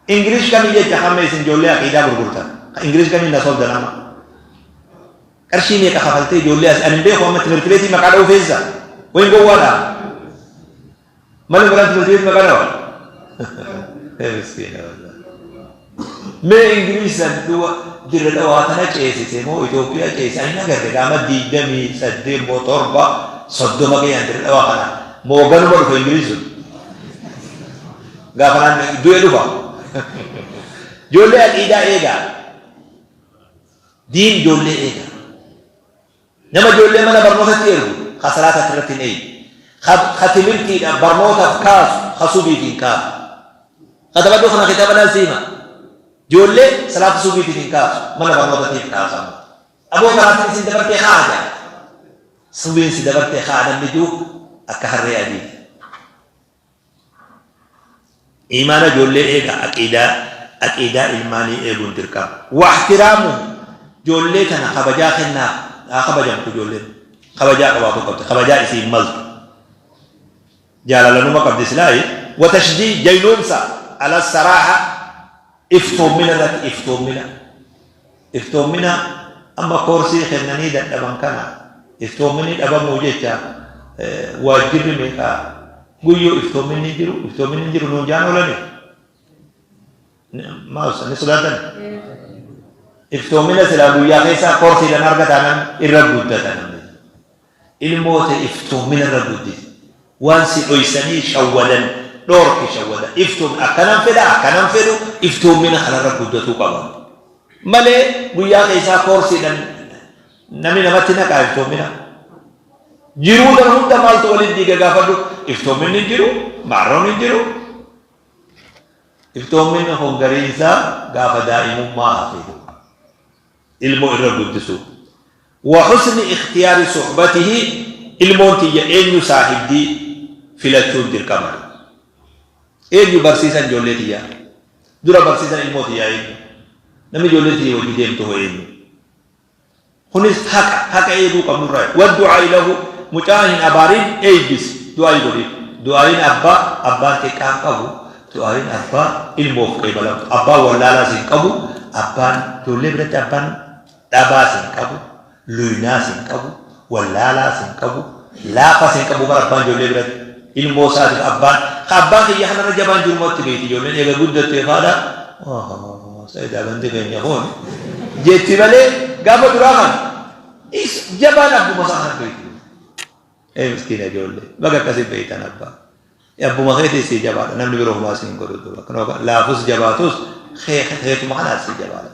Ingilish kamii jecha hamma isin ijoollee aqiidaa gurgurtan. Ingilish kamii na sobdan amma. Qarshii meeqa kafaltee ijoollee as ani hin beeku amma timirti beetii maqaa dha'uu feesisa. Wayin gowwaadha. Malee biraan timirti beetii maqaa dhawa. Miskiina wallah. Mee Ingilish san duwa dirra dhawaa tana ceesise moo Itoophiyaa ceesise ani agarre gaama 28 moo 7 30 keeyyan dirra dhawaa kana moo ganuma dhufe Ingilish sun. Gaafa naan du'e dhufa. Ijoollee aqiidaa eegaa. Diin ijoollee eegaa. Nama ijoollee mana barnootatti ergu ka salaata irratti hin eeyne, ka timirtiidhaaf barnootaaf kaasu ka subiif hin kaasu. Katabadhu kana kitaaba naan si hima. Ijoollee salaata subiitiif hin kaasu, mana barnootatiif kaasa. Aboo karaatiin isin dabartee kaa jaa. Subiin si dabartee kaa namni jiru akka harree adiiti. Iimaana ijoollee eega aqiidaa aqiidaa ilmaanii eeguun dirqama. Waxtiraamuhu ijoollee tana kabajaa kennaaf haa kabajamtu ijoolleen kabajaa qabaatu qabdi kabajaa isiin maltu jaalala numa qabdi silaayi watashjii jaynoomsa ala saraaha iftoommina irratti iftoommina iftoommina amma koorsii kennanii dadhaban kana iftoominni dhabamuu jecha waajjirri meeqa guyyuu iftoominni hin jiru iftoominni hin jiru nuun jaan oolani maal ni sodaatan iftoomina silaa guyyaa keessaa koorsiidhaan argataa namni irra guddata namni. Ilmoo tee iftoomina irra guddisi. Waan si dhoysanii shawwadan dhoorki shawwada. Iftoomina akkanan fedha akkanan fedhu iftoomina kanarra guddatuu qaba. Malee guyyaa keessaa koorsiidhan namni namatti naqaa iftoomina. Jiruu tana hunda maaltu waliin diiga gaafadhu iftoominni hin jiru maarroon hin jiru. Iftoominni kun gariinsaa gaafa daa'imummaa hafe. Ilmoo irra guddisuu. Wa husni ikhtiyaari suhbatihi ilmoon tiyya eenyu saahibdii filachuun dirqama. Eenyu barsiisan ijoollee tiyyaa? Dura barsiisan ilmoo tiyyaa eenyu? Namni ijoollee tiyya wajji deemtu hoo eenyu? Kunis haqa, haqa eeguu qabnurraa. Wa du'aa'i lahu mucaa hin abaarin eeybisi, du'aa'i godhiif. Du'aa'iin abbaa, abbaan xiqqaan qabu, du'aa'iin abbaa ilmoof qeebalamtu. Abbaan wallaalaas hin qabu, abbaan ijoollee biratti abbaan dhabaas hin qabu, luynaas hin qabu, wallaalaas hin qabu, laafaas hin qabu bara abbaan ijoollee biratti. Ilmoo isaatiif abbaan, ka abbaan kiyya kanarra jabaan jirumatti beekti ijoolleen eega guddattee faadha. Sa'idaa gandi keenya kun jetti malee gaafa duraa kan jabaan abbuma isaa kan beekti. Ee miskiina ijoollee baga akkasii beektan abbaa. Abbuma keetii sii jabaadha namni biroo homaa siin godhu duuba. Laafus jabaatus keetuma kanaa sii jabaadha.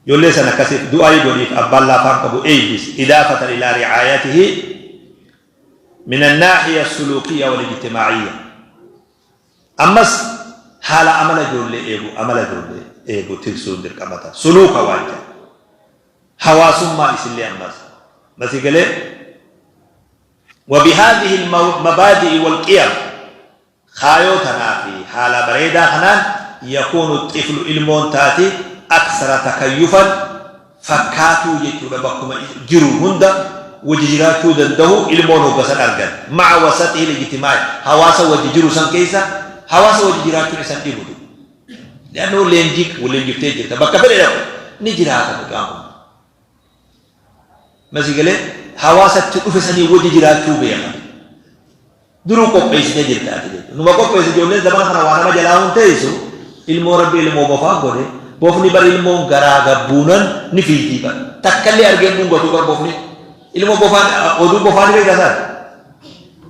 Ijoollee sana akkasiif du'aayi godhiif abbaan laafaan qabu eeybis idaafatan ilaa ri'aayatihi min annaahiya suluukiyya wal ijtimaa'iyya. Ammas haala amala ijoollee eegu amala ijoollee eegu tiksuun dirqama ta'a. Suluuka waan jedhu. Hawaasummaa isillee ammas. Masii galee وبهذه المبادئ والقيم kaayoo tanaa fi haala bareedaa kanaan يكون الطفل ilmoon taati أكثر تكيفا fakkaatuu jechuudha bakkuma jiru hunda wajji jiraachuu danda'u ilmoon hogga san argan مع وسطه الاجتماعي hawaasa wajji jiru san keessa hawaasa wajji jiraachuun isan dhibu لأنه leenjii leenjiftee jirta bakka fedhe dhaqu ni jiraata mucaan kun masii galee hawaasatti dhufe sanii wajji jiraachuu beeka duruu qopheessitee jirta ati jechuudha numa qopheessi ijoolleen zamana kana waa nama jalaa hun teessu ilmoo rabbi ilmoo bofaa godhe bofni bar ilmoon garaa gabbuunan ni fiigdii bar takkallee argeen dhungatu bar bofni ilmoo bofaan oduu bofaa ni beektaa isaan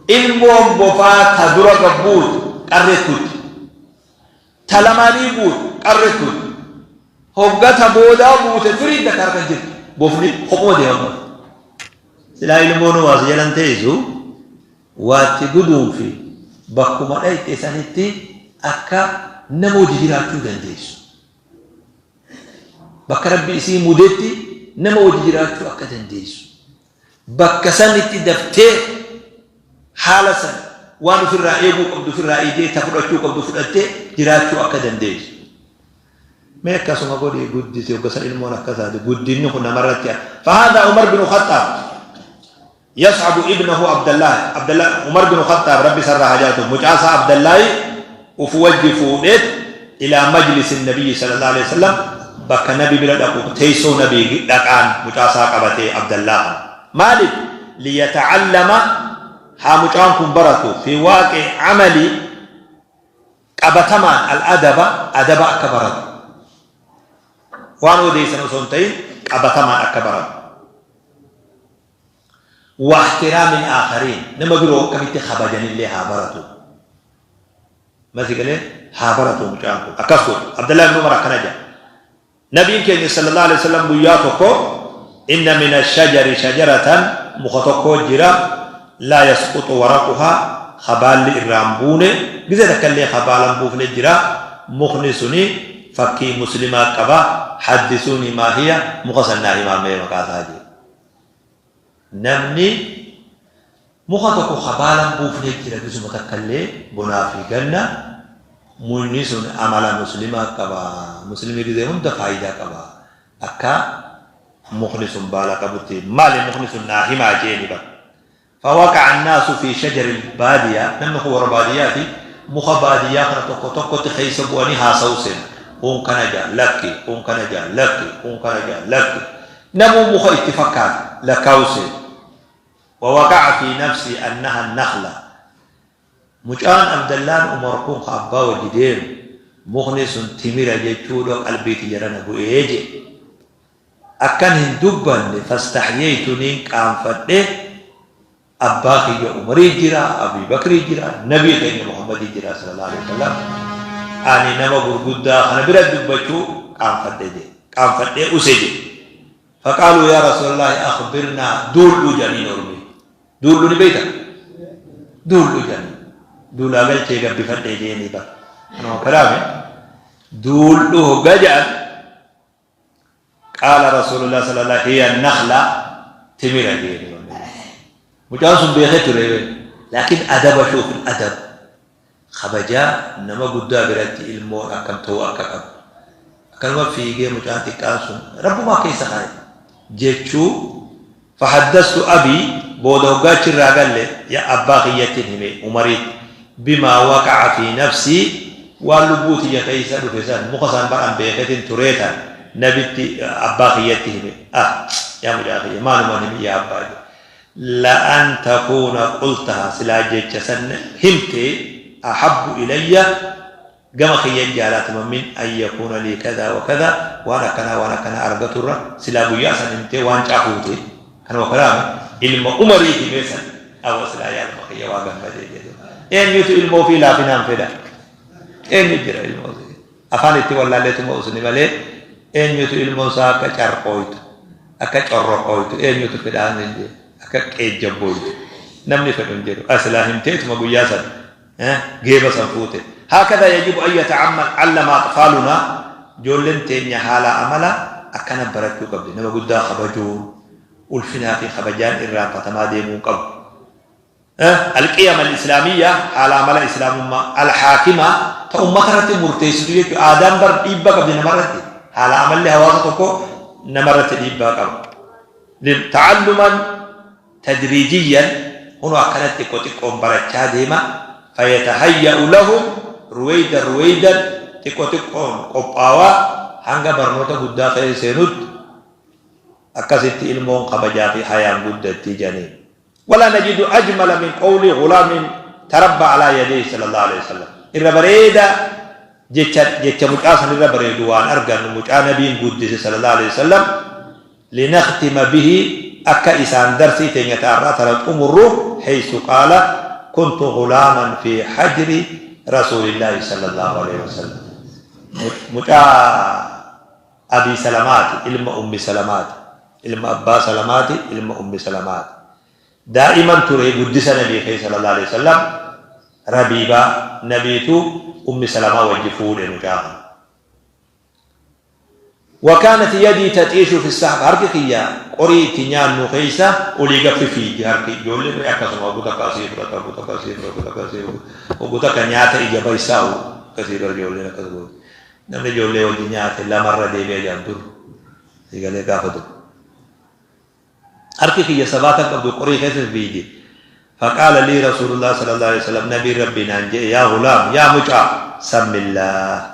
ilmoon bofaa ta dura gabbuutu qarreettuutti ta lamaanii buutu qarreettuutti hogga ta boodaa buute firiin takka harka hin jirtu bofni kophuma deema silaa ilmoon waas jalan teessu waatti guduunfi bakkuma dhayxe sanitti akka nama hojii jiraachuu dandeessu. Bakka rabbi isii mudetti nama hojii jiraachuu akka dandeessu. Bakka sanitti daftee haala san waan ofirraa eeguu qabdu ofirraa eegee ta fudhachuu qabdu fudhattee jiraachuu akka dandeessu. Mee akkasuma godhii guddisi hogga san ilmoon akka taate guddinni kun namarratti فهذا عمر بن الخطاب يصحب ابنه عبد الله عبد الله عمر بن الخطاب ربي سر حاجاته مجاسا عبد الله وفوج فودت إلى مجلس النبي صلى الله عليه وسلم بك نبي بلا دقو تيسو نبي دقان مجاسا قبتي عبد الله مالك ليتعلم ها مجان كن في واقع عملي qabatamaan الأدب adaba akka baratu waan odeessan osoo hin ta'in qabatamaan akka baratu واحترام الآخرين nama biroo akkamitti kabajanillee haa baratu masi galee haa baratu mucaan kun akkas godhu Abdallah ibn Umar akkana jedha nabiin keenya صلى الله عليه وسلم guyyaa tokko إن من الشجر شجرة muka tokko jira لا يسقط ورقها kabaalli irraan buune gizee takka illee kabaalan buufne jira mukni suni fakkii muslimaa qaba حدثوني ما هي muka sannaa himaa mee maqaa isaa jee namni muka tokko kabaalan buufne jira gisuma takka illee bonaa fi ganna mukni sun amala muslimaa qaba muslimii gizee hunda faayidaa qaba akka mukni sun baala qabutti maali mukni sun naa himaa jeeni bara فوقع الناس في شجر البادية namni kun warra baadiyyaati muka baadiyyaa kana tokko tokkotti keessa bu'anii haasa'u seena kun kana jaa lakki kun kana jaa lakki kun kana jaa lakki namuu muka itti fakkaata lakkaa'u seena ووقع في نفسي أنها النخلة mucaan Abdallaan Umar kun ka abbaa wajji deemu mukni sun timira jechuudha qalbii tiyya rana bu'ee jedhe. Akkan hin dubbanne fastahyaytu niin qaanfadhe abbaa kiyya Umarii jira, Abii Bakrii jira, Nabii keenya Muhammadii jira sallallahu alaihi wasallam. Ani nama gurguddaa kana bira dubbachuu qaanfadhe jedhe. Qaanfadhee use jedhe. Faqaaluu yaa Rasuulallaahi akhbirnaa duul'uu jedhaniin ormi. Duul'uu ni beekta? Duul'uu jedhaniin. Duulaa galchee gabbifadhee jeeni bara. Kanuma kalaame duul'uu hoggaa jedhan qaala Rasuulullah sallallahu hiya nakhla timira jeeni. Mucaan sun beekee ture laakiin adaba shuuf adab kabajaa nama guddaa biratti ilmoon akkam ta'uu akka qabu. Akkanuma fiigee mucaan xiqqaan sun rabbumaa keessa kaa'e jechuu fahaddastu abii booda hoggaa achirraa galle ya abbaa kiyyattiin hime Umariitti bimaa waqa'a fi nafsii waan lubbuu tiyya keessa dhufe san muka san bar an beeketin turee tan nabitti abbaa kiyyatti hime ah yaa mucaa kiyya maalumaan himi yaa abbaa jedhe la'an takuuna qultaha silaa jecha san himte ahabbu ilayya gama kiyyan jaalatama min an yakuuna lii kadaa wa kadaa waan akkanaa waan akkanaa argaturra silaa guyyaa san himtee waancaa fuute kanuma kalaame ilma Umarii himee san awwa silaa yaa ilma kiyya waa gammadee jedhu eenyutu ilma ofii laafinaan fedha eenyu jira ilma ofii afaan itti wallaalleetuma usni malee eenyutu ilmoo isaa akka carqooytu akka corroqooytu eenyutu fedhaan hin jedhu akka qeejjabbooytu namni fedhu hin jedhu asilaa himteetuma guyyaa san geeba san fuute haakadha yajibu an yata'ammal allama atfaaluna ijoolleen teenya haala amala akkana barachuu qabdi nama guddaa kabajuun ulfinaa fi kabajaan irraanfatamaa deemuu qabu alqiyama alislaamiyya haala amala islaamummaa alhaakima ta ummata irratti murteessitu jechuudha aadaan bar dhiibbaa qabdi namarratti haala amalli hawaasa tokko namarratti dhiibbaa qaba ta'alluman tadriijiyyan kunoo akkanatti xiqqo xiqqoon barachaa deema fayatahayya'u lahum ruweydan ruweydan xiqqo xiqqoon qophaawaa hanga barnoota guddaa keessa seenutti akkasitti ilmoon kabajaa fi hayaan guddatti jedhaniin. Walaa najidu ajmala min qawli ghulaamin tarabba alaa yadayhi sallallahu alaihi wasallam. Irra bareeda jecha jecha mucaa san irra bareedu waan argannu mucaa nabiin guddise sallallahu alaihi wasallam linakhtima bihi akka isaan darsii teenya ta har'aa tana xumurru haysu qaala kuntu ghulaaman fi hajri rasuulillaahi sallallahu alaihi wasallam. Mucaa Abii Salamaati ilma Ummi Salamaati ilma Abbaa Salamaati ilma Ummi Salamaati. Daa'iman ture guddisa nabii keessa sallallahu alaihi wasallam Rabiibaa nabiitu Ummi Salamaa wajji fuudhe mucaa kana. Wakaanat yadii taxiishu fi sahab harki kiyya qorii itti nyaannu keessa olii gad fifiigdi harki ijoolleen ree akkasuma hogguu takka asii fudhata hogguu takka asii fudhata hogguu takka asii fudhata hogguu takka nyaata ija baysaa'u akkasii bara ijoolleen akkas gooti namni ijoollee wajji nyaate lamarra deebi'a jedhan dur eegalee gaafa dur harki kiyya sabaatan qabdu qorii keessa fifiigdi faqaala lii rasuulullah sallallahu alaihi wasallam nabiin rabbii naan jedhe yaa gulaam yaa mucaa sammillaah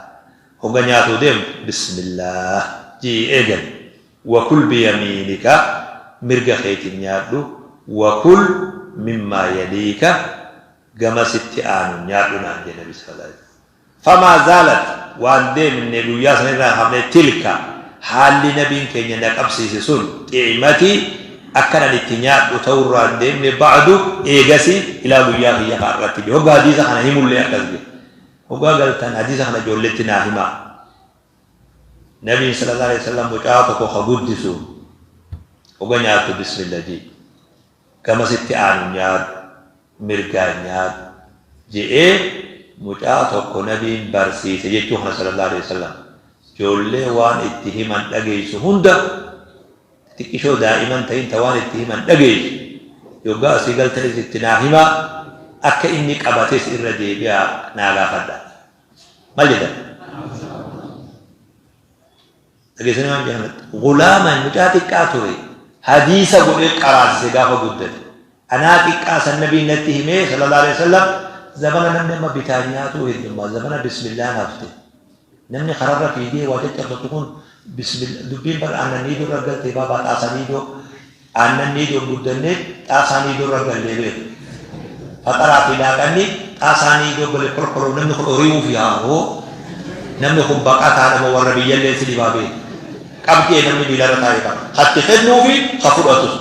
Hogga nyaatuu deemtu Bismillaah ji'ii eegali. Wakul biyamiinika mirga keetiin nyaadhu, wakul mimmaa yaliika gama sitti aanuun nyaadhu naan jedhe Nabi sallallaahu aleyhi wa sallam. Famaa zaalat waan deemne guyyaa san irraa hin hafne tilka haalli Nabiin keenya na qabsiise sun xi'matii akkan ani itti nyaadhu ta'urraa hin deemne ba'du eegasii ilaa guyyaa kiyya ka har'atti jedhe. Hogga hadiisa kana himullee akkas jedhe. Hoggaa galtan hadiisa kana ijoolletti naa himaa. Nabiin sallallahu alaihi wasallam mucaa tokko ka guddisu hogga nyaattu bismillah jii. Gama sitti aanu nyaadhu, mirgaan nyaadhu je'ee mucaa tokko nabiin barsiise jechuu kana sallallahu alaihi wasallam. Ijoollee waan itti himan dhageessu hunda xixiqqishoo daa'iman ta'in ta waan itti himan dhageessu yoggaa asii galtanis itti naa himaa akka inni qabates irra deebi'aa naa gaafadhaa. Maal jettan? Dhageessanii waan jedhan gulaaman mucaa xiqqaa ture hadiisa godhee qaraasise gaafa guddate. Anaa xiqqaa san nabiin natti himee sallallahu alaihi wasallam zabana namni amma bitaa nyaatuu heddummaa zabana bismillaan hafte. Namni kararra fiigee waa caccabsatu kun bismillah dubbiin bar aannan niidoo irra galtee baabaa xaasaa niidoo aannan niidoon guddannee xaasaa niidoo irra gallee beeku. Faxaraa fi laaqanni xaasaa niidoo gale kolkoloo namni kun horiiwuuf yaa'oo namni kun baqataadha moo warra biyyallee si dhibaa beeku. Qabxii namni miilarra taa'e qaba. Hatti kennuufi ka fudhatus.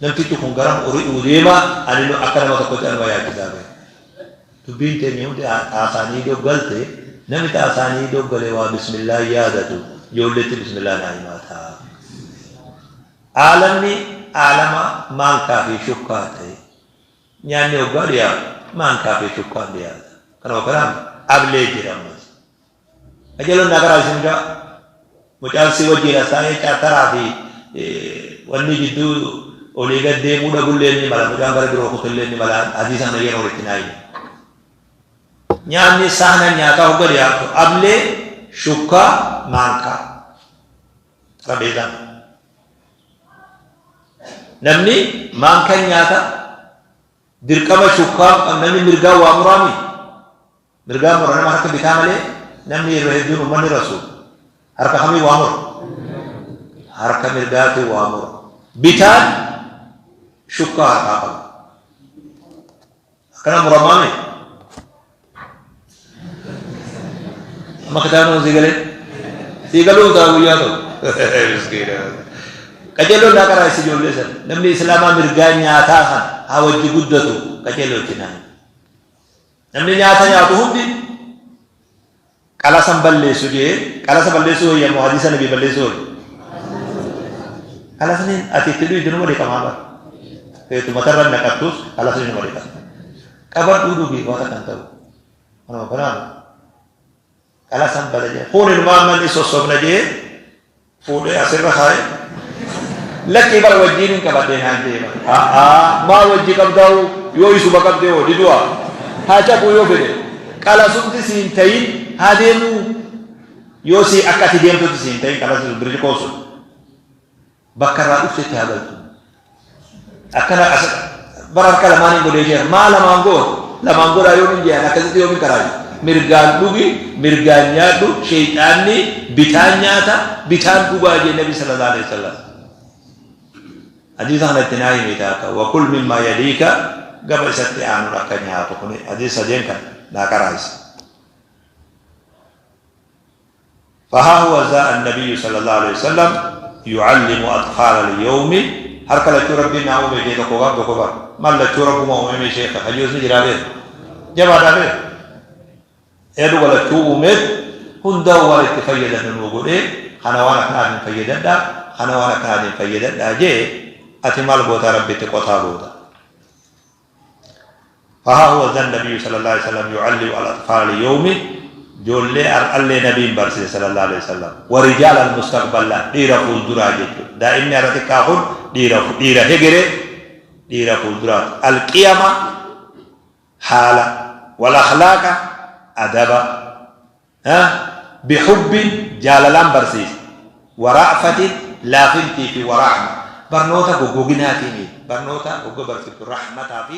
Namtichi kun garam ori'uu deema ani akka nama tokkotti anuma yaachisaa beeka. Dubbiin teenya hundi xaasaanii doggalte namni xaasaanii doggale waa bismillah yaadatu ijoolleetti bismillah naa himataa. Aalamni aalama maankaa fi shukkaa ta'e. Nyaanni hoggaa dhiyaatu maankaa fi shukkaan dhiyaata. Kanuma kanaan ablee jira ammas. Qajeelonni nagaraa isin mucaa mucaan si wajjin as taa'ee caataraa fi wanni jidduu olii gad deemuu dhabullee ni mala mucaan gara biroo kutullee ni mala hadiisa kana yeroo itti naa hime. Nyaanni sahna nyaataa hogga dhiyaatu ablee shukkaa maankaa xarabeezaa. Namni maankan nyaata dirqama shukkaa namni mirgaa waa muraami. Mirgaan mura nama harka bitaa malee namni yeroo hedduun ummanni rasuul harka kamii waa mura? Harka mirgaatiin waa mura. Bitaan shukkaa harkaa qaba. Akkana muramaame. Amma kitaabni sii galee? Sii galuu ta'a guyyaa tokko. Miskiina. Qajeelloon naa qaraa isi ijoollee sana. Namni islaamaa mirgaa nyaataa kana haa wajji guddatu qajeelloo itti naan. Namni nyaata nyaatu hundi qalasan balleessu jee qalasa balleessuu wayya moo hadiisa nabii balleessuu wayya? Qalasni ati itti dhuydu numa dhiqamaa bara. Feetu matarra naqattus qalasni numa dhiqama. Qabadhuu dhugi waan akkan ta'u. Kanuma kanaan qalasan bada jee. Kun ilmaan manni sossobna jee fuudhee asirra kaa'e. Lakkii bara wajjiin hin qabadhee naan jee bara. A'aa maa wajji qabdaa'u yoo isuma qabdee hoo didu'a. Haa cabuu yoo fedhe. Qalasumti siin ta'in haa deemuu. Yoo sii akka ati deemtutti siin ta'in qalasi sun birciqoo sun. Bakka irraa dhuftetti haa galtu. Akkana as bara harka lamaaniin godhee jira. Maa lamaan goota? Lamaan godhaa yoomiin jedhan akkasitti yoomiin karaa jiru. Mirgaan dhugi, mirgaan nyaadhu, sheeyxaanni bitaan nyaata, bitaan dhugaa jee Nabi sallallahu alaihi wasallam. Hadiisa kana itti naa himi taaka. Wa kul mimmaa yaliika gama isatti aanuun akka nyaatu kuni hadiisa sadeen kan naa qaraayisa. فها هو ذا النبي صلى الله عليه وسلم يعلم أطفال اليوم harka lachuu rabbiin naa uume jee tokko gaaf tokko bar maal lachuu rabbuma uumame sheekha hayyoosni jiraa beeku jabaadhaa beeku eedhuga lachuu uumeet hundaa waan itti fayyadamnu nuu godhee kana waan akkanaatiin fayyadadhaa kana waan akkanaatiin fayyadadhaa jee ati maal gootaa rabbitti qotaa goota Fahaa huwa dha nabiyyu sallallahu alaihi wasallam yu'allimu al-atfaala al-yawmi ijoollee har'allee nabiin barsiise sallallahu alaihi wasallam wa rijaal al-mustaqbal dhiira fuulduraa jechuudha. Daa'imni har'a xiqqaa kun dhiira dhiira hegere dhiira fuulduraati. Al-qiyama haala wal akhlaaqa adaba Bihubbin jaalalaan barsiisa. Wa ra'fatin laafintii fi wa rahma barnoota goggoginaatiin barnoota hogga barsiiftu rahmataa fi.